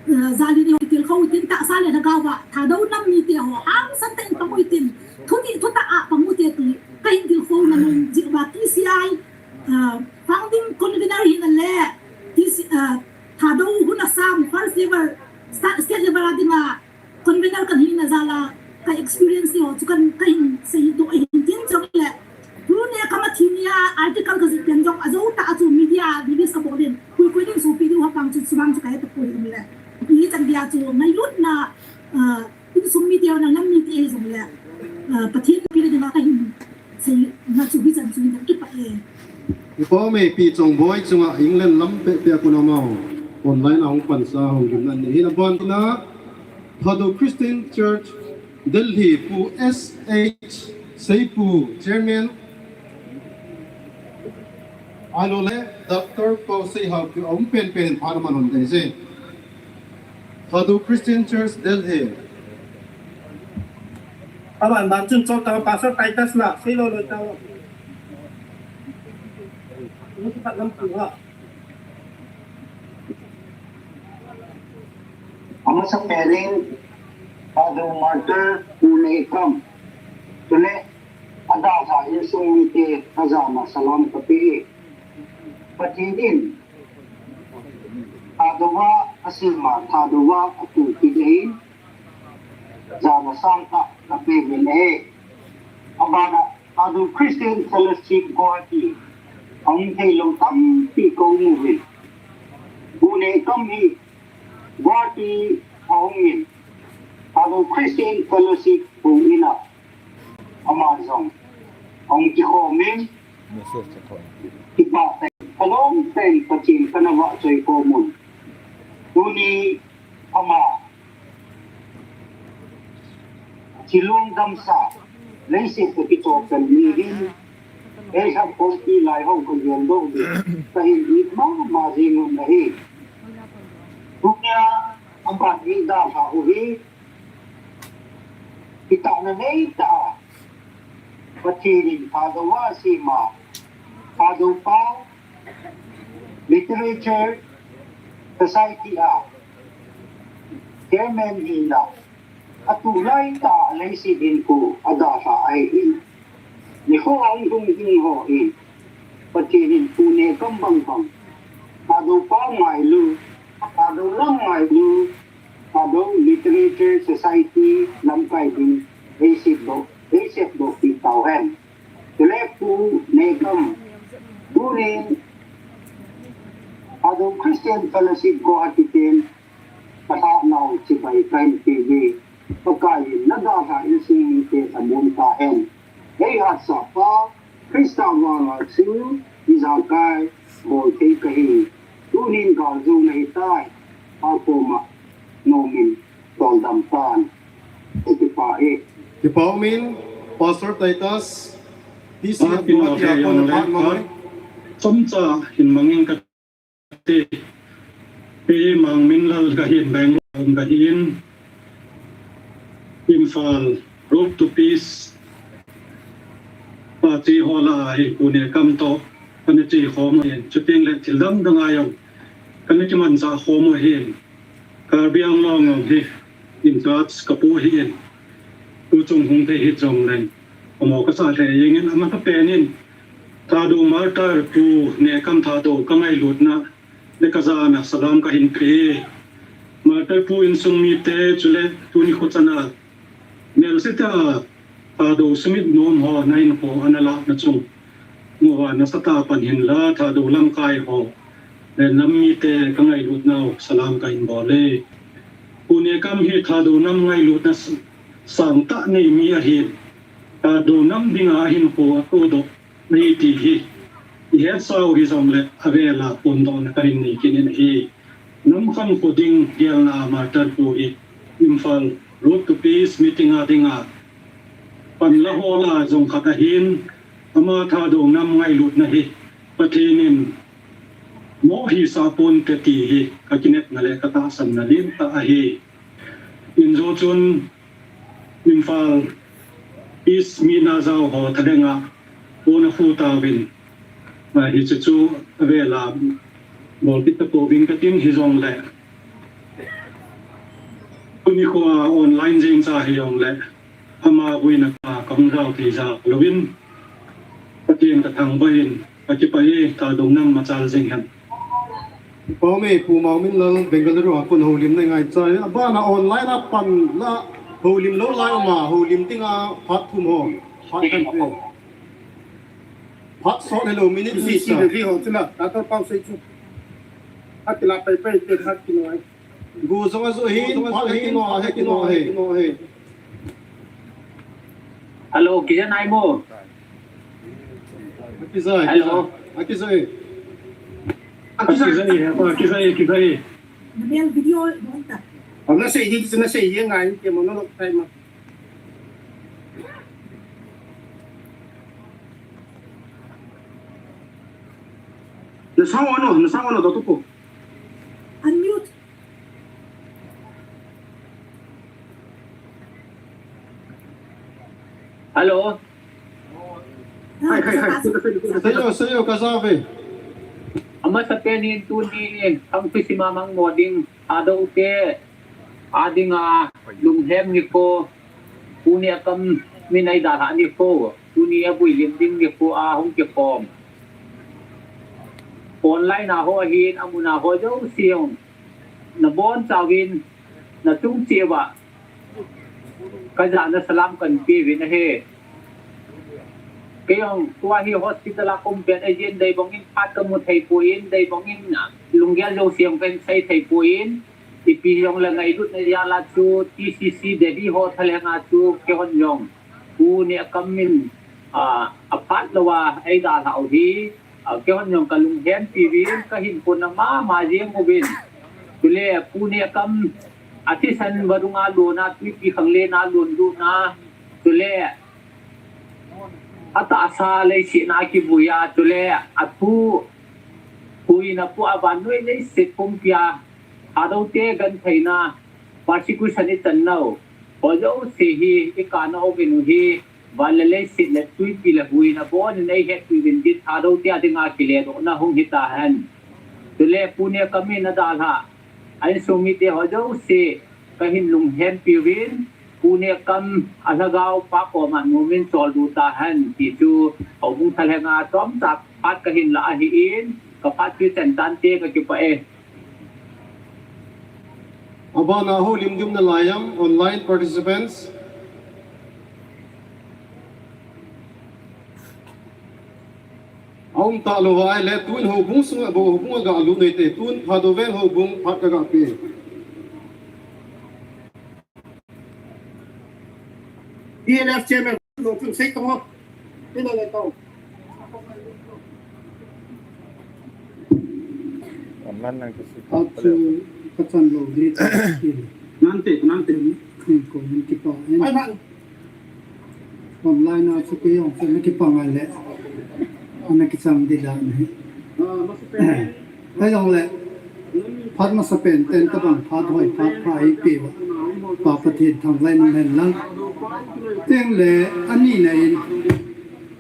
Eh, jal in eiho kitilkhou u hitin tahsa le lhagao a, Thadou nam mite ho, hangsan tah in pang u hitin, thudih thutah a pang u hite ti, kahin tilkhouna mun jeh uva T C I, eh, founding convener hina le, T C, eh, Thadou Hun Assam, first ever, sta-, state level a dinga, convener kahina jal a, ka experience ho chu kan, kahin seidoh ahin tin jong le, Pu Nekam athi nia article kajih pen jong ajou tah a chu media release kabol in. Koi koi din sopi diu ham vang chu chuvang chu kahe tapoi jong le. Hichan gei a chu ngailutna, ah, insung mite ho, nam mite hi jong le. Ah, Pathen pi le dinga kahin seina chu hichan chu hin kipah e. Ipa me Pi Chongboi chunga England lam peh peh a kon amau online a hung pansa hung gimna ni. Hina ban na Thadou Christian Church Delhi, Pu S H Seipu, Chairman, ahilou le, Doctor Pausei Haokip, aum penpen phat aman hon ding ahi. Thadou Christian Church, Delhi. Aban ban chun chota Pastor Titus la, seilou lou tao. Ni khat lam pu ha. Amasapen in, Thadou Martyr Pu Nekam, chule adalhah insung mite, ajana salam kape e. Pathen in, Thadou a asem a, Thadou a atoh kit ahin, jana sangtah kape uvin ahi. Abana, Thadou Christian Fellowship Guwahati, ahung theilou tampi kaum uvin. Pu Nekam hi Guwahati ahung in, Thadou Christian Fellowship hung in a, ama jong ahung kikhom in, Message a koi. Kipa tah, kalom tah in Pathen kana vahchoi komun. Tuni ama chilung damsa, leiset a kichopel mi hin, eiham khompi lai ho kagel doh ding, kahin it mama jing un ahi. Tunia aban eidalha u hi, kitahna neitah a, Pathen in Thadou a asem a, Thadou Pau Literature Society a Chairman hina, atulai tah a leiset hinkho adalha ahin. Nikho a hung lhung ding ho in, Pathen in Pu Nekam bangbang, Thadou Pau ngailu, Thadou lam ngailu, Thadou Literature Society lamkai ding, eisep doh, eisep doh pi tau hen. Chule Pu Nekam, tunin Thadou Christian Fellowship Guwahati ten, kalhahnau chibai kahin pe uve, Pakai in nadalha insung mite amun tahen. Eihatsah pa, Christa vanga chu ijakai bol thei kahi. Tunin galjou nahitai, Pa koma nomin toldam tan. Kipah e. Kipa umin, Pastor Titus, T C F Guwahati a kona phat mang e. Chomcha hin mangin kati. Kei Mangminlal kahin, Bangalore kahin. Imphal, Road to Peace. Party hall a hi Pu Nekam toh kana chekhom in, chuteng le thil dang dang a jong kana kimanchah khom u ahin. Karbi Anglong jong hi in charge kapu ahin. Tuchung hung thei hih jongleng, amaho kasah lheh jengin, amatah pen in Thadou Martyr Pu Nekam Thadou kangailutna le kajana salam kahin pe e. Martyr Pu insung mite chule tuni kho chana melse tah a Thadou sumit nom ho nahinkho analahna chung, ngova nasatah a pan hinla Thadou lamkai ho le nam mite kangailutnau salam kahin bol e. Pu Nekam hi Thadou nam ngailutna s-, sangtah nei mi ahin, Thadou nam dinga ahinkho atohdoh ahi ti hi ihetsau hijongle avela phondohna kahin nei kit in ahi. Nam khankho ding gelna a Martyr Pu hi Imphal Road to Peace meeting a dinga panla hola jong khat ahin, ama Thadou nam ngailutna hi Pathen in moh hisah ponte ti hi kakinepna le katahsanna lentah ahi. Injo chun Imphal East mi najao ho thalhenga pona khu tauvin, hiche chu avela bol kit tapouving katin, hijongle tuni khoa online jeng cha hijongle ama boina a kahung jao thei jal louvin Pathen kathangvah in, kakipah e, Thadou nam machal jing hen. Pau me, Pu Mangminlal Bengaluru a kon houlimna ingaicha e. Abana online a panla houlim lou lai uma, houlim dinga phat thum ho. Phat khat ve. Phat sot hello, minute ni sa. Ho chula, Doctor Pau sei chu. Phat kila pai pai te phat kinoi. Gu jong ajo hi, phat he kino, he kino, he kino, he. Hello, kija nai mo? Akijai, hello. Akijai. Akijai, akijai, akijai. Nabel video bonta. Amna sei hi, na sei hi ngai, ke mo no lok tai ma. Na sound on, na sound on, Doctor Pu. Unmute. Hello. Hai, hai, hai. Seiyo, seiyo, kaja ve. Amasapen in tuni, ang pisima mang mo ding, Thadou te, adinga, lunghem nikho, Pu Nekam min eidalhah nikho, tuni abuilim ding nikho, ahung kikhom. Online a ho ahin, amun a ho jouse jong nabonchauvin, nachung cheh uva kajana salam kahin peuvin ahi. Kei jong tua hi hospital a kaum pet ahin, deibang in phat kamu thei poi, deibang in lunggel jouse jong kahin sei thei poi. Ipi jongle ngailutna jal a chu T C C Delhi ho thalheng a chu keihon jong Pu Nekam min a, aphat lou a eidalhah u hi, a, keihon jong kalunghem piuvin, kahin ponna mama jeng uvin. Chule Pu Nekam athisan vadung a lonna, twipi khanglen a lon lutna, chule atahsa leiset a kivui a, chule athu huhhingna pua vannoi leiset pumpi a Thadou te gentheina, persecution ichan nau ho jouse hi ikana uvin u hi, van le leiset le twipi le huhhingna bonin eihetpi uvin tin Thadou te adinga kiledohna hung hitahen. Chule Pu Nekam in adalhah a insung mite ho jouse kahin lunghem piuvin, Pu Nekam alhagao Pa koma nomin choldo tahen ti chu houbung thalheng a chomcha phat kahin lah ahin, kaphat chu chan tante, kakipah e. Abana houlim ding um nalai em, online participants? Aum talou ahile tun houbung sunga bou houbung aga lut u hite, tun Thadou Veng houbung phat kaga pe. P L F chairman lo kun sei tong ho. Ni lo le tong. Online lang kasi. Achu kachan lou ni. Nante, nante. Ni ko ni kipa. Ai, man. Online a chu kei jong chu ana kipang a le ana kichang ding ahi. Hijongle phat masapen ten tabang phat hoi phat pha eipeh uva Pa Pathen thangvah in umhen lang. Tengle anina in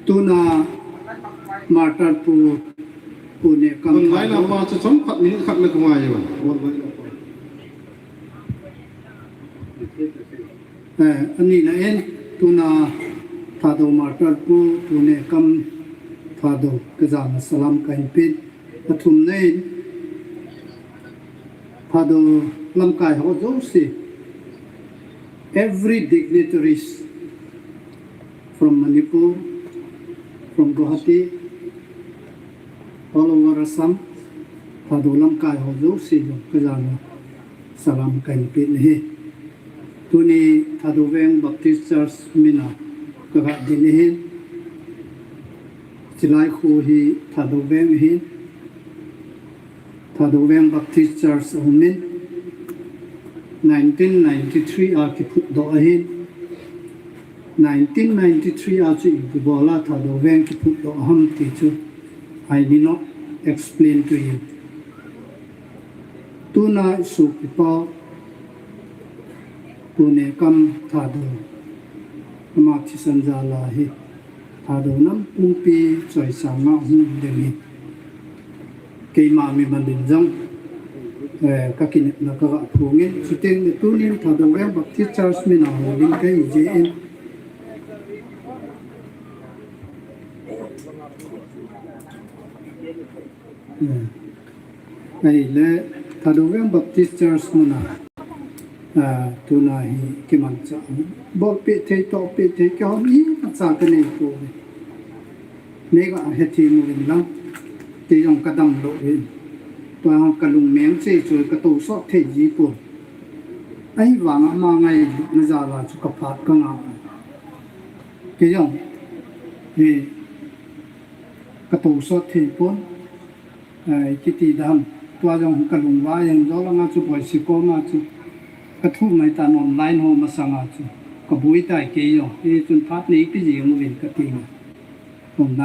tuna martyr Pu, Pu Nekam online a pa chu chomkhat minute khat le kangai uva. Online a pa. Eh, anina in tuna Thadou martyr Pu, Pu Nekam Thadou kajana salam kahin pen. Athumna in Thadou lamkai ho jouse, every dignitaries from Manipur, from Guwahati, all over Assam, Thadou lamkai ho jouse jong kajana salam kahin pen ahi. Tuni Thadou Veng Baptist Church mina kaga din ahin. Chilai kho hi Thadou Veng ahin. Thadou Veng Baptist Church aum in, nineteen ninety-three a kiphutdoh ahin. Nineteen ninety-three a chu ipi bol a Thadou Veng kiphutdoh ham ti chu I need not explain to you. Tuna isopipa Pu Nekam Thadou, ama thisan jal a hi Thadou nam pumpi choisang a hung ding ahi. Keima mimal in jong, eh, kakinepna kaga phong in, chuteng le tunin Thadou Veng Baptist Church mina houlim kahi jeh in. Eh. Ahile, Thadou Veng Baptist Church muna, ah, tuna hi kimanchah. Bolpeh thei, tohpeh thei, keihon imacha kanei pouve. Neiga hethem uvin lang, kei jong kadam lou vin. Tua kalung meng cheh chu katousot thei ji pon. Ahivanga ama ngailutna jal a chu kaphat kangah. Kei jong, hi, katousot thei pon. Ai, kiti dan, tua jong kalungvai jeng jol anga chu Boise koma chu. Kathu mai tan online ho masanga chu. Kaboi tai kei jong. Hichun phat neipe jeng uvin kati na.